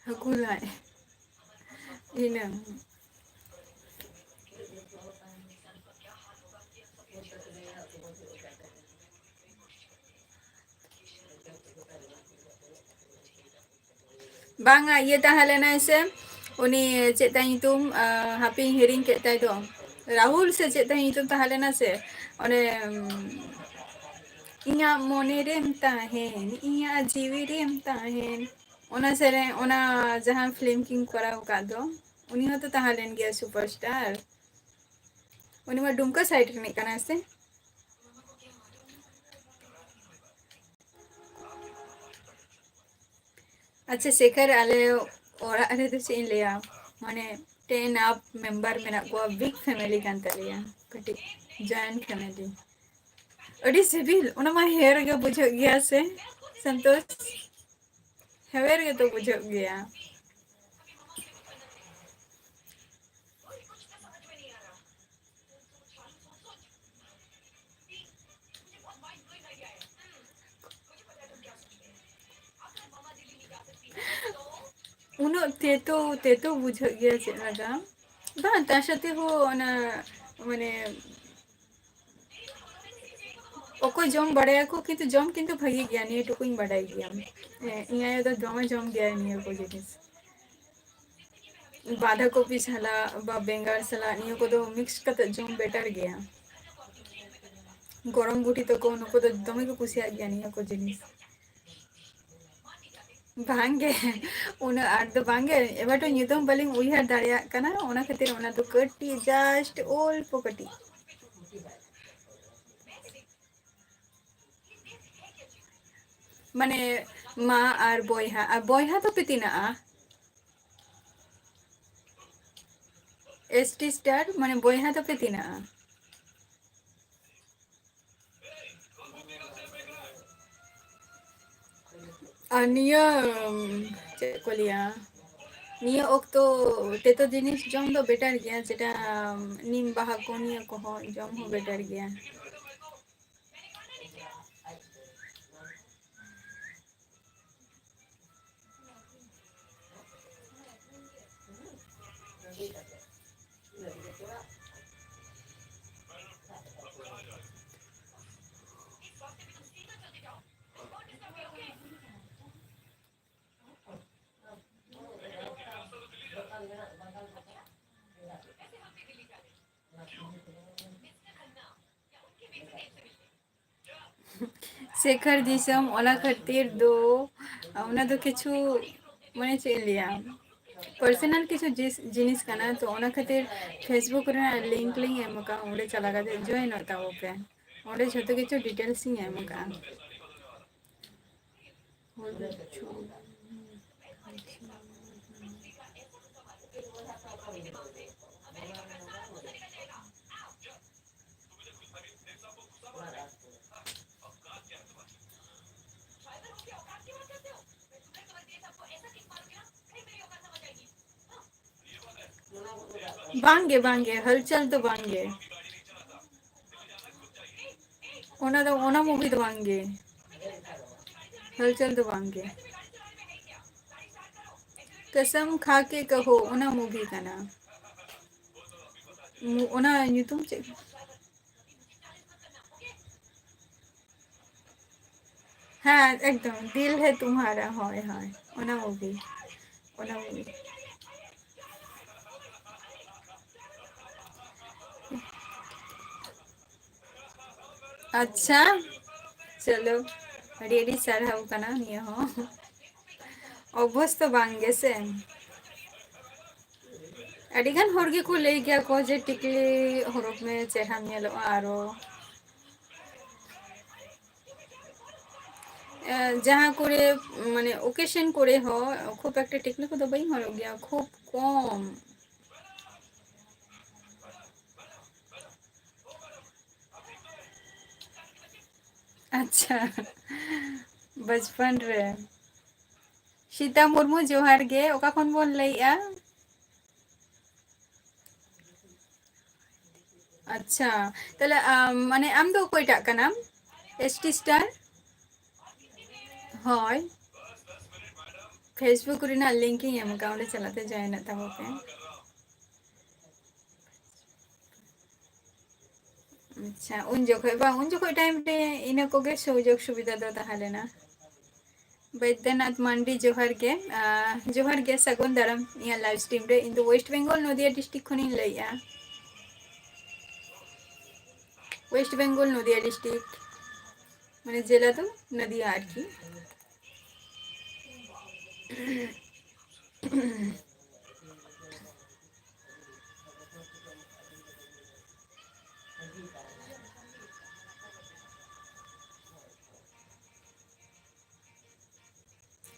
ᱦᱟᱹᱠᱩ ᱞᱟᱭ᱾ ᱤᱱᱟᱹ᱾ ᱵᱟᱝᱟ, ᱤᱭᱟᱹ ᱛᱟᱦᱮᱸ ᱞᱮᱱᱟᱭ ᱥᱮ, ᱩᱱᱤ ᱪᱮᱫ ᱛᱟᱭ ᱧᱩᱛᱩᱢ? ᱟᱸ, ᱦᱟᱯᱮᱧ ᱦᱤᱲᱤᱧ ᱠᱮᱫ ᱛᱟᱭ ᱫᱚ᱾ ᱨᱟᱦᱩᱞ ᱥᱮ ᱪᱮᱫ ᱛᱟᱭ ᱧᱩᱛᱩᱢ ᱛᱟᱦᱮᱸ ᱞᱮᱱᱟ ᱥᱮ? ᱚᱱᱮ, ᱩᱸ, ᱤᱧᱟᱜ ᱢᱚᱱᱮ ᱨᱮᱢ ᱛᱟᱦᱮᱱ, ᱤᱧᱟᱜ ᱡᱤᱣᱤ ᱨᱮᱢ ᱛᱟᱦᱮᱱ᱾ ᱚᱱᱟ ᱥᱮᱨᱮᱧ, ᱚᱱᱟ ᱡᱟᱦᱟᱸ ᱯᱷᱤᱞᱢ ᱠᱤᱱ ᱠᱚᱨᱟᱣ ᱟᱠᱟᱫ ᱫᱚ, ᱩᱱᱤ ᱦᱚᱸᱛᱚ ᱛᱟᱦᱮᱸ ᱞᱮᱱ ᱜᱮᱭᱟ ᱥᱩᱯᱟᱨᱥᱴᱟᱨ᱾ ᱩᱱᱤ ᱢᱟ ᱰᱩᱢᱠᱟ ᱥᱟᱭᱤᱰ ᱨᱤᱱᱤᱡ ᱠᱟᱱᱟᱭ ᱥᱮ? ᱟᱪᱪᱷᱟ ᱥᱮᱠᱷᱚᱨ, ᱟᱞᱮ ᱚᱲᱟᱜ ᱨᱮᱫᱚ ᱪᱮᱫ ᱤᱧ ᱞᱟᱹᱭᱟ, ᱢᱟᱱᱮ ten up member ᱢᱮᱱᱟᱜ ᱠᱚᱣᱟ, big family ᱠᱟᱱ ᱛᱟᱞᱮᱭᱟ, ᱠᱟᱹᱴᱤᱡ joint family᱾ ᱟᱹᱰᱤ ᱥᱤᱵᱤᱞ, ᱚᱱᱟ ᱢᱟ ᱦᱮᱣᱮᱨ ᱜᱮ ᱵᱩᱡᱷᱟᱹᱜ ᱜᱮᱭᱟ ᱥᱮ ᱥᱚᱱᱛᱳᱥ? ᱦᱮᱣᱮᱨ ᱜᱮᱛᱚ ᱵᱩᱡᱷᱟᱹᱜ ᱜᱮᱭᱟ᱾ ᱩᱱᱟᱹᱜ ᱛᱮᱛᱚ, ᱛᱮᱛᱚ ᱵᱩᱡᱷᱟᱹᱜ ᱜᱮᱭᱟ ᱪᱮᱫ ᱞᱮᱠᱟ᱾ ᱵᱟᱝ, ᱛᱟᱨ ᱥᱟᱛᱮ ᱦᱚᱸ ᱚᱱᱟ, ᱢᱟᱱᱮ, ᱚᱠᱚᱭ ᱡᱚᱢ ᱵᱟᱲᱟᱭᱟᱠᱚ, ᱠᱤᱱᱛᱩ ᱡᱚᱢ ᱠᱤᱱᱛᱩ ᱵᱷᱟᱜᱤ ᱜᱮᱭᱟ, ᱱᱤᱭᱟᱹ ᱴᱩᱠᱩᱧ ᱵᱟᱰᱟᱭ ᱜᱮᱭᱟ᱾ ᱦᱮᱸ, ᱤᱧ ᱟᱭᱳ ᱫᱚ ᱫᱚᱢᱮ ᱡᱚᱢ ᱜᱮᱭᱟᱭ ᱱᱤᱭᱟᱹ ᱠᱚ ᱡᱤᱱᱤᱥ᱾ ᱵᱟᱸᱫᱷᱟ ᱠᱚᱯᱤ ᱥᱟᱞᱟᱜ ᱵᱟ ᱵᱮᱸᱜᱟᱲ ᱥᱟᱞᱟᱜ ᱱᱤᱭᱟᱹ ᱠᱚᱫᱚ mix ᱠᱟᱛᱮ ᱡᱚᱢ better ᱜᱮᱭᱟ᱾ ᱜᱚᱲᱚᱢ ᱵᱩᱰᱷᱤ ᱛᱟᱠᱚ ᱱᱩᱠᱩ ᱫᱚ ᱫᱚᱢᱮ ᱠᱚ ᱠᱩᱥᱤᱭᱟᱜ ᱜᱮᱭᱟ ᱱᱤᱭᱟᱹ ᱠᱚ ᱡᱤᱱᱤᱥ᱾ ᱵᱟᱝᱜᱮ, ᱩᱱᱟᱹᱜ ᱟᱸᱴ ᱫᱚ ᱵᱟᱝᱜᱮ, ᱮᱵᱟᱨ ᱫᱚ ᱧᱩᱛᱩᱢ ᱵᱟᱹᱞᱤᱧ ᱩᱭᱦᱟᱹᱨ ᱫᱟᱲᱮᱭᱟᱜ ᱠᱟᱱᱟ, ᱚᱱᱟ ᱠᱷᱟᱹᱛᱤᱨ ᱚᱱᱟ ᱫᱚ ᱠᱟᱹᱴᱤᱡ, just ᱚᱞᱯᱚ ᱠᱟᱹᱴᱤᱡ᱾ ᱢᱟᱱᱮ, ᱢᱟ ᱟᱨ ᱵᱚᱭᱦᱟ, ᱟᱨ ᱵᱚᱭᱦᱟ ᱫᱚᱯᱮ ᱛᱤᱱᱟᱹᱜᱼᱟ? ᱮᱥ ᱴᱤ star, ᱢᱟᱱᱮ, ᱵᱚᱭᱦᱟ ᱫᱚᱯᱮ ᱛᱤᱱᱟᱹᱜᱼᱟ? ᱟᱨ ᱱᱤᱭᱟᱹ, ᱪᱮᱫ ᱠᱚ ᱞᱟᱹᱭᱟ, ᱱᱤᱭᱟᱹ ᱚᱠᱛᱚ ᱛᱮᱛᱚ ᱡᱤᱱᱤᱥ ᱡᱚᱢ ᱫᱚ better ᱜᱮᱭᱟ, ᱡᱮᱴᱟ ᱱᱤᱢ ᱵᱟᱦᱟ ᱠᱚ, ᱱᱤᱭᱟᱹ ᱠᱚᱦᱚᱸ ᱡᱚᱢ ᱦᱚᱸ better ᱜᱮᱭᱟ᱾ ᱥᱮᱠᱷᱟᱨ ᱫᱤᱥᱚᱢ, ᱚᱱᱟ ᱠᱷᱟᱹᱛᱤᱨ ᱫᱚ, ᱚᱱᱟ ᱫᱚ ᱠᱤᱪᱷᱩ, ᱢᱟᱱᱮ, ᱪᱮᱫ ᱤᱧ ᱞᱟᱹᱭᱟ, personal ᱠᱤᱪᱷᱩ ᱡᱤᱥ-, ᱡᱤᱱᱤᱥ ᱠᱟᱱᱟ, ᱛᱚ ᱚᱱᱟ ᱠᱷᱟᱹᱛᱤᱨ Facebook ᱨᱮᱱᱟᱜ link ᱞᱤᱧ ᱮᱢ ᱟᱠᱟᱫᱼᱟ, ᱚᱸᱰᱮ ᱪᱟᱞᱟᱣ ᱠᱟᱛᱮ join ᱚᱜ ᱛᱟᱵᱚ ᱯᱮ, ᱚᱸᱰᱮ ᱡᱷᱚᱛᱚ ᱠᱤᱪᱷᱩ details ᱤᱧ ᱮᱢ ᱟᱠᱟᱫᱼᱟ᱾ ᱵᱟᱝᱜᱮ, ᱵᱟᱝᱜᱮ, ᱦᱟᱞᱪᱟᱞ ᱫᱚ ᱵᱟᱝᱜᱮ᱾ ᱚᱱᱟ ᱫᱚ, ᱚᱱᱟ movie ᱫᱚ ᱵᱟᱝᱜᱮ᱾ ᱦᱟᱞᱪᱟᱞ ᱫᱚ ᱵᱟᱝᱜᱮ᱾ ᱠᱟᱥᱟᱢ ᱠᱷᱟ ᱠᱮ ᱠᱟᱦᱳ, ᱚᱱᱟ movie ᱠᱟᱱᱟ᱾ ᱢᱩ-, ᱚᱱᱟ ᱧᱩᱛᱩᱢ ᱪᱮᱫ? ᱦᱮᱸ, ᱮᱠᱫᱚᱢ, ᱫᱤᱞ ᱦᱮ ᱛᱩᱢᱦᱟᱨᱟ, ᱦᱳᱭ, ᱦᱳᱭ, ᱚᱱᱟ movie, ᱚᱱᱟ movie᱾ ᱟᱪᱪᱷᱟ, ᱪᱚᱞᱚ, ᱟᱹᱰᱤ ᱟᱹᱰᱤ ᱥᱟᱨᱦᱟᱣ ᱠᱟᱱᱟ ᱱᱤᱭᱟᱹ ᱦᱚᱸ᱾ ᱚᱵᱚᱥᱛᱚ ᱵᱟᱝ ᱜᱮ ᱥᱮ᱾ ᱟᱹᱰᱤᱜᱟᱱ ᱦᱚᱲ ᱜᱮᱠᱚ ᱞᱟᱹᱭ ᱜᱮᱭᱟ ᱠᱚ ᱡᱮ ᱴᱤᱠᱞᱤ ᱦᱚᱨᱚᱜ ᱢᱮ, ᱪᱮᱦᱨᱟᱢ ᱧᱮᱞᱚᱜᱼᱟ ᱟᱨᱚ᱾ ᱮ, ᱡᱟᱦᱟᱸ ᱠᱚᱨᱮ, ᱢᱟᱱᱮ, occasion ᱠᱚᱨᱮ ᱦᱚᱸ ᱠᱷᱩᱵ ᱮᱠᱴᱟ ᱴᱤᱠᱞᱤ ᱠᱚᱫᱚ ᱵᱟᱹᱧ ᱦᱚᱨᱚᱜ ᱜᱮᱭᱟ, ᱠᱷᱩᱵ ᱠᱚᱢ᱾ ᱟᱪᱪᱷᱟ, ᱵᱟᱪᱯᱚᱱ ᱨᱮ᱾ ᱥᱤᱛᱟ ᱢᱩᱨᱢᱩ, ᱡᱚᱦᱟᱨ ᱜᱮ᱾ ᱚᱠᱟ ᱠᱷᱚᱱ ᱵᱚᱱ ᱞᱟᱹᱭᱮᱜᱼᱟ? ᱟᱪᱪᱷᱟ, ᱛᱟᱦᱞᱮ, ᱟᱢ, ᱢᱟᱱᱮ, ᱟᱢ ᱫᱚ ᱚᱠᱚᱭᱴᱟᱜ ᱠᱟᱱᱟᱢ? S T star? ᱦᱳᱭ, Facebook ᱨᱮᱱᱟᱜ link ᱤᱧ ᱮᱢ ᱟᱠᱟᱫᱼᱟ, ᱚᱸᱰᱮ ᱪᱟᱞᱟᱜ ᱛᱮ join ᱚᱜ ᱛᱟᱵᱚ ᱯᱮ᱾ ᱟᱪᱪᱷᱟ, ᱩᱱ ᱡᱚᱠᱷᱚᱡ ᱵᱟᱝ, ᱩᱱ ᱡᱚᱠᱷᱚᱡ time ᱨᱮ ᱤᱱᱟᱹ ᱠᱚᱜᱮ ᱥᱩᱡᱳᱜᱽ ᱥᱩᱵᱤᱫᱷᱟ ᱫᱚ ᱛᱟᱦᱮᱸ ᱞᱮᱱᱟ᱾ ᱵᱚᱭᱫᱚᱱᱟᱛᱷ ᱢᱟᱱᱰᱤ, ᱡᱚᱦᱟᱨ ᱜᱮ᱾ ᱟᱸ, ᱡᱚᱦᱟᱨ ᱜᱮ, ᱥᱟᱹᱜᱩᱱ ᱫᱟᱨᱟᱢ ᱤᱧᱟᱹᱜ live stream ᱨᱮ᱾ ᱤᱧ ᱫᱚ West Bengal, ᱱᱚᱫᱤᱭᱟ district ᱠᱷᱚᱱᱤᱧ ᱞᱟᱹᱭᱮᱜᱼᱟ᱾ West Bengal, ᱱᱚᱫᱤᱭᱟ district, ᱢᱟᱱᱮ ᱡᱮᱞᱟ ᱫᱚ ᱱᱚᱫᱤᱭᱟ ᱟᱨᱠᱤ᱾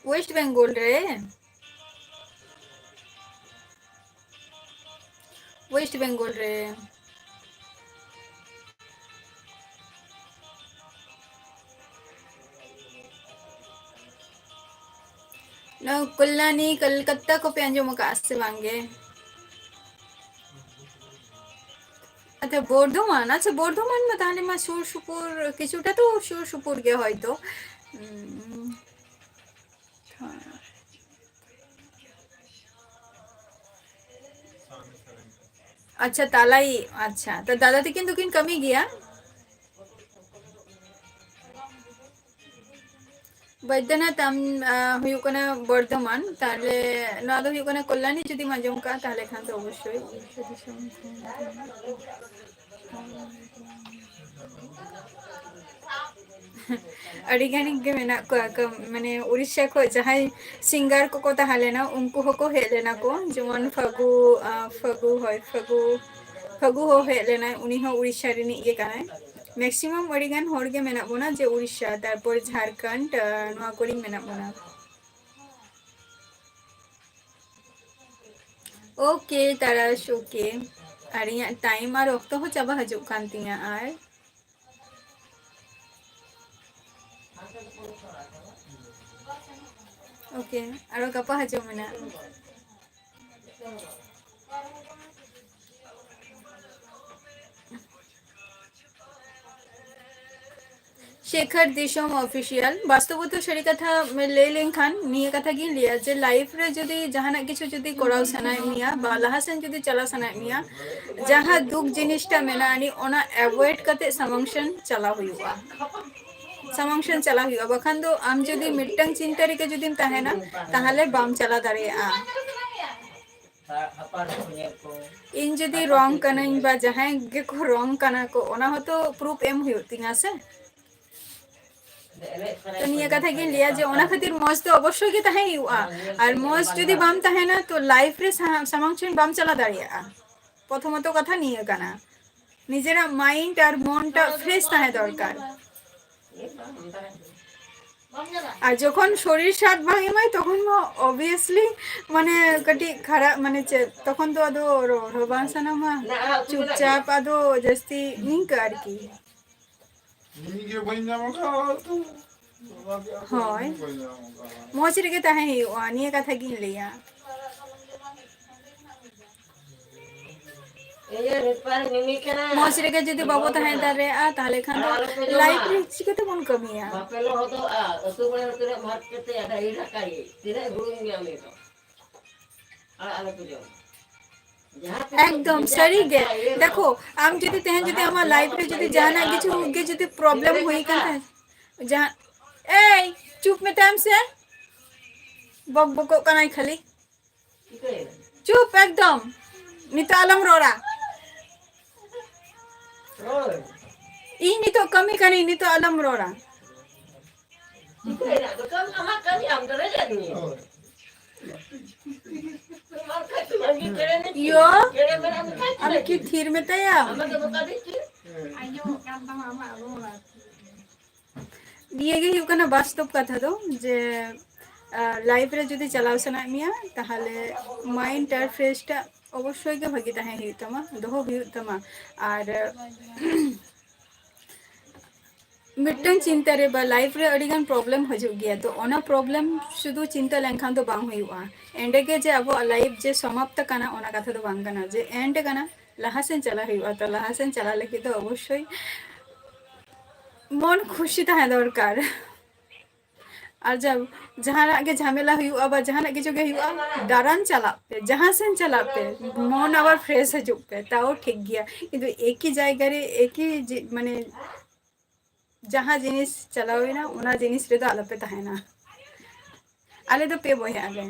West Bengal ᱨᱮ? ᱳᱭᱮᱥᱴ ᱵᱮᱝᱜᱚᱞ ᱨᱮ᱾ ᱱᱚᱣᱟ ᱠᱚᱞᱭᱟᱱᱤ, ᱠᱚᱞᱠᱟᱛᱟ ᱠᱚᱯᱮ ᱟᱸᱡᱚᱢ ᱟᱠᱟᱫᱼᱟ ᱥᱮ ᱵᱟᱝ ᱜᱮ? ᱟᱪᱪᱷᱟ, ᱵᱚᱨᱫᱷᱚᱢᱟᱱ, ᱟᱪᱪᱷᱟ, ᱵᱚᱨᱫᱷᱚᱢᱟᱱ ᱢᱟ ᱛᱟᱦᱞᱮ ᱢᱟ ᱥᱩᱨ ᱥᱩᱯᱩᱨ, ᱠᱤᱪᱷᱩᱴᱟ ᱛᱚ ᱥᱩᱨ ᱥᱩᱯᱩᱨ ᱜᱮ ᱦᱚᱭᱛᱚ᱾ ᱩᱸ, ᱟᱪᱪᱷᱟ, ᱛᱟᱞᱟᱭᱤᱡ, ᱟᱪᱪᱷᱟ, ᱛᱚ ᱫᱟᱫᱟ ᱛᱟᱹᱠᱤᱱ ᱫᱚᱠᱤᱱ ᱠᱟᱹᱢᱤ ᱜᱮᱭᱟ? ᱵᱚᱭᱫᱚᱱᱟᱛᱷ ᱟᱢ, ᱟ, ᱦᱩᱭᱩᱜ ᱠᱟᱱᱟ ᱵᱚᱨᱫᱷᱚᱢᱟᱱ, ᱛᱟᱦᱞᱮ ᱱᱚᱣᱟ ᱫᱚ ᱦᱩᱭᱩᱜ ᱠᱟᱱᱟ ᱠᱚᱞᱭᱟᱱᱤ, ᱡᱩᱫᱤᱢ ᱟᱸᱡᱚᱢ ᱠᱟᱜᱼᱟ ᱛᱟᱦᱞᱮ ᱠᱷᱟᱱ ᱫᱚ ᱚᱵᱚᱥᱥᱳᱭ᱾ ᱟᱹᱰᱤ ᱜᱟᱱ ᱜᱮ ᱢᱮᱱᱟᱜ ᱠᱚᱣᱟ, ᱠᱟᱹᱢ-, ᱢᱟᱱᱮ ᱩᱲᱤᱥᱥᱟ ᱠᱷᱚᱱ ᱡᱟᱦᱟᱸᱭ ᱥᱤᱝᱜᱟᱨ ᱠᱚᱠᱚ ᱛᱟᱦᱮᱸ ᱞᱮᱱᱟ, ᱩᱱᱠᱩ ᱦᱚᱸᱠᱚ ᱦᱮᱡ ᱞᱮᱱᱟ ᱠᱚ, ᱡᱮᱢᱚᱱ ᱯᱷᱟᱹᱜᱩ, ᱟ, ᱯᱷᱟᱹᱜᱩ, ᱦᱳᱭ, ᱯᱷᱟᱹᱜᱩ, ᱯᱷᱟᱹᱜᱩ ᱦᱚᱸ ᱦᱮᱡ ᱞᱮᱱᱟᱭ, ᱩᱱᱤ ᱦᱚᱸ ᱩᱲᱤᱥᱥᱟ ᱨᱤᱱᱤᱡ ᱜᱮ ᱠᱟᱱᱟᱭ᱾ ᱢᱮᱠᱥᱤᱢᱟᱢ ᱟᱹᱰᱤ ᱜᱟᱱ ᱦᱚᱲ ᱜᱮ ᱢᱮᱱᱟᱜ ᱵᱚᱱᱟ ᱡᱮ ᱩᱲᱤᱥᱥᱟ, ᱛᱟᱨᱯᱚᱨ ᱡᱷᱟᱲᱠᱷᱚᱸᱰ, ᱟ, ᱱᱚᱣᱟ ᱠᱚᱨᱮᱧ ᱢᱮᱱᱟᱜ ᱵᱚᱱᱟ᱾ ᱳᱠᱮ, ᱛᱟᱨᱟᱥ, ᱳᱠᱮ᱾ ᱟᱨ ᱤᱧᱟᱹᱜ ᱴᱟᱭᱤᱢ ᱟᱨ ᱚᱠᱛᱚ ᱦᱚᱸ ᱪᱟᱵᱟ ᱦᱤᱡᱩᱜ ᱠᱟᱱ ᱛᱤᱧᱟ ᱟᱨ᱾ ᱳᱠᱮ, ᱟᱨᱚ ᱜᱟᱯᱟ ᱦᱤᱡᱩᱜ ᱢᱮᱱᱟᱜ᱾ ᱥᱮᱠᱷᱟᱨ ᱫᱤᱥᱚᱢ ᱚᱯᱷᱤᱥᱤᱭᱟᱞ, ᱵᱟᱥᱛᱚᱵᱚᱛᱚ ᱥᱟᱹᱨᱤ ᱠᱟᱛᱷᱟ ᱞᱟᱹᱭ ᱞᱮᱱᱠᱷᱟᱱ ᱱᱤᱭᱟᱹ ᱠᱟᱛᱷᱟ ᱜᱤᱧ ᱞᱟᱹᱭᱟ ᱡᱮ ᱞᱟᱭᱤᱯᱷ ᱨᱮ ᱡᱩᱫᱤ ᱡᱟᱦᱟᱱᱟᱜ ᱠᱤᱪᱷᱩ ᱡᱩᱫᱤ ᱠᱚᱨᱟᱣ ᱥᱟᱱᱟᱭᱮᱫ ᱢᱮᱭᱟ ᱵᱟ ᱞᱟᱦᱟ ᱥᱮᱱ ᱡᱩᱫᱤ ᱪᱟᱞᱟᱣ ᱥᱟᱱᱟᱭᱮᱫ ᱢᱮᱭᱟ, ᱡᱟᱦᱟᱸ ᱫᱩᱠ ᱡᱤᱱᱤᱥᱴᱟ ᱢᱮᱱᱟᱜᱼᱟ ᱟᱹᱱᱤᱡ ᱚᱱᱟ ᱮᱵᱷᱚᱭᱮᱰ ᱠᱟᱛᱮ ᱥᱟᱢᱟᱝ ᱥᱮᱱ ᱪᱟᱞᱟᱣ ᱦᱩᱭᱩᱜᱼᱟ, ᱥᱟᱢᱟᱝ ᱥᱮᱱ ᱪᱟᱞᱟᱣ ᱦᱩᱭᱩᱜᱼᱟ᱾ ᱵᱟᱠᱷᱟᱱ ᱫᱚ ᱟᱢ ᱡᱩᱫᱤ ᱢᱤᱫᱴᱟᱝ ᱪᱤᱱᱛᱟᱹ ᱨᱮᱜᱮ ᱡᱩᱫᱤᱢ ᱛᱟᱦᱮᱱᱟ ᱛᱟᱦᱚᱞᱮ ᱵᱟᱢ ᱪᱟᱞᱟᱣ ᱫᱟᱲᱮᱭᱟᱜᱼᱟ᱾ ᱤᱧ ᱡᱩᱫᱤ ᱨᱚᱝ ᱠᱟᱹᱱᱟᱹᱧ ᱵᱟ ᱡᱟᱦᱟᱸᱭ ᱜᱮᱠᱚ ᱨᱚᱝ ᱠᱟᱱᱟ ᱠᱚ, ᱚᱱᱟ ᱦᱚᱸᱛᱚ ᱯᱨᱩᱯ ᱮᱢ ᱦᱩᱭᱩᱜ ᱛᱤᱧᱟ ᱥᱮ᱾ ᱛᱚ ᱱᱤᱭᱟᱹ ᱠᱟᱛᱷᱟ ᱜᱤᱧ ᱞᱟᱹᱭᱟ ᱡᱮ ᱚᱱᱟ ᱠᱷᱟᱹᱛᱤᱨ ᱢᱚᱸᱡᱽ ᱫᱚ ᱚᱵᱚᱥᱥᱳᱭ ᱜᱮ ᱛᱟᱦᱮᱸ ᱦᱩᱭᱩᱜᱼᱟ᱾ ᱟᱨ ᱢᱚᱸᱡᱽ ᱡᱩᱫᱤ ᱵᱟᱢ ᱛᱟᱦᱮᱱᱟ ᱛᱚ ᱞᱟᱭᱤᱯᱷ ᱨᱮ ᱥᱟ-, ᱥᱟᱢᱟᱝ ᱥᱮᱱ ᱵᱟᱢ ᱪᱟᱞᱟᱣ ᱫᱟᱲᱮᱭᱟᱜᱼᱟ᱾ ᱯᱨᱚᱛᱷᱚᱢᱚᱛᱚ ᱠᱟᱛᱷᱟ ᱱᱤᱭᱟᱹ ᱠᱟᱱᱟ, ᱱᱤᱡᱮᱨᱟᱜ ᱢᱟᱭᱤᱱᱰ ᱟᱨ ᱢᱚᱱᱴᱟ ᱯᱷᱨᱮᱥ ᱛᱟᱦᱮᱸ ᱫᱚᱨᱠᱟᱨ᱾ ᱟᱨ ᱡᱚᱠᱷᱚᱱ ᱥᱚᱨᱤᱨ ᱥᱟᱛ ᱵᱟᱝ ᱮᱢᱟᱭ, ᱛᱚᱠᱷᱚᱱ ᱢᱟ obviously ᱢᱟᱱᱮ ᱠᱟᱹᱴᱤᱡ ᱠᱷᱟᱨᱟᱯ, ᱢᱟᱱᱮ ᱪᱮᱫ, ᱛᱚᱠᱷᱚᱱ ᱫᱚ ᱟᱫᱚ ᱨᱚᱲ ᱦᱚᱸ ᱵᱟᱝ ᱥᱟᱱᱟᱢᱟ, ᱪᱩᱯᱪᱟᱯ ᱟᱫᱚ ᱡᱟᱹᱥᱛᱤ ᱱᱤᱝᱠᱟᱹ ᱟᱨᱠᱤ᱾ ᱤᱧ ᱜᱮ ᱵᱟᱹᱧ ᱧᱟᱢ ᱟᱠᱟᱫᱟ ᱩᱛᱩ᱾ ᱚᱱᱟ ᱜᱮ ᱟᱫᱚ ᱦᱳᱭ᱾ ᱤᱧ ᱵᱟᱹᱧ ᱧᱟᱢ ᱟᱠᱟᱫᱟ᱾ ᱢᱚᱡᱽ ᱨᱮᱜᱮ ᱛᱟᱦᱮᱸ ᱦᱩᱭᱩᱜᱼᱟ, ᱱᱤᱭᱟᱹ ᱠᱟᱛᱷᱟ ᱜᱤᱧ ᱞᱟᱹᱭᱟ᱾ ᱤᱭᱟᱹ ᱨᱮᱯᱟᱨ ᱢᱤᱢᱤ ᱠᱟᱱᱟ᱾ ᱢᱚᱡᱽ ᱨᱮᱜᱮ ᱡᱩᱫᱤ ᱵᱟᱵᱚ ᱛᱟᱦᱮᱸ ᱫᱟᱲᱮᱭᱟᱜᱼᱟ, ᱛᱟᱦᱞᱮ ᱠᱷᱟᱱ ᱫᱚ ᱟᱨ ᱟᱞᱚᱯᱮ ᱡᱚᱢᱟ᱾ Life ᱨᱮ ᱪᱤᱠᱟᱹ ᱛᱮᱵᱚᱱ ᱠᱟᱹᱢᱤᱭᱟ? ᱵᱟᱯᱮ ᱞᱚᱦᱚᱫᱚᱜᱼᱟ, ᱟᱹᱛᱩ ᱢᱚᱬᱮ ᱦᱚᱲ ᱛᱤᱱᱟᱹᱜ ᱢᱟᱨ ᱠᱟᱛᱮ ᱟᱫᱚ ᱤᱨ ᱨᱟᱠᱟᱵ ᱛᱤᱱᱟᱹᱜ ᱵᱩᱨᱩᱢ ᱜᱮᱭᱟ ᱩᱱᱤ ᱫᱚ᱾ ᱟᱨ ᱟᱞᱚᱯᱮ ᱡᱚᱢᱟ᱾ ᱡᱟᱦᱟᱸ ᱛᱤᱥ ᱮᱠᱫᱚᱢ ᱵᱷᱮᱡᱟ ᱥᱟᱹᱨᱤ ᱜᱮ᱾ ᱠᱟᱛᱷᱟ ᱤᱭᱟᱹ ᱫᱚ᱾ ᱫᱮᱠᱷᱳ, ᱟᱢ ᱡᱩᱫᱤ ᱛᱮᱦᱮᱧ ᱡᱩᱫᱤ ᱟᱢᱟᱜ life ᱨᱮ ᱡᱩᱫᱤ ᱡᱟᱦᱟᱱᱟᱜ ᱠᱤᱪᱷᱩ ᱜᱮ ᱡᱩᱫᱤ problem ᱦᱩᱭ ᱠᱟᱱ ᱛᱟᱦᱮᱸ, ᱡᱟᱦᱟᱸ, ᱮᱭ, ᱪᱩᱯ ᱢᱮᱛᱟᱭᱟᱢ ᱥᱮ, ᱵᱚᱠ ᱵᱚᱠᱚᱜ ᱠᱟᱱᱟᱭ ᱠᱷᱟᱹᱞᱤ᱾ ᱪᱩᱯ ᱮᱠᱫᱚᱢ, ᱱᱤᱛᱚᱜ ᱟᱞᱚᱢ ᱨᱚᱲᱟ᱾ ᱤᱧ ᱱᱤᱛᱚᱜ ᱠᱟᱹᱢᱤ ᱠᱟᱹᱱᱟᱹᱧ, ᱱᱤᱛᱚᱜ ᱟᱞᱚᱢ ᱨᱚᱲᱟ᱾ ᱤᱭᱳ, ᱟᱢ ᱠᱤ ᱛᱷᱤᱨ ᱢᱮᱛᱟᱭᱟᱢ? ᱱᱤᱭᱟᱹ ᱜᱮ ᱦᱩᱭᱩᱜ ᱠᱟᱱᱟ ᱵᱟᱥᱛᱚᱵ ᱠᱟᱛᱷᱟ ᱫᱚ, ᱡᱮ, ᱟᱨ, life ᱨᱮ ᱡᱩᱫᱤ ᱪᱟᱞᱟᱣ ᱥᱟᱱᱟᱭᱮᱫ ᱢᱮᱭᱟ, ᱛᱟᱦᱚᱞᱮ mind ᱴᱟᱜ fresh ᱴᱟᱜ ᱚᱵᱚᱥᱥᱳᱭ ᱜᱮ ᱵᱷᱟᱹᱜᱤ ᱛᱟᱦᱮᱸ ᱦᱩᱭᱩᱜ ᱛᱟᱢᱟ, ᱫᱚᱦᱚ ᱦᱩᱭᱩᱜ ᱛᱟᱢᱟ᱾ ᱟᱨ ᱢᱤᱫᱴᱟᱝ ᱪᱤᱱᱛᱟᱹ ᱨᱮ ᱵᱟ life ᱨᱮ ᱟᱹᱰᱤ ᱜᱟᱱ problem ᱦᱤᱡᱩᱜ ᱜᱮᱭᱟ, ᱛᱚ ᱚᱱᱟ problem ᱥᱩᱫᱷᱩ ᱪᱤᱱᱛᱟᱹ ᱞᱮᱱᱠᱷᱟᱱ ᱫᱚ ᱵᱟᱝ ᱦᱩᱭᱩᱜᱼᱟ᱾ ᱮᱸᱰᱮ ᱜᱮ ᱡᱮ ᱟᱵᱚᱣᱟᱜ life ᱡᱮ ᱥᱚᱢᱟᱯᱛ ᱠᱟᱱᱟ, ᱚᱱᱟ ᱠᱟᱛᱷᱟ ᱫᱚ ᱵᱟᱝ ᱠᱟᱱᱟ, ᱡᱮ end ᱠᱟᱱᱟ, ᱞᱟᱦᱟ ᱥᱮᱱ ᱪᱟᱞᱟᱜ ᱦᱩᱭᱩᱜᱼᱟ᱾ ᱛᱚ ᱞᱟᱦᱟ ᱥᱮᱱ ᱪᱟᱞᱟᱜ ᱞᱟᱹᱜᱤᱫ ᱫᱚ ᱚᱵᱚᱥᱥᱳᱭ ᱢᱚᱱ ᱠᱷᱩᱥᱤ ᱛᱟᱦᱮᱸ ᱫᱚᱨᱠᱟᱨ᱾ ᱟᱨ ᱡᱟ-, ᱡᱟᱦᱟᱱᱟᱜ ᱜᱮ ᱡᱷᱟᱢᱮᱞᱟ ᱦᱩᱭᱩᱜᱼᱟ ᱵᱟ ᱡᱟᱦᱟᱱᱟᱜ ᱠᱤᱪᱷᱩ ᱜᱮ ᱦᱩᱭᱩᱜᱼᱟ, ᱫᱟᱬᱟᱱ ᱪᱟᱞᱟᱜ ᱯᱮ, ᱡᱟᱦᱟᱸ ᱥᱮᱱ ᱪᱟᱞᱟᱜ ᱯᱮ, ᱢᱚᱱ ᱟᱵᱟᱨ fresh ᱦᱤᱡᱩᱜ ᱯᱮ, ᱛᱟᱣ ᱴᱷᱤᱠ ᱜᱮᱭᱟ᱾ ᱠᱤᱱᱛᱩ ᱮᱠᱤ ᱡᱟᱭᱜᱟ ᱨᱮ, ᱮᱠᱤ ᱡᱮ-, ᱢᱟᱱᱮ ᱡᱟᱦᱟᱸ ᱡᱤᱱᱤᱥ ᱪᱟᱞᱟᱣ ᱮᱱᱟ, ᱚᱱᱟ ᱡᱤᱱᱤᱥ ᱨᱮᱫᱚ ᱟᱞᱚᱯᱮ ᱛᱟᱦᱮᱱᱟ᱾ ᱟᱞᱮ ᱫᱚ ᱯᱮ ᱵᱚᱭᱦᱟᱜ ᱟᱞᱮ᱾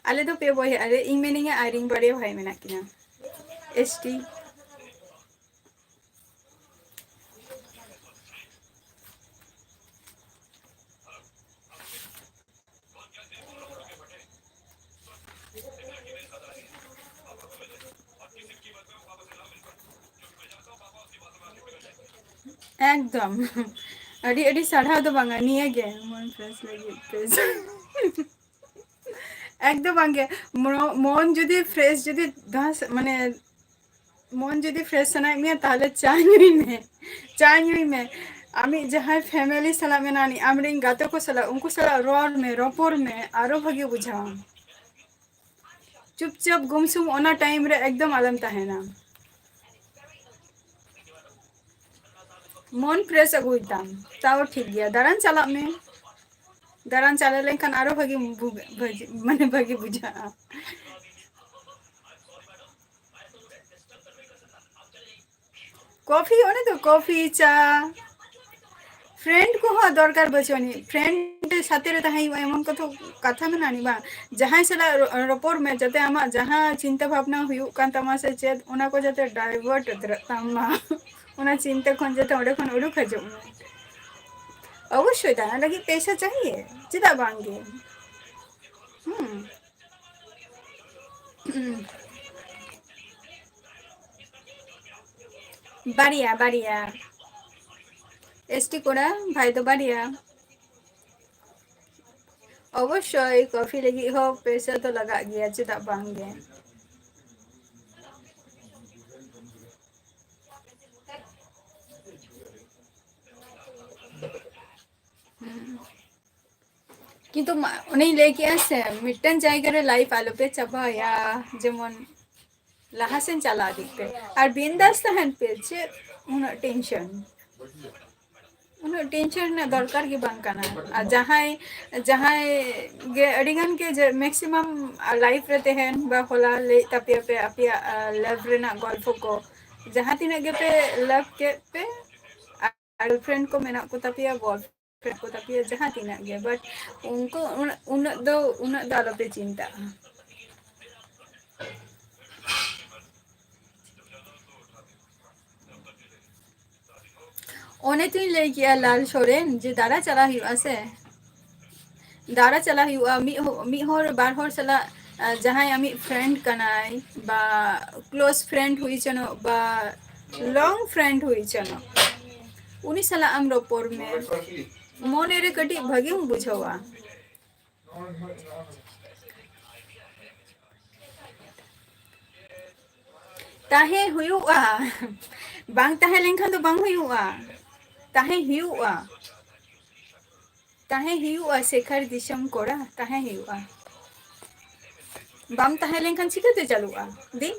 ᱟᱞᱮ ᱫᱚ ᱯᱮ ᱵᱚᱭᱦᱟᱜ ᱟᱞᱮ᱾ ᱤᱧ ᱢᱤᱱᱟᱹᱧᱟ ᱟᱨ ᱤᱧ ᱵᱟᱨᱭᱟ ᱵᱷᱟᱭ ᱢᱮᱱᱟᱜ ᱠᱤᱱᱟ᱾ S T᱾ ᱮᱠᱫᱚᱢ᱾ ᱟᱹᱰᱤ ᱟᱹᱰᱤ ᱥᱟᱨᱦᱟᱣ ᱫᱚ ᱵᱟᱝᱟ, ᱱᱤᱭᱟᱹ ᱜᱮ ᱢᱚᱱ fresh ᱞᱟᱹᱜᱤᱫ ᱛᱮ᱾ ᱮᱠᱫᱚᱢ ᱵᱟᱝᱜᱮ᱾ ᱢᱚ-, ᱢᱚᱱ ᱡᱩᱫᱤ fresh, ᱡᱩᱫᱤ ᱫᱟᱥ-, ᱢᱟᱱᱮ, ᱢᱚᱱ ᱡᱩᱫᱤ fresh ᱥᱟᱱᱟᱭᱮᱫ ᱢᱮᱭᱟ, ᱛᱟᱦᱞᱮ ᱪᱟ ᱧᱩᱭ ᱢᱮ, ᱪᱟ ᱧᱩᱭ ᱢᱮ᱾ ᱟᱢᱤᱡ ᱡᱟᱦᱟᱸᱭ family ᱥᱟᱞᱟᱜ ᱢᱮᱱᱟᱜ ᱱᱤᱡ, ᱟᱢᱨᱮᱱ ᱜᱟᱛᱮ ᱠᱚ ᱥᱟᱞᱟᱜ, ᱩᱱᱠᱩ ᱥᱟᱞᱟᱜ ᱨᱚᱲ ᱢᱮ, ᱨᱚᱯᱚᱲ ᱢᱮ, ᱟᱨᱚ ᱵᱷᱟᱜᱮ ᱵᱩᱡᱷᱟᱹᱣᱟᱢ᱾ ᱪᱩᱯᱪᱟᱯ ᱜᱩᱢᱥᱩᱢ ᱚᱱᱟ time ᱨᱮ ᱮᱠᱫᱚᱢ ᱟᱞᱚᱢ ᱛᱟᱦᱮᱱᱟ᱾ ᱢᱚᱱ fresh ᱟᱹᱜᱩᱭ ᱛᱟᱢ, ᱛᱟᱣ ᱴᱷᱤᱠ ᱜᱮᱭᱟ᱾ ᱫᱟᱬᱟᱱ ᱪᱟᱞᱟᱜ ᱢᱮ, ᱫᱟᱬᱟᱱ ᱪᱟᱞᱟᱣ ᱞᱮᱱᱠᱷᱟᱱ ᱟᱨᱚ ᱵᱷᱟᱜᱮ ᱵᱩ-, ᱵᱷᱟᱜᱮ, ᱢᱟᱱᱮ, ᱵᱷᱟᱜᱮ ᱵᱩᱡᱷᱟᱹᱜᱼᱟ᱾ Coffee, ᱚᱱᱮ ᱛᱚ coffee, ᱪᱟ, friend ᱠᱚᱦᱚᱸ ᱫᱚᱨᱠᱟᱨ ᱵᱟᱹᱪᱩᱜ ᱟᱹᱱᱤᱡ᱾ Friend ᱥᱟᱛᱮ ᱨᱮ ᱛᱟᱦᱮᱸ ᱦᱩᱭᱩᱜᱼᱟ, ᱮᱢᱚᱱ ᱠᱚᱛᱚ ᱠᱟᱛᱷᱟ ᱢᱮᱱᱟᱜᱼᱟ ᱟᱹᱱᱤᱡ ᱵᱟᱝ? ᱡᱟᱦᱟᱸᱭ ᱥᱟᱞᱟᱜ ᱨᱚ-, ᱨᱚᱯᱚᱲ ᱢᱮ, ᱡᱟᱛᱮ ᱟᱢᱟᱜ ᱡᱟᱦᱟᱸ ᱪᱤᱱᱛᱟᱹ ᱵᱷᱟᱵᱽᱱᱟ ᱦᱩᱭᱩᱜ ᱠᱟᱱ ᱛᱟᱢᱟ ᱥᱮ ᱪᱮᱫ, ᱚᱱᱟ ᱠᱚ ᱡᱟᱛᱮ divert ᱩᱛᱟᱹᱨᱚᱜ ᱛᱟᱢ ᱢᱟ᱾ ᱚᱱᱟ ᱪᱤᱱᱛᱟᱹ ᱠᱷᱚᱱ ᱡᱟᱛᱮ ᱚᱸᱰᱮ ᱠᱷᱚᱱ ᱩᱰᱩᱠ ᱦᱤᱡᱩᱜ ᱢᱮ᱾ ᱚᱵᱚᱥᱥᱳᱭ ᱫᱟᱬᱟ ᱞᱟᱹᱜᱤᱫ ᱯᱮᱭᱥᱟ ᱪᱟᱦᱤᱭᱮ, ᱪᱮᱫᱟᱜ ᱵᱟᱝ ᱜᱮ? ᱦᱩᱸ᱾ ᱵᱟᱨᱭᱟ, ᱵᱟᱨᱭᱟ᱾ ᱮᱥ ᱴᱤ ᱠᱚᱲᱟ, ᱵᱷᱟᱭ ᱫᱚ ᱵᱟᱨᱭᱟ᱾ ᱚᱵᱚᱥᱥᱳᱭ, coffee ᱞᱟᱹᱜᱤᱫ ᱦᱚᱸ ᱯᱚᱭᱥᱟ ᱫᱚ ᱞᱟᱜᱟᱜ ᱜᱮᱭᱟ, ᱪᱮᱫᱟᱜ ᱵᱟᱝ ᱜᱮ? ᱦᱩᱸ᱾ ᱠᱤᱱᱛᱩ ᱢᱟ-, ᱚᱱᱮᱧ ᱞᱟᱹᱭ ᱠᱮᱜᱼᱟ ᱥᱮ, ᱢᱤᱫᱴᱟᱝ ᱡᱟᱭᱜᱟ ᱨᱮ life ᱟᱞᱚᱯᱮ ᱪᱟᱵᱟᱭᱟ, ᱡᱮᱢᱚᱱ ᱞᱟᱦᱟ ᱥᱮᱱ ᱪᱟᱞᱟᱣ ᱤᱫᱤᱜ ᱯᱮ᱾ ᱟᱨ ᱵᱤᱱᱫᱟᱥ ᱛᱟᱦᱮᱱ ᱯᱮ, ᱪᱮᱫ ᱩᱱᱟᱹᱜ tension? ᱩᱱᱟᱹᱜ tension ᱨᱮᱱᱟᱜ ᱫᱚᱨᱠᱟᱨ ᱜᱮ ᱵᱟᱝ ᱠᱟᱱᱟ᱾ ᱟᱨ ᱡᱟᱦᱟᱸᱭ, ᱡᱟᱦᱟᱸᱭ ᱜᱮ, ᱟᱹᱰᱤ ᱜᱟᱱ ᱜᱮ, ᱡᱮ maximum life ᱨᱮ ᱛᱟᱦᱮᱱ ᱵᱟ ᱦᱚᱞᱟ ᱞᱟᱹᱭᱮᱫ ᱛᱟᱯᱮᱭᱟ ᱯᱮ ᱟᱯᱮᱭᱟᱜ, ᱟ, love ᱨᱮᱱᱟᱜ ᱜᱚᱞᱯᱷᱚ ᱠᱚ, ᱡᱟᱦᱟᱸ ᱛᱤᱱᱟᱹᱜ ᱜᱮᱯᱮ love ᱠᱮᱫ ᱯᱮ, ᱟᱨ girlfriend ᱠᱚ ᱢᱮᱱᱟᱜ ᱠᱚ ᱛᱟᱯᱮᱭᱟ, boyfriend ᱠᱚ ᱛᱟᱯᱮᱭᱟ, ᱡᱟᱦᱟᱸ ᱛᱤᱱᱟᱹᱜ ᱜᱮ, but ᱩᱱᱠᱩ ᱩᱱᱟᱹᱜ, ᱩᱱᱟᱹᱜ ᱫᱚ, ᱩᱱᱟᱹᱜ ᱫᱚ ᱟᱞᱚᱯᱮ ᱪᱤᱱᱛᱟᱹᱜᱼᱟ᱾ ᱚᱱᱮ ᱛᱚᱧ ᱞᱟᱹᱭ ᱠᱮᱜᱼᱟ ᱞᱟᱞ ᱥᱚᱨᱮᱱ, ᱡᱮ ᱫᱟᱬᱟ ᱪᱟᱞᱟᱜ ᱦᱩᱭᱩᱜᱼᱟ ᱥᱮ, ᱫᱟᱬᱟ ᱪᱟᱞᱟᱜ ᱦᱩᱭᱩᱜᱼᱟ᱾ ᱢᱤᱫ ᱦᱚ-, ᱢᱤᱫ ᱦᱚᱲ ᱵᱟᱨ ᱦᱚᱲ ᱥᱟᱞᱟᱜ, ᱟ, ᱡᱟᱦᱟᱸᱭ ᱟᱢᱤᱡ friend ᱠᱟᱱᱟᱭ ᱵᱟ close friend ᱦᱩᱭ ᱦᱚᱪᱚᱱᱚᱜ ᱵᱟ long friend ᱦᱩᱭ ᱦᱚᱪᱚᱱᱚᱜ, ᱩᱱᱤ ᱥᱟᱞᱟᱜ ᱟᱢ ᱨᱚᱯᱚᱲ ᱢᱮ᱾ ᱢᱚᱱᱮ ᱨᱮ ᱠᱟᱹᱴᱤᱡ ᱵᱷᱟᱹᱜᱤᱢ ᱵᱩᱡᱷᱟᱹᱣᱟ᱾ ᱛᱟᱦᱮᱸ ᱦᱩᱭᱩᱜᱼᱟ᱾ ᱵᱟᱝ ᱛᱟᱦᱮᱸ ᱞᱮᱱᱠᱷᱟᱱ ᱫᱚ ᱵᱟᱝ ᱦᱩᱭᱩᱜᱼᱟ᱾ ᱛᱟᱦᱮᱸ ᱦᱩᱭᱩᱜᱼᱟ᱾ ᱛᱟᱦᱮᱸ ᱦᱩᱭᱩᱜᱼᱟ, ᱥᱮᱠᱷᱟᱨ ᱫᱤᱥᱚᱢ ᱠᱚᱲᱟ, ᱛᱟᱦᱮᱸ ᱦᱩᱭᱩᱜᱼᱟ᱾ ᱵᱟᱢ ᱛᱟᱦᱮᱸ ᱞᱮᱱᱠᱷᱟᱱ ᱪᱤᱠᱟᱹᱛᱮ ᱪᱟᱹᱞᱩᱜᱼᱟ? ᱫᱤ?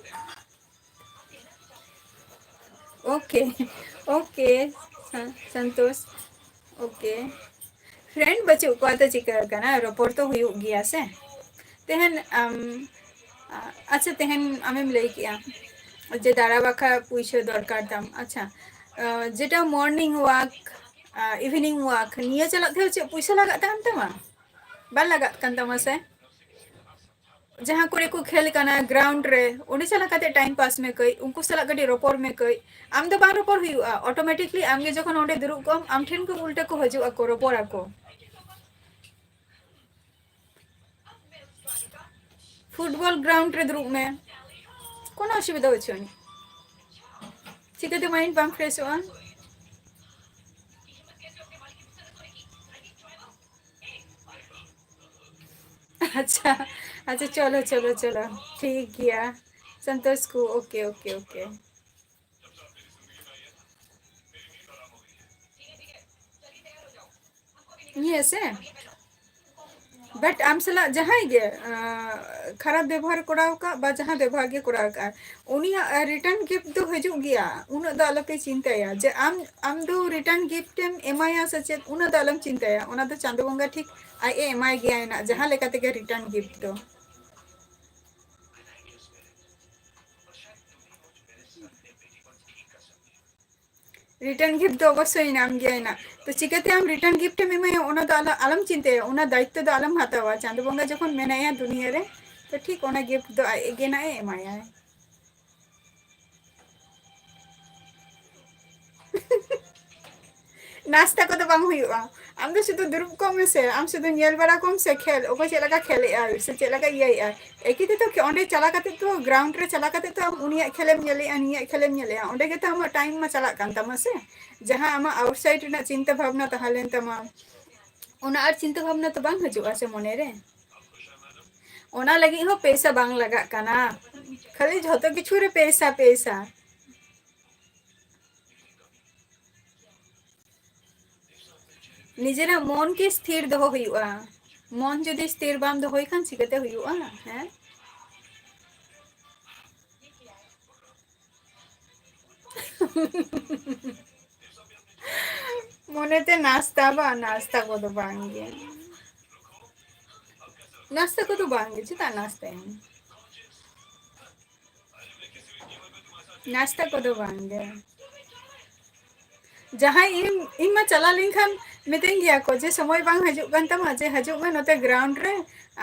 OK, OK, ᱥᱟ-, ᱥᱚᱱᱛᱳᱥ, OK᱾ Friend ᱵᱟᱹᱪᱩᱜ ᱠᱚᱣᱟ ᱛᱚ ᱪᱤᱠᱟᱹ ᱠᱟᱱᱟ, ᱨᱚᱯᱚᱲ ᱛᱚ ᱦᱩᱭᱩᱜ ᱜᱮᱭᱟ ᱥᱮ᱾ ᱛᱮᱦᱮᱧ ᱟᱢ, ᱟ-, ᱟᱪᱪᱷᱟ, ᱛᱮᱦᱮᱧ ᱟᱢᱮᱢ ᱞᱟᱹᱭ ᱠᱮᱜᱼᱟ ᱡᱮ ᱫᱟᱬᱟ ᱵᱟᱠᱷᱨᱟ ᱯᱩᱭᱥᱟᱹ ᱫᱚᱨᱠᱟᱨ ᱛᱟᱢ᱾ ᱟᱪᱪᱷᱟ, ᱟ, ᱡᱮᱴᱟ morning walk, ᱟ, evening walk, ᱱᱤᱭᱟᱹ ᱪᱟᱞᱟᱜ ᱛᱮᱦᱚᱸ ᱪᱮᱫ ᱯᱩᱭᱥᱟᱹ ᱞᱟᱜᱟᱜ ᱛᱟᱦᱮᱱ ᱛᱟᱢᱟ? ᱵᱟᱝ ᱞᱟᱜᱟᱜ ᱠᱟᱱ ᱛᱟᱢᱟ ᱥᱮ? ᱡᱟᱦᱟᱸ ᱠᱚᱨᱮ ᱠᱚ ᱠᱷᱮᱞ ᱠᱟᱱᱟ ground ᱨᱮ, ᱚᱸᱰᱮ ᱪᱟᱞᱟᱣ ᱠᱟᱛᱮ time pass ᱢᱮ ᱠᱟᱹᱡ, ᱩᱱᱠᱩ ᱥᱟᱞᱟᱜ ᱠᱟᱹᱴᱤᱡ ᱨᱚᱯᱚᱲ ᱢᱮ ᱠᱟᱹᱡ᱾ ᱟᱢ ᱫᱚ ᱵᱟᱝ ᱨᱚᱯᱚᱲ ᱦᱩᱭᱩᱜᱼᱟ, automatically ᱟᱢ ᱜᱮ ᱡᱚᱠᱷᱚᱱ ᱚᱸᱰᱮ ᱫᱩᱲᱩᱵ ᱠᱚᱜ ᱟᱢ, ᱟᱢ ᱴᱷᱮᱱ ᱠᱚ ᱩᱞᱴᱟᱹ ᱠᱚ ᱦᱤᱡᱩᱜ ᱟᱠᱚ, ᱨᱚᱯᱚᱲ ᱟᱠᱚ᱾ Football ground ᱨᱮ ᱫᱩᱲᱩᱵ ᱢᱮ, ᱠᱳᱱᱳ ᱚᱥᱩᱵᱤᱫᱷᱟ ᱵᱟᱹᱪᱩᱜ ᱟᱹᱱᱤᱡ᱾ ᱪᱤᱠᱟᱹᱛᱮ mind ᱵᱟᱝ freshᱚᱜᱼᱟ? ᱟᱪᱪᱷᱟ, ᱟᱪᱪᱷᱟ, ᱪᱚᱞᱚ, ᱪᱚᱞᱚ, ᱪᱚᱞᱚ, ᱴᱷᱤᱠ ᱜᱮᱭᱟ᱾ ᱥᱚᱱᱛᱳᱥ ᱠᱚ, OK, OK, OK᱾ ᱦᱮᱸ ᱥᱮ? But ᱟᱢ ᱥᱟᱞᱟᱜ ᱡᱟᱦᱟᱸᱭ ᱜᱮ, ᱟᱸ, ᱠᱷᱟᱨᱟᱯ ᱵᱮᱵᱚᱦᱟᱨ ᱠᱚᱨᱟᱣ ᱠᱟᱜ ᱵᱟ ᱡᱟᱦᱟᱸ ᱵᱮᱵᱚᱦᱟᱨ ᱜᱮ ᱠᱚᱨᱟᱣ ᱠᱟᱜᱼᱟ, ᱩᱱᱤᱭᱟᱜ, ᱟᱸ, return gift ᱫᱚ ᱦᱤᱡᱩᱜ ᱜᱮᱭᱟ᱾ ᱩᱱᱟᱹᱜ ᱫᱚ ᱟᱞᱚᱯᱮ ᱪᱤᱱᱛᱟᱹᱭᱟ ᱡᱮ ᱟᱢ, ᱟᱢ ᱫᱚ return gift ᱮᱢ ᱮᱢᱟᱭᱟ ᱥᱮ ᱪᱮᱫ, ᱩᱱᱟᱹᱜ ᱫᱚ ᱟᱞᱚᱢ ᱪᱤᱱᱛᱟᱹᱭᱟ᱾ ᱚᱱᱟ ᱫᱚ ᱪᱟᱸᱫᱳ ᱵᱚᱸᱜᱟ ᱴᱷᱤᱠ ᱟᱡ ᱮ ᱮᱢᱟᱭ ᱜᱮᱭᱟᱭ ᱱᱟᱜ, ᱡᱟᱦᱟᱸ ᱞᱮᱠᱟ ᱛᱮᱜᱮ return gift ᱫᱚ᱾ Return gift ᱫᱚ ᱚᱵᱚᱥᱥᱳᱭ ᱧᱟᱢ ᱜᱮᱭᱟᱭ ᱱᱟᱜ᱾ ᱛᱚ ᱪᱤᱠᱟᱹᱛᱮ ᱟᱢ return gift ᱮᱢ ᱮᱢᱟᱭᱟ, ᱚᱱᱟ ᱫᱚ ᱟᱞᱚ, ᱟᱞᱚᱢ ᱪᱤᱱᱛᱟᱹᱭᱟ, ᱚᱱᱟ ᱫᱟᱭᱤᱛᱛᱚ ᱫᱚ ᱟᱞᱚᱢ ᱦᱟᱛᱟᱣᱟ᱾ ᱪᱟᱸᱫᱳ ᱵᱚᱸᱜᱟ ᱡᱚᱠᱷᱚᱱ ᱢᱮᱱᱟᱭᱟ ᱫᱩᱱᱤᱭᱟᱹ ᱨᱮ, ᱛᱚ ᱴᱷᱤᱠ ᱚᱱᱟ gift ᱫᱚ ᱟᱡ ᱜᱮ ᱱᱟᱜ ᱮ ᱮᱢᱟᱭᱟᱭ᱾ ᱱᱟᱥᱛᱟ ᱠᱚᱫᱚ ᱵᱟᱝ ᱦᱩᱭᱩᱜᱼᱟ, ᱟᱢ ᱫᱚ ᱥᱩᱫᱷᱩ ᱫᱩᱲᱩᱵ ᱠᱚᱜ ᱢᱮᱥᱮ, ᱟᱢ ᱥᱩᱫᱷᱩ ᱧᱮᱞ ᱵᱟᱲᱟ ᱠᱚᱢ ᱥᱮ, ᱠᱷᱮᱞ ᱚᱠᱚᱭ ᱪᱮᱫ ᱞᱮᱠᱟ ᱠᱷᱮᱞᱮᱜᱼᱟᱭ ᱥᱮ ᱪᱮᱫ ᱞᱮᱠᱟ ᱤᱭᱟᱹᱭᱮᱜᱼᱟᱭ᱾ ᱮᱠᱤ ᱛᱮᱫᱚ ᱠᱤ ᱚᱸᱰᱮ ᱪᱟᱞᱟᱣ ᱠᱟᱛᱮ ᱛᱚ, ground ᱨᱮ ᱪᱟᱞᱟᱣ ᱠᱟᱛᱮ ᱛᱚ ᱟᱢ ᱩᱱᱤᱭᱟᱜ ᱠᱷᱮᱞᱮᱢ ᱧᱮᱞᱮᱜᱼᱟ, ᱱᱩᱭᱟᱜ ᱠᱷᱮᱞᱮᱢ ᱧᱮᱞᱮᱜᱼᱟ, ᱚᱸᱰᱮ ᱜᱮᱛᱚ ᱟᱢᱟᱜ time ᱢᱟ ᱪᱟᱞᱟᱜ ᱠᱟᱱ ᱛᱟᱢᱟ ᱥᱮ᱾ ᱡᱟᱦᱟᱸ ᱟᱢᱟᱜ outside ᱨᱮᱱᱟᱜ ᱪᱤᱱᱛᱟᱹ ᱵᱷᱟᱵᱽᱱᱟ ᱛᱟᱦᱮᱸ ᱞᱮᱱ ᱛᱟᱢᱟ, ᱚᱱᱟ ᱟᱨ ᱪᱤᱱᱛᱟᱹ ᱵᱷᱟᱵᱽᱱᱟ ᱛᱚ ᱵᱟᱝ ᱦᱤᱡᱩᱜᱼᱟ ᱥᱮ ᱢᱚᱱᱮ ᱨᱮ᱾ ᱚᱱᱟ ᱞᱟᱹᱜᱤᱫ ᱦᱚᱸ ᱯᱚᱭᱥᱟ ᱵᱟᱝ ᱞᱟᱜᱟᱜ ᱠᱟᱱᱟ, ᱠᱷᱟᱹᱞᱤ ᱡᱷᱚᱛᱚ ᱠᱤᱪᱷᱩ ᱨᱮ ᱯᱚᱭᱥᱟ, ᱯᱚᱭᱥᱟ᱾ ᱱᱤᱡᱮᱨᱟᱜ ᱢᱚᱱ ᱜᱮ ᱥᱛᱷᱤᱨ ᱫᱚᱦᱚ ᱦᱩᱭᱩᱜᱼᱟ᱾ ᱢᱚᱱ ᱡᱩᱫᱤ ᱥᱛᱷᱤᱨ ᱵᱟᱢ ᱫᱚᱦᱚᱭ ᱠᱷᱟᱱ ᱪᱤᱠᱟᱹᱛᱮ ᱦᱩᱭᱩᱜᱼᱟ? ᱦᱮᱸ? ᱢᱚᱱᱮᱛᱮ ᱱᱟᱥᱛᱟ ᱵᱟ, ᱱᱟᱥᱛᱟ ᱠᱚᱫᱚ ᱵᱟᱝᱜᱮ᱾ ᱱᱟᱥᱛᱟ ᱠᱚᱫᱚ ᱵᱟᱝᱜᱮ, ᱪᱮᱫᱟᱜ ᱱᱟᱥᱛᱟᱭᱟᱢ? ᱱᱟᱥᱛᱟ ᱠᱚᱫᱚ ᱵᱟᱝᱜᱮ᱾ ᱡᱟᱦᱟᱸᱭ ᱤᱧ, ᱤᱧ ᱢᱟ ᱪᱟᱞᱟᱣ ᱞᱮᱱᱠᱷᱟᱱ ᱢᱤᱛᱟᱹᱧ ᱜᱮᱭᱟ ᱠᱚ ᱡᱮ, "ᱥᱚᱢᱚᱭ ᱵᱟᱝ ᱦᱤᱡᱩᱜ ᱠᱟᱱ ᱛᱟᱢᱟ, ᱡᱮ ᱦᱤᱡᱩᱜ ᱢᱮ ᱱᱚᱛᱮ ground ᱨᱮ,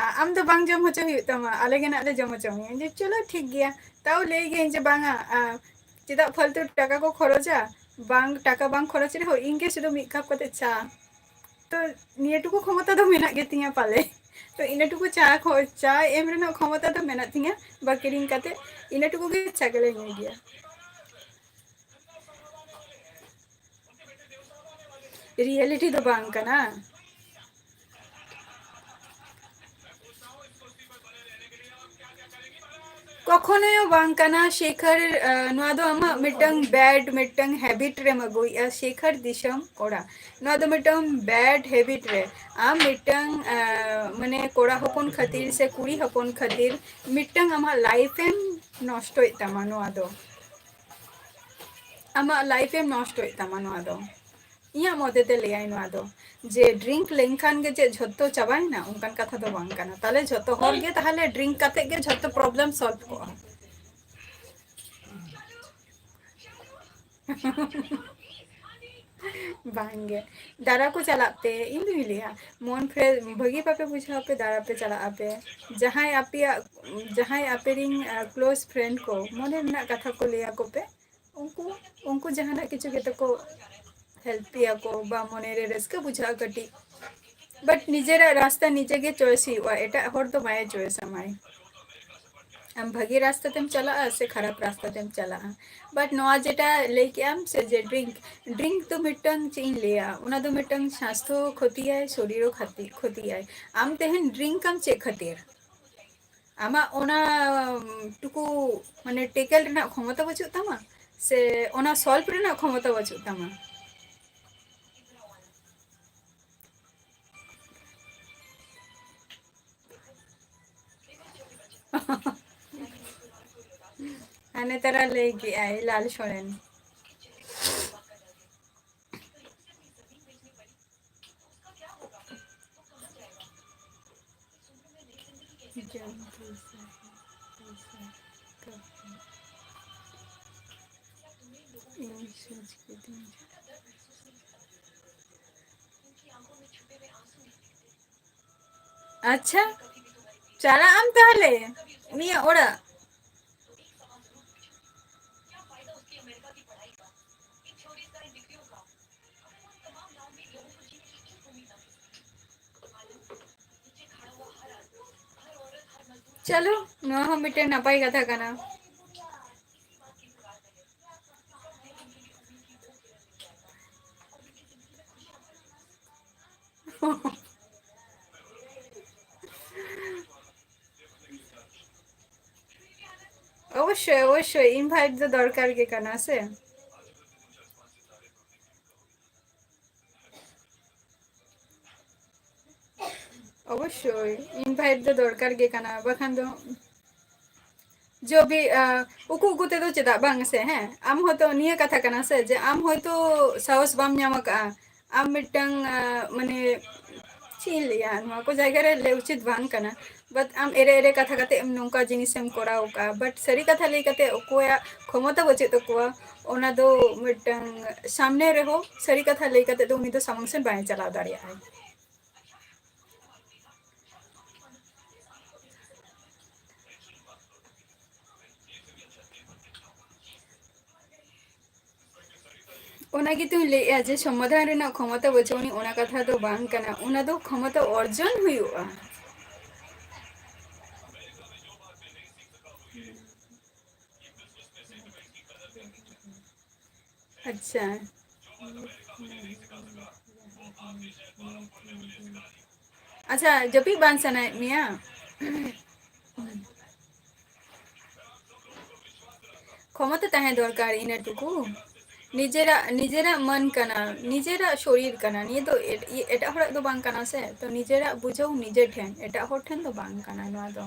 ᱟ-, ᱟᱢ ᱫᱚ ᱵᱟᱝ ᱡᱚᱢ ᱦᱚᱪᱚ ᱦᱩᱭᱩᱜ ᱛᱟᱢᱟ, ᱟᱞᱮ ᱜᱮ ᱱᱟᱜ ᱞᱮ ᱡᱚᱢ ᱦᱚᱪᱚ ᱢᱮᱭᱟ᱾" ᱡᱮ, "ᱪᱚᱞᱚ ᱴᱷᱤᱠ ᱜᱮᱭᱟ᱾" ᱛᱟᱣ ᱞᱟᱹᱭ ᱜᱤᱭᱟᱹᱧ ᱡᱮ, "ᱵᱟᱝᱟ, ᱟ, ᱪᱮᱫᱟᱜ ᱯᱷᱟᱞᱛᱩ ᱴᱟᱠᱟ ᱠᱚ ᱠᱷᱚᱨᱚᱪᱟ? ᱵᱟᱝ, ᱴᱟᱠᱟ ᱵᱟᱝ ᱠᱷᱚᱨᱚᱪ ᱨᱮᱦᱚᱸ ᱤᱧ ᱜᱮ ᱥᱩᱫᱷᱩ ᱢᱤᱫ ᱠᱟᱯ ᱠᱟᱛᱮ ᱪᱟ, ᱛᱚ ᱱᱤᱭᱟᱹ ᱴᱩᱠᱩ ᱠᱷᱚᱢᱚᱛᱟ ᱫᱚ ᱢᱮᱱᱟᱜ ᱜᱮᱛᱤᱧᱟ ᱯᱟᱞᱮ, ᱛᱚ ᱤᱱᱟᱹ ᱴᱩᱠᱩ ᱪᱟ ᱠᱷᱚ-, ᱪᱟ ᱮᱢ ᱨᱮᱱᱟᱜ ᱠᱷᱚᱢᱚᱛᱟ ᱫᱚ ᱢᱮᱱᱟᱜ ᱛᱤᱧᱟ, ᱵᱟ ᱠᱤᱨᱤᱧ ᱠᱟᱛᱮ ᱤᱱᱟᱹ ᱴᱩᱠᱩ ᱜᱮ ᱪᱟ ᱜᱮᱞᱮ ᱧᱩᱭ ᱜᱮᱭᱟ᱾" Reality ᱫᱚ ᱵᱟᱝ ᱠᱟᱱᱟ᱾ ᱠᱚᱠᱷᱚᱱᱳᱭ ᱵᱟᱝ ᱠᱟᱱᱟ ᱥᱮᱠᱷᱚᱨ, ᱟᱸ, ᱱᱚᱣᱟ ᱫᱚ ᱟᱢᱟᱜ ᱢᱤᱫᱴᱟᱝ bad, ᱢᱤᱫᱴᱟᱝ habit ᱨᱮᱢ ᱟᱹᱜᱩᱭᱮᱫᱼᱟ, ᱥᱮᱠᱷᱚᱨ ᱫᱤᱥᱚᱢ ᱠᱚᱲᱟ᱾ ᱱᱚᱣᱟ ᱫᱚ ᱢᱤᱫᱴᱟᱝ bad habit ᱨᱮ, ᱟᱢ ᱢᱤᱫᱴᱟᱝ, ᱟᱸ, ᱢᱟᱱᱮ, ᱠᱚᱲᱟ ᱦᱚᱯᱚᱱ ᱠᱷᱟᱹᱛᱤᱨ ᱥᱮ ᱠᱩᱲᱤ ᱦᱚᱯᱚᱱ ᱠᱷᱟᱹᱛᱤᱨ ᱢᱤᱫᱴᱟᱝ ᱟᱢᱟᱜ life ᱮᱢ ᱱᱚᱥᱴᱚᱭᱮᱫ ᱛᱟᱢᱟ᱾ ᱱᱚᱣᱟ ᱫᱚ ᱟᱢᱟᱜ life ᱮᱢ ᱱᱚᱥᱴᱚᱭᱮᱫ ᱛᱟᱢᱟ᱾ ᱱᱚᱣᱟ ᱫᱚ ᱤᱧᱟᱹᱜ ᱢᱚᱛᱮ ᱛᱮ ᱞᱟᱹᱭᱟᱭ ᱱᱚᱣᱟ ᱫᱚ, ᱡᱮ drink ᱞᱮᱱᱠᱷᱟᱱ ᱜᱮ ᱪᱮᱫ ᱡᱷᱚᱛᱚ ᱪᱟᱵᱟᱭᱮᱱᱟ, ᱚᱱᱠᱟᱱ ᱠᱟᱛᱷᱟ ᱫᱚ ᱵᱟᱝ ᱠᱟᱱᱟ᱾ ᱛᱟᱦᱞᱮ ᱡᱷᱚᱛᱚ ᱦᱚᱲ ᱜᱮ ᱛᱟᱦᱞᱮ drink ᱠᱟᱛᱮ ᱜᱮ ᱡᱷᱚᱛᱚ problem solve ᱠᱚᱜᱼᱟ᱾ ᱵᱟᱝᱜᱮ, ᱫᱟᱬᱟ ᱠᱚ ᱪᱟᱞᱟᱜ ᱯᱮ, ᱤᱧ ᱫᱩᱧ ᱞᱟᱹᱭᱟ ᱢᱚᱱ fresh, ᱵᱷᱟᱹᱜᱤ ᱵᱟᱯᱮ ᱵᱩᱡᱷᱟᱹᱣ ᱯᱮ, ᱫᱟᱬᱟ ᱯᱮ ᱪᱟᱞᱟᱜ ᱟᱯᱮ᱾ ᱡᱟᱦᱟᱸᱭ ᱟᱯᱮᱭᱟᱜ, ᱡᱟᱦᱟᱸᱭ ᱟᱯᱮ ᱨᱤᱱ, ᱟ, close friend ᱠᱚ ᱢᱚᱱᱮ ᱨᱮᱱᱟᱜ ᱠᱟᱛᱷᱟ ᱠᱚ ᱞᱟᱹᱭ ᱟᱠᱚ ᱯᱮ, ᱩᱱᱠᱩ, ᱩᱱᱠᱩ ᱡᱟᱦᱟᱱᱟᱜ ᱠᱤᱪᱷᱩ ᱜᱮᱛᱚ ᱠᱚ ᱦᱮᱞᱯᱤᱭᱟᱠᱚ ᱵᱟ ᱢᱚᱱᱮᱨᱮ ᱨᱟᱹᱥᱠᱟᱹ ᱵᱩᱡᱷᱟᱹᱜᱼᱟ ᱠᱟᱹᱴᱤᱡ᱾ ᱵᱟᱴ ᱱᱤᱡᱮᱨᱟᱜ ᱨᱟᱥᱛᱟ ᱱᱤᱡᱮ ᱜᱮ ᱪᱚᱭᱮᱥ ᱦᱩᱭᱩᱜᱼᱟ, ᱮᱴᱟᱜ ᱦᱚᱲ ᱫᱚ ᱵᱟᱭ ᱪᱚᱭᱮᱥ ᱟᱢᱟᱭ᱾ ᱟᱢ ᱵᱷᱟᱹᱜᱤ ᱨᱟᱥᱛᱟ ᱛᱮᱢ ᱪᱟᱞᱟᱜᱼᱟ ᱥᱮ ᱠᱷᱟᱨᱟᱯ ᱨᱟᱥᱛᱟ ᱛᱮᱢ ᱪᱟᱞᱟᱜᱼᱟ᱾ ᱵᱟᱴ ᱱᱚᱣᱟ ᱡᱮᱴᱟ ᱞᱟᱹᱭ ᱠᱮᱜ ᱟᱢ ᱥᱮ ᱡᱮ ᱰᱨᱤᱝᱠ, ᱰᱨᱤᱝᱠ ᱫᱚ ᱢᱤᱫᱴᱟᱝ ᱪᱮᱫ ᱤᱧ ᱞᱟᱹᱭᱟ, ᱚᱱᱟ ᱫᱚ ᱢᱤᱫᱴᱟᱝ ᱥᱟᱥᱛᱷᱚ ᱠᱷᱚᱛᱤᱭᱟᱭ, ᱥᱚᱨᱤᱨ ᱦᱚᱸ ᱠᱷᱟᱛᱤ-, ᱠᱷᱚᱛᱤᱭᱟᱭ᱾ ᱟᱢ ᱛᱮᱦᱮᱧ ᱰᱨᱤᱝᱠ ᱟᱢ ᱪᱮᱫ ᱠᱷᱟᱹᱛᱤᱨ? ᱟᱢᱟᱜ ᱚᱱᱟ, ᱩᱢ, ᱴᱩᱠᱩ ᱢᱟᱱᱮ ᱴᱮᱠᱮᱞ ᱨᱮᱱᱟᱜ ᱠᱷᱚᱢᱚᱛᱟ ᱵᱟᱹᱪᱩᱜ ᱛᱟᱢᱟ ᱥᱮ ᱚᱱᱟ ᱥᱚᱞᱵᱷ ᱨᱮᱱᱟᱜ ᱠᱷᱚᱢᱚᱛᱟ ᱵᱟᱹᱪᱩᱜ ᱛᱟᱢᱟ? ᱦᱟᱱᱮ ᱛᱟᱨᱟ ᱞᱟᱹᱭ ᱠᱮᱜᱼᱟᱭ ᱞᱟᱞ ᱥᱚᱨᱮᱱ᱾ ᱡᱚᱢ ᱯᱚᱭᱥᱟ ᱦᱮ ᱯᱚᱭᱥᱟ ᱠᱟᱹᱣᱰᱤ᱾ ᱤᱧ ᱥᱚᱪ ᱠᱤᱫᱤᱧ᱾ ᱟᱪᱪᱷᱟ, ᱪᱟᱞᱟᱜ ᱟᱢ ᱛᱟᱦᱞᱮ ᱩᱱᱤᱭᱟᱜ ᱚᱲᱟᱜ? ᱪᱚᱞᱚ, ᱱᱚᱣᱟ ᱦᱚᱸ ᱢᱤᱫᱴᱮᱱ ᱱᱟᱯᱟᱭ ᱠᱟᱛᱷᱟ ᱠᱟᱱᱟ᱾ ᱚᱵᱚᱥᱥᱳᱭ, ᱚᱵᱚᱥᱥᱳᱭ, invite ᱫᱚ ᱫᱚᱨᱠᱟᱨ ᱜᱮ ᱠᱟᱱᱟ ᱥᱮ᱾ ᱚᱵᱚᱥᱥᱳᱭ, invite ᱫᱚ ᱫᱚᱨᱠᱟᱨ ᱜᱮ ᱠᱟᱱᱟ, ᱵᱟᱠᱷᱟᱱ ᱫᱚ ᱡᱚᱵᱤ, ᱟ, ᱩᱠᱩ ᱩᱠᱩ ᱛᱮᱫᱚ ᱪᱮᱫᱟᱜ ᱵᱟᱝ ᱥᱮ, ᱦᱮᱸ? ᱟᱢ ᱦᱚᱭᱛᱳ ᱱᱤᱭᱟᱹ ᱠᱟᱛᱷᱟ ᱠᱟᱱᱟ ᱥᱮ, ᱡᱮ ᱟᱢ ᱦᱚᱭᱛᱳ ᱥᱟᱦᱚᱥ ᱵᱟᱢ ᱧᱟᱢ ᱟᱠᱟᱫᱼᱟ, ᱟᱢ ᱢᱤᱫᱴᱟᱝ, ᱟ, ᱢᱟᱱᱮ, ᱪᱮᱫ ᱤᱧ ᱞᱟᱹᱭᱟ, ᱱᱚᱣᱟ ᱠᱚ ᱡᱟᱭᱜᱟ ᱨᱮ ᱞᱟᱹᱭ ᱩᱪᱤᱛ ᱵᱟᱝ ᱠᱟᱱᱟ, but ᱟᱢ ᱮᱲᱮ ᱮᱲᱮ ᱠᱟᱛᱷᱟ ᱠᱟᱛᱮ ᱮᱢ ᱱᱚᱝᱠᱟ ᱡᱤᱱᱤᱥ ᱮᱢ ᱠᱚᱨᱟᱣ ᱟᱠᱟᱫᱼᱟ, but ᱥᱟᱹᱨᱤ ᱠᱟᱛᱷᱟ ᱞᱟᱹᱭ ᱠᱟᱛᱮ ᱚᱠᱚᱭᱟᱜ ᱠᱷᱚᱢᱚᱛᱟ ᱵᱟᱹᱪᱩᱜ ᱛᱟᱠᱚᱣᱟ, ᱚᱱᱟ ᱫᱚ ᱢᱤᱫᱴᱟᱝ ᱥᱟᱢᱱᱮ ᱨᱮᱦᱚᱸ ᱥᱟᱹᱨᱤ ᱠᱟᱛᱷᱟ ᱞᱟᱹᱭ ᱠᱟᱛᱮ ᱫᱚ ᱩᱱᱤ ᱫᱚ ᱥᱟᱢᱟᱝ ᱥᱮᱫ ᱵᱟᱭ ᱪᱟᱞᱟᱣ ᱫᱟᱲᱮᱭᱟᱜᱼᱟ᱾ ᱚᱱᱟ ᱜᱮᱛᱚᱧ ᱞᱟᱹᱭᱮᱜᱼᱟ ᱡᱮ ᱥᱚᱢᱟᱫᱷᱟᱱ ᱨᱮᱱᱟᱜ ᱠᱷᱚᱢᱚᱛᱟ ᱵᱟᱹᱪᱩᱜ ᱟᱹᱱᱤᱡ, ᱚᱱᱟ ᱠᱟᱛᱷᱟ ᱫᱚ ᱵᱟᱝ ᱠᱟᱱᱟ, ᱚᱱᱟ ᱫᱚ ᱠᱷᱚᱢᱚᱛᱟ ᱚᱨᱡᱚᱱ ᱦᱩᱭᱩᱜᱼᱟ᱾ ᱟᱪᱪᱷᱟ᱾ ᱟᱪᱪᱷᱟ, ᱡᱟᱹᱯᱤᱫ ᱵᱟᱝ ᱥᱟᱱᱟᱭᱮᱫ ᱢᱮᱭᱟ? ᱠᱷᱚᱢᱚᱛᱟ ᱛᱟᱦᱮᱸ ᱫᱚᱨᱠᱟᱨ, ᱤᱱᱟᱹ ᱴᱩᱠᱩ᱾ ᱱᱤᱡᱮᱨᱟᱜ, ᱱᱤᱡᱮᱨᱟᱜ ᱢᱟᱹᱱ ᱠᱟᱱᱟ, ᱱᱤᱡᱮᱨᱟᱜ ᱥᱚᱨᱤᱨ ᱠᱟᱱᱟ, ᱱᱤᱭᱟᱹ ᱫᱚ ᱮᱴ-, ᱮᱴᱟᱜ ᱦᱚᱲᱟᱜ ᱫᱚ ᱵᱟᱝ ᱠᱟᱱᱟ ᱥᱮ᱾ ᱛᱚ ᱱᱤᱡᱮᱨᱟᱜ ᱵᱩᱡᱷᱟᱹᱣ ᱱᱤᱡᱮ ᱴᱷᱮᱱ, ᱮᱴᱟᱜ ᱦᱚᱲ ᱴᱷᱮᱱ ᱫᱚ ᱵᱟᱝ ᱠᱟᱱᱟ ᱱᱚᱣᱟ ᱫᱚ᱾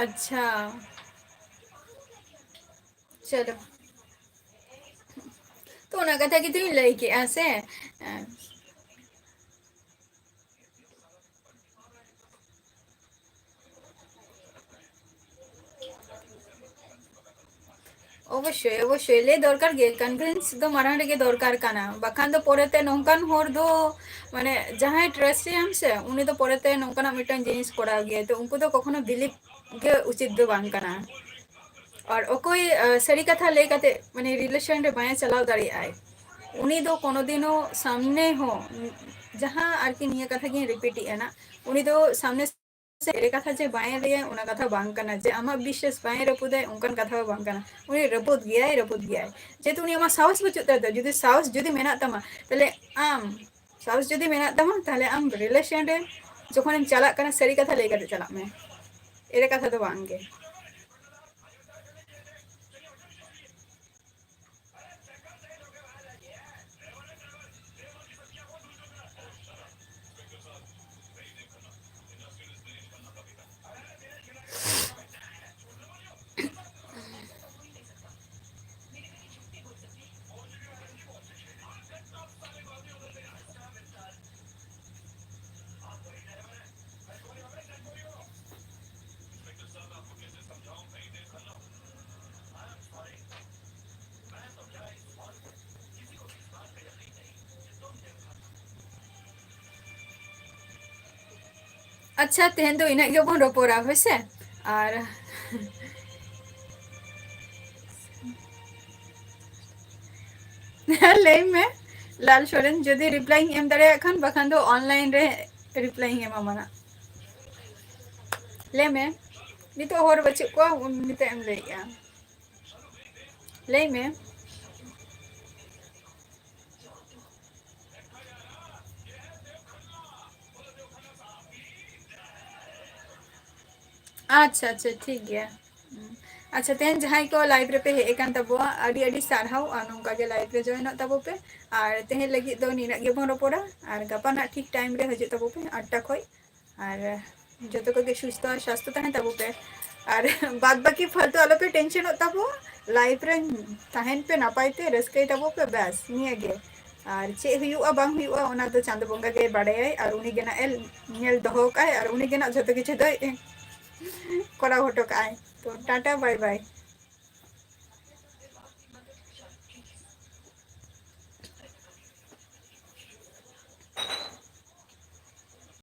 ᱟᱪᱪᱷᱟ, ᱪᱚᱞᱚ᱾ ᱛᱚ ᱚᱱᱟ ᱠᱟᱛᱷᱟ ᱜᱮᱛᱚᱧ ᱞᱟᱹᱭ ᱠᱮᱜᱼᱟ ᱥᱮ᱾ ᱚᱵᱚᱥᱥᱳᱭ, ᱚᱵᱚᱥᱥᱳᱭ, ᱞᱟᱹᱭ ᱫᱚᱨᱠᱟᱨ ᱜᱮ, convince ᱫᱚ ᱢᱟᱲᱟᱝ ᱨᱮᱜᱮ ᱫᱚᱨᱠᱟᱨ ᱠᱟᱱᱟ, ᱵᱟᱠᱷᱟᱱ ᱫᱚ ᱯᱚᱨᱮᱛᱮ ᱱᱚᱝᱠᱟᱱ ᱦᱚᱲ ᱫᱚ, ᱢᱟᱱᱮ, ᱡᱟᱦᱟᱸᱭ trust ᱮᱭᱟᱢ ᱥᱮ, ᱩᱱᱤ ᱫᱚ ᱯᱚᱨᱮᱛᱮ ᱱᱚᱝᱠᱟᱱᱟᱜ ᱢᱤᱫᱴᱟᱝ ᱡᱤᱱᱤᱥ ᱠᱚᱨᱟᱣ ᱜᱮᱭᱟ, ᱛᱚ ᱩᱱᱠᱩ ᱫᱚ ᱠᱚᱠᱷᱚᱱᱳ believe ᱜᱮ ᱩᱪᱤᱛ ᱫᱚ ᱵᱟᱝ ᱠᱟᱱᱟ᱾ ᱟᱨ ᱚᱠᱚᱭ, ᱟᱸ, ᱥᱟᱹᱨᱤ ᱠᱟᱛᱷᱟ ᱞᱟᱹᱭ ᱠᱟᱛᱮ, ᱢᱟᱱᱮ, relation ᱨᱮ ᱵᱟᱭ ᱪᱟᱞᱟᱣ ᱫᱟᱲᱮᱭᱟᱜᱼᱟᱭ, ᱩᱱᱤ ᱫᱚ ᱠᱳᱱᱳ ᱫᱤᱱᱳ ᱥᱟᱢᱱᱮ ᱦᱚᱸ, ᱡᱟᱦᱟᱸ ᱟᱨᱠᱤ ᱱᱤᱭᱟᱹ ᱠᱟᱛᱷᱟ ᱜᱤᱧ repeat ᱮᱫᱼᱟ ᱱᱟᱜ, ᱩᱱᱤ ᱫᱚ ᱥᱟᱢᱱᱮ ᱥᱮ ᱮᱲᱮ ᱠᱟᱛᱷᱟ ᱡᱮ ᱵᱟᱭ ᱞᱟᱹᱭᱟ, ᱚᱱᱟ ᱠᱟᱛᱷᱟ ᱵᱟᱝ ᱠᱟᱱᱟ᱾ ᱡᱮ ᱟᱢᱟᱜ ᱵᱤᱥᱥᱟᱹᱥ ᱵᱟᱭ ᱨᱟᱹᱯᱩᱫᱟᱭ, ᱚᱱᱠᱟᱱ ᱠᱟᱛᱷᱟ ᱦᱚᱸ ᱵᱟᱝ ᱠᱟᱱᱟ᱾ ᱩᱱᱤ ᱨᱟᱹᱯᱩᱫ ᱜᱮᱭᱟᱭ, ᱨᱟᱹᱯᱩᱫ ᱜᱮᱭᱟᱭ᱾ ᱡᱮᱦᱮᱛᱩ ᱩᱱᱤ ᱟᱢᱟᱜ ᱥᱟᱦᱚᱥ ᱵᱟᱹᱪᱩᱜ ᱛᱟᱭ ᱫᱚ᱾ ᱡᱩᱫᱤ ᱥᱟᱦᱚᱥ ᱡᱩᱫᱤ ᱢᱮᱱᱟᱜ ᱛᱟᱢᱟ, ᱛᱟᱦᱞᱮ ᱟᱢ, ᱥᱟᱦᱚᱥ ᱡᱩᱫᱤ ᱢᱮᱱᱟᱜ ᱛᱟᱢᱟ, ᱛᱟᱦᱞᱮ ᱟᱢ relation ᱨᱮ ᱡᱚᱠᱷᱚᱱᱮᱢ ᱪᱟᱞᱟᱜ ᱠᱟᱱᱟ, ᱥᱟᱹᱨᱤ ᱠᱟᱛᱷᱟ ᱞᱟᱹᱭ ᱠᱟᱛᱮ ᱪᱟᱞᱟᱜ ᱢᱮ, ᱮᱲᱮ ᱠᱟᱛᱷᱟ ᱫᱚ ᱵᱟᱝ ᱜᱮ᱾ ᱟᱪᱪᱷᱟ, ᱛᱮᱦᱮᱧ ᱫᱚ ᱤᱱᱟᱹᱜ ᱜᱮᱵᱚᱱ ᱨᱚᱯᱚᱲᱟ, ᱦᱳᱭ ᱥᱮ? ᱟᱨ ᱞᱟᱹᱭ ᱢᱮ ᱞᱟᱞ ᱥᱚᱨᱮᱱ, ᱡᱩᱫᱤ reply ᱤᱧ ᱮᱢ ᱫᱟᱲᱮᱭᱟᱜ ᱠᱷᱟᱱ, ᱵᱟᱠᱷᱟᱱ ᱫᱚ online ᱨᱮ reply ᱤᱧ ᱮᱢᱟᱢᱟ ᱱᱟᱜ᱾ ᱞᱟᱹᱭ ᱢᱮ, ᱱᱤᱛᱚᱜ ᱦᱚᱲ ᱵᱟᱹᱪᱩᱜ ᱠᱚᱣᱟ, ᱩᱱ ᱱᱤᱛᱚᱜ ᱮᱢ ᱞᱟᱹᱭᱮᱜᱼᱟ? ᱞᱟᱹᱭ ᱢᱮ᱾ ᱟᱪᱪᱷᱟ, ᱟᱪᱪᱷᱟ, ᱴᱷᱤᱠ ᱜᱮᱭᱟ᱾ ᱦᱩᱸ᱾ ᱟᱪᱪᱷᱟ, ᱛᱮᱦᱮᱧ ᱡᱟᱦᱟᱸᱭ ᱠᱚ live ᱨᱮᱯᱮ ᱦᱮᱡ ᱟᱠᱟᱱ ᱛᱟᱵᱚᱣᱟ, ᱟᱹᱰᱤ ᱟᱹᱰᱤ ᱥᱟᱨᱦᱟᱣ, ᱟᱨ ᱱᱚᱝᱠᱟ ᱜᱮ live ᱨᱮ joinᱚᱜ ᱛᱟᱵᱚ ᱯᱮ᱾ ᱟᱨ ᱛᱮᱦᱮᱧ ᱞᱟᱹᱜᱤᱫ ᱫᱚ ᱱᱤᱱᱟᱹᱜ ᱜᱮᱵᱚᱱ ᱨᱚᱯᱚᱲᱟ, ᱟᱨ ᱜᱟᱯᱟ ᱱᱟᱜ ᱴᱷᱤᱠ time ᱨᱮ ᱦᱤᱡᱩᱜ ᱛᱟᱵᱚ ᱯᱮ, ᱟᱴ ᱴᱟ ᱠᱷᱚᱡ᱾ ᱟᱨ ᱡᱚᱛᱚ ᱠᱚᱜᱮ ᱥᱩᱥᱛᱷᱚ ᱟᱨ ᱥᱟᱥᱛᱷᱚ ᱛᱟᱦᱮᱱ ᱛᱟᱵᱚ ᱯᱮ᱾ ᱟᱨ ᱵᱟᱫ ᱵᱟᱹᱠᱤ ᱯᱷᱟᱞᱛᱩ ᱟᱞᱚᱯᱮ tensionᱚᱜ ᱛᱟᱵᱚᱣᱟ, live ᱨᱮ ᱛᱟᱦᱮᱱ ᱯᱮ, ᱱᱟᱯᱟᱭ ᱛᱮ ᱨᱟᱹᱥᱠᱟᱹᱭ ᱛᱟᱵᱚ ᱯᱮ, ᱵᱟᱥ ᱱᱤᱭᱟᱹ ᱜᱮ᱾ ᱟᱨ ᱪᱮᱫ ᱦᱩᱭᱩᱜᱼᱟ ᱵᱟᱝ ᱦᱩᱭᱩᱜᱼᱟ, ᱚᱱᱟ ᱫᱚ ᱪᱟᱸᱫᱚ ᱵᱚᱸᱜᱟ ᱜᱮ ᱵᱟᱲᱟᱭᱟᱭ, ᱟᱨ ᱩᱱᱤ ᱜᱮ ᱱᱟᱜ ᱮ ᱧᱮᱞ ᱫᱚᱦᱚ ᱠᱟᱜᱼᱟᱭ, ᱟᱨ ᱩᱱᱤ ᱜᱮ ᱱᱟᱜ ᱡᱷᱚᱛᱚ ᱠᱤᱪᱷᱩ ᱫᱚᱭ ᱠᱚᱨᱟᱣ ᱦᱚᱴᱚ ᱠᱟᱜᱼᱟᱭ᱾ ᱛᱚ, ᱴᱟᱴᱟ, bye bye᱾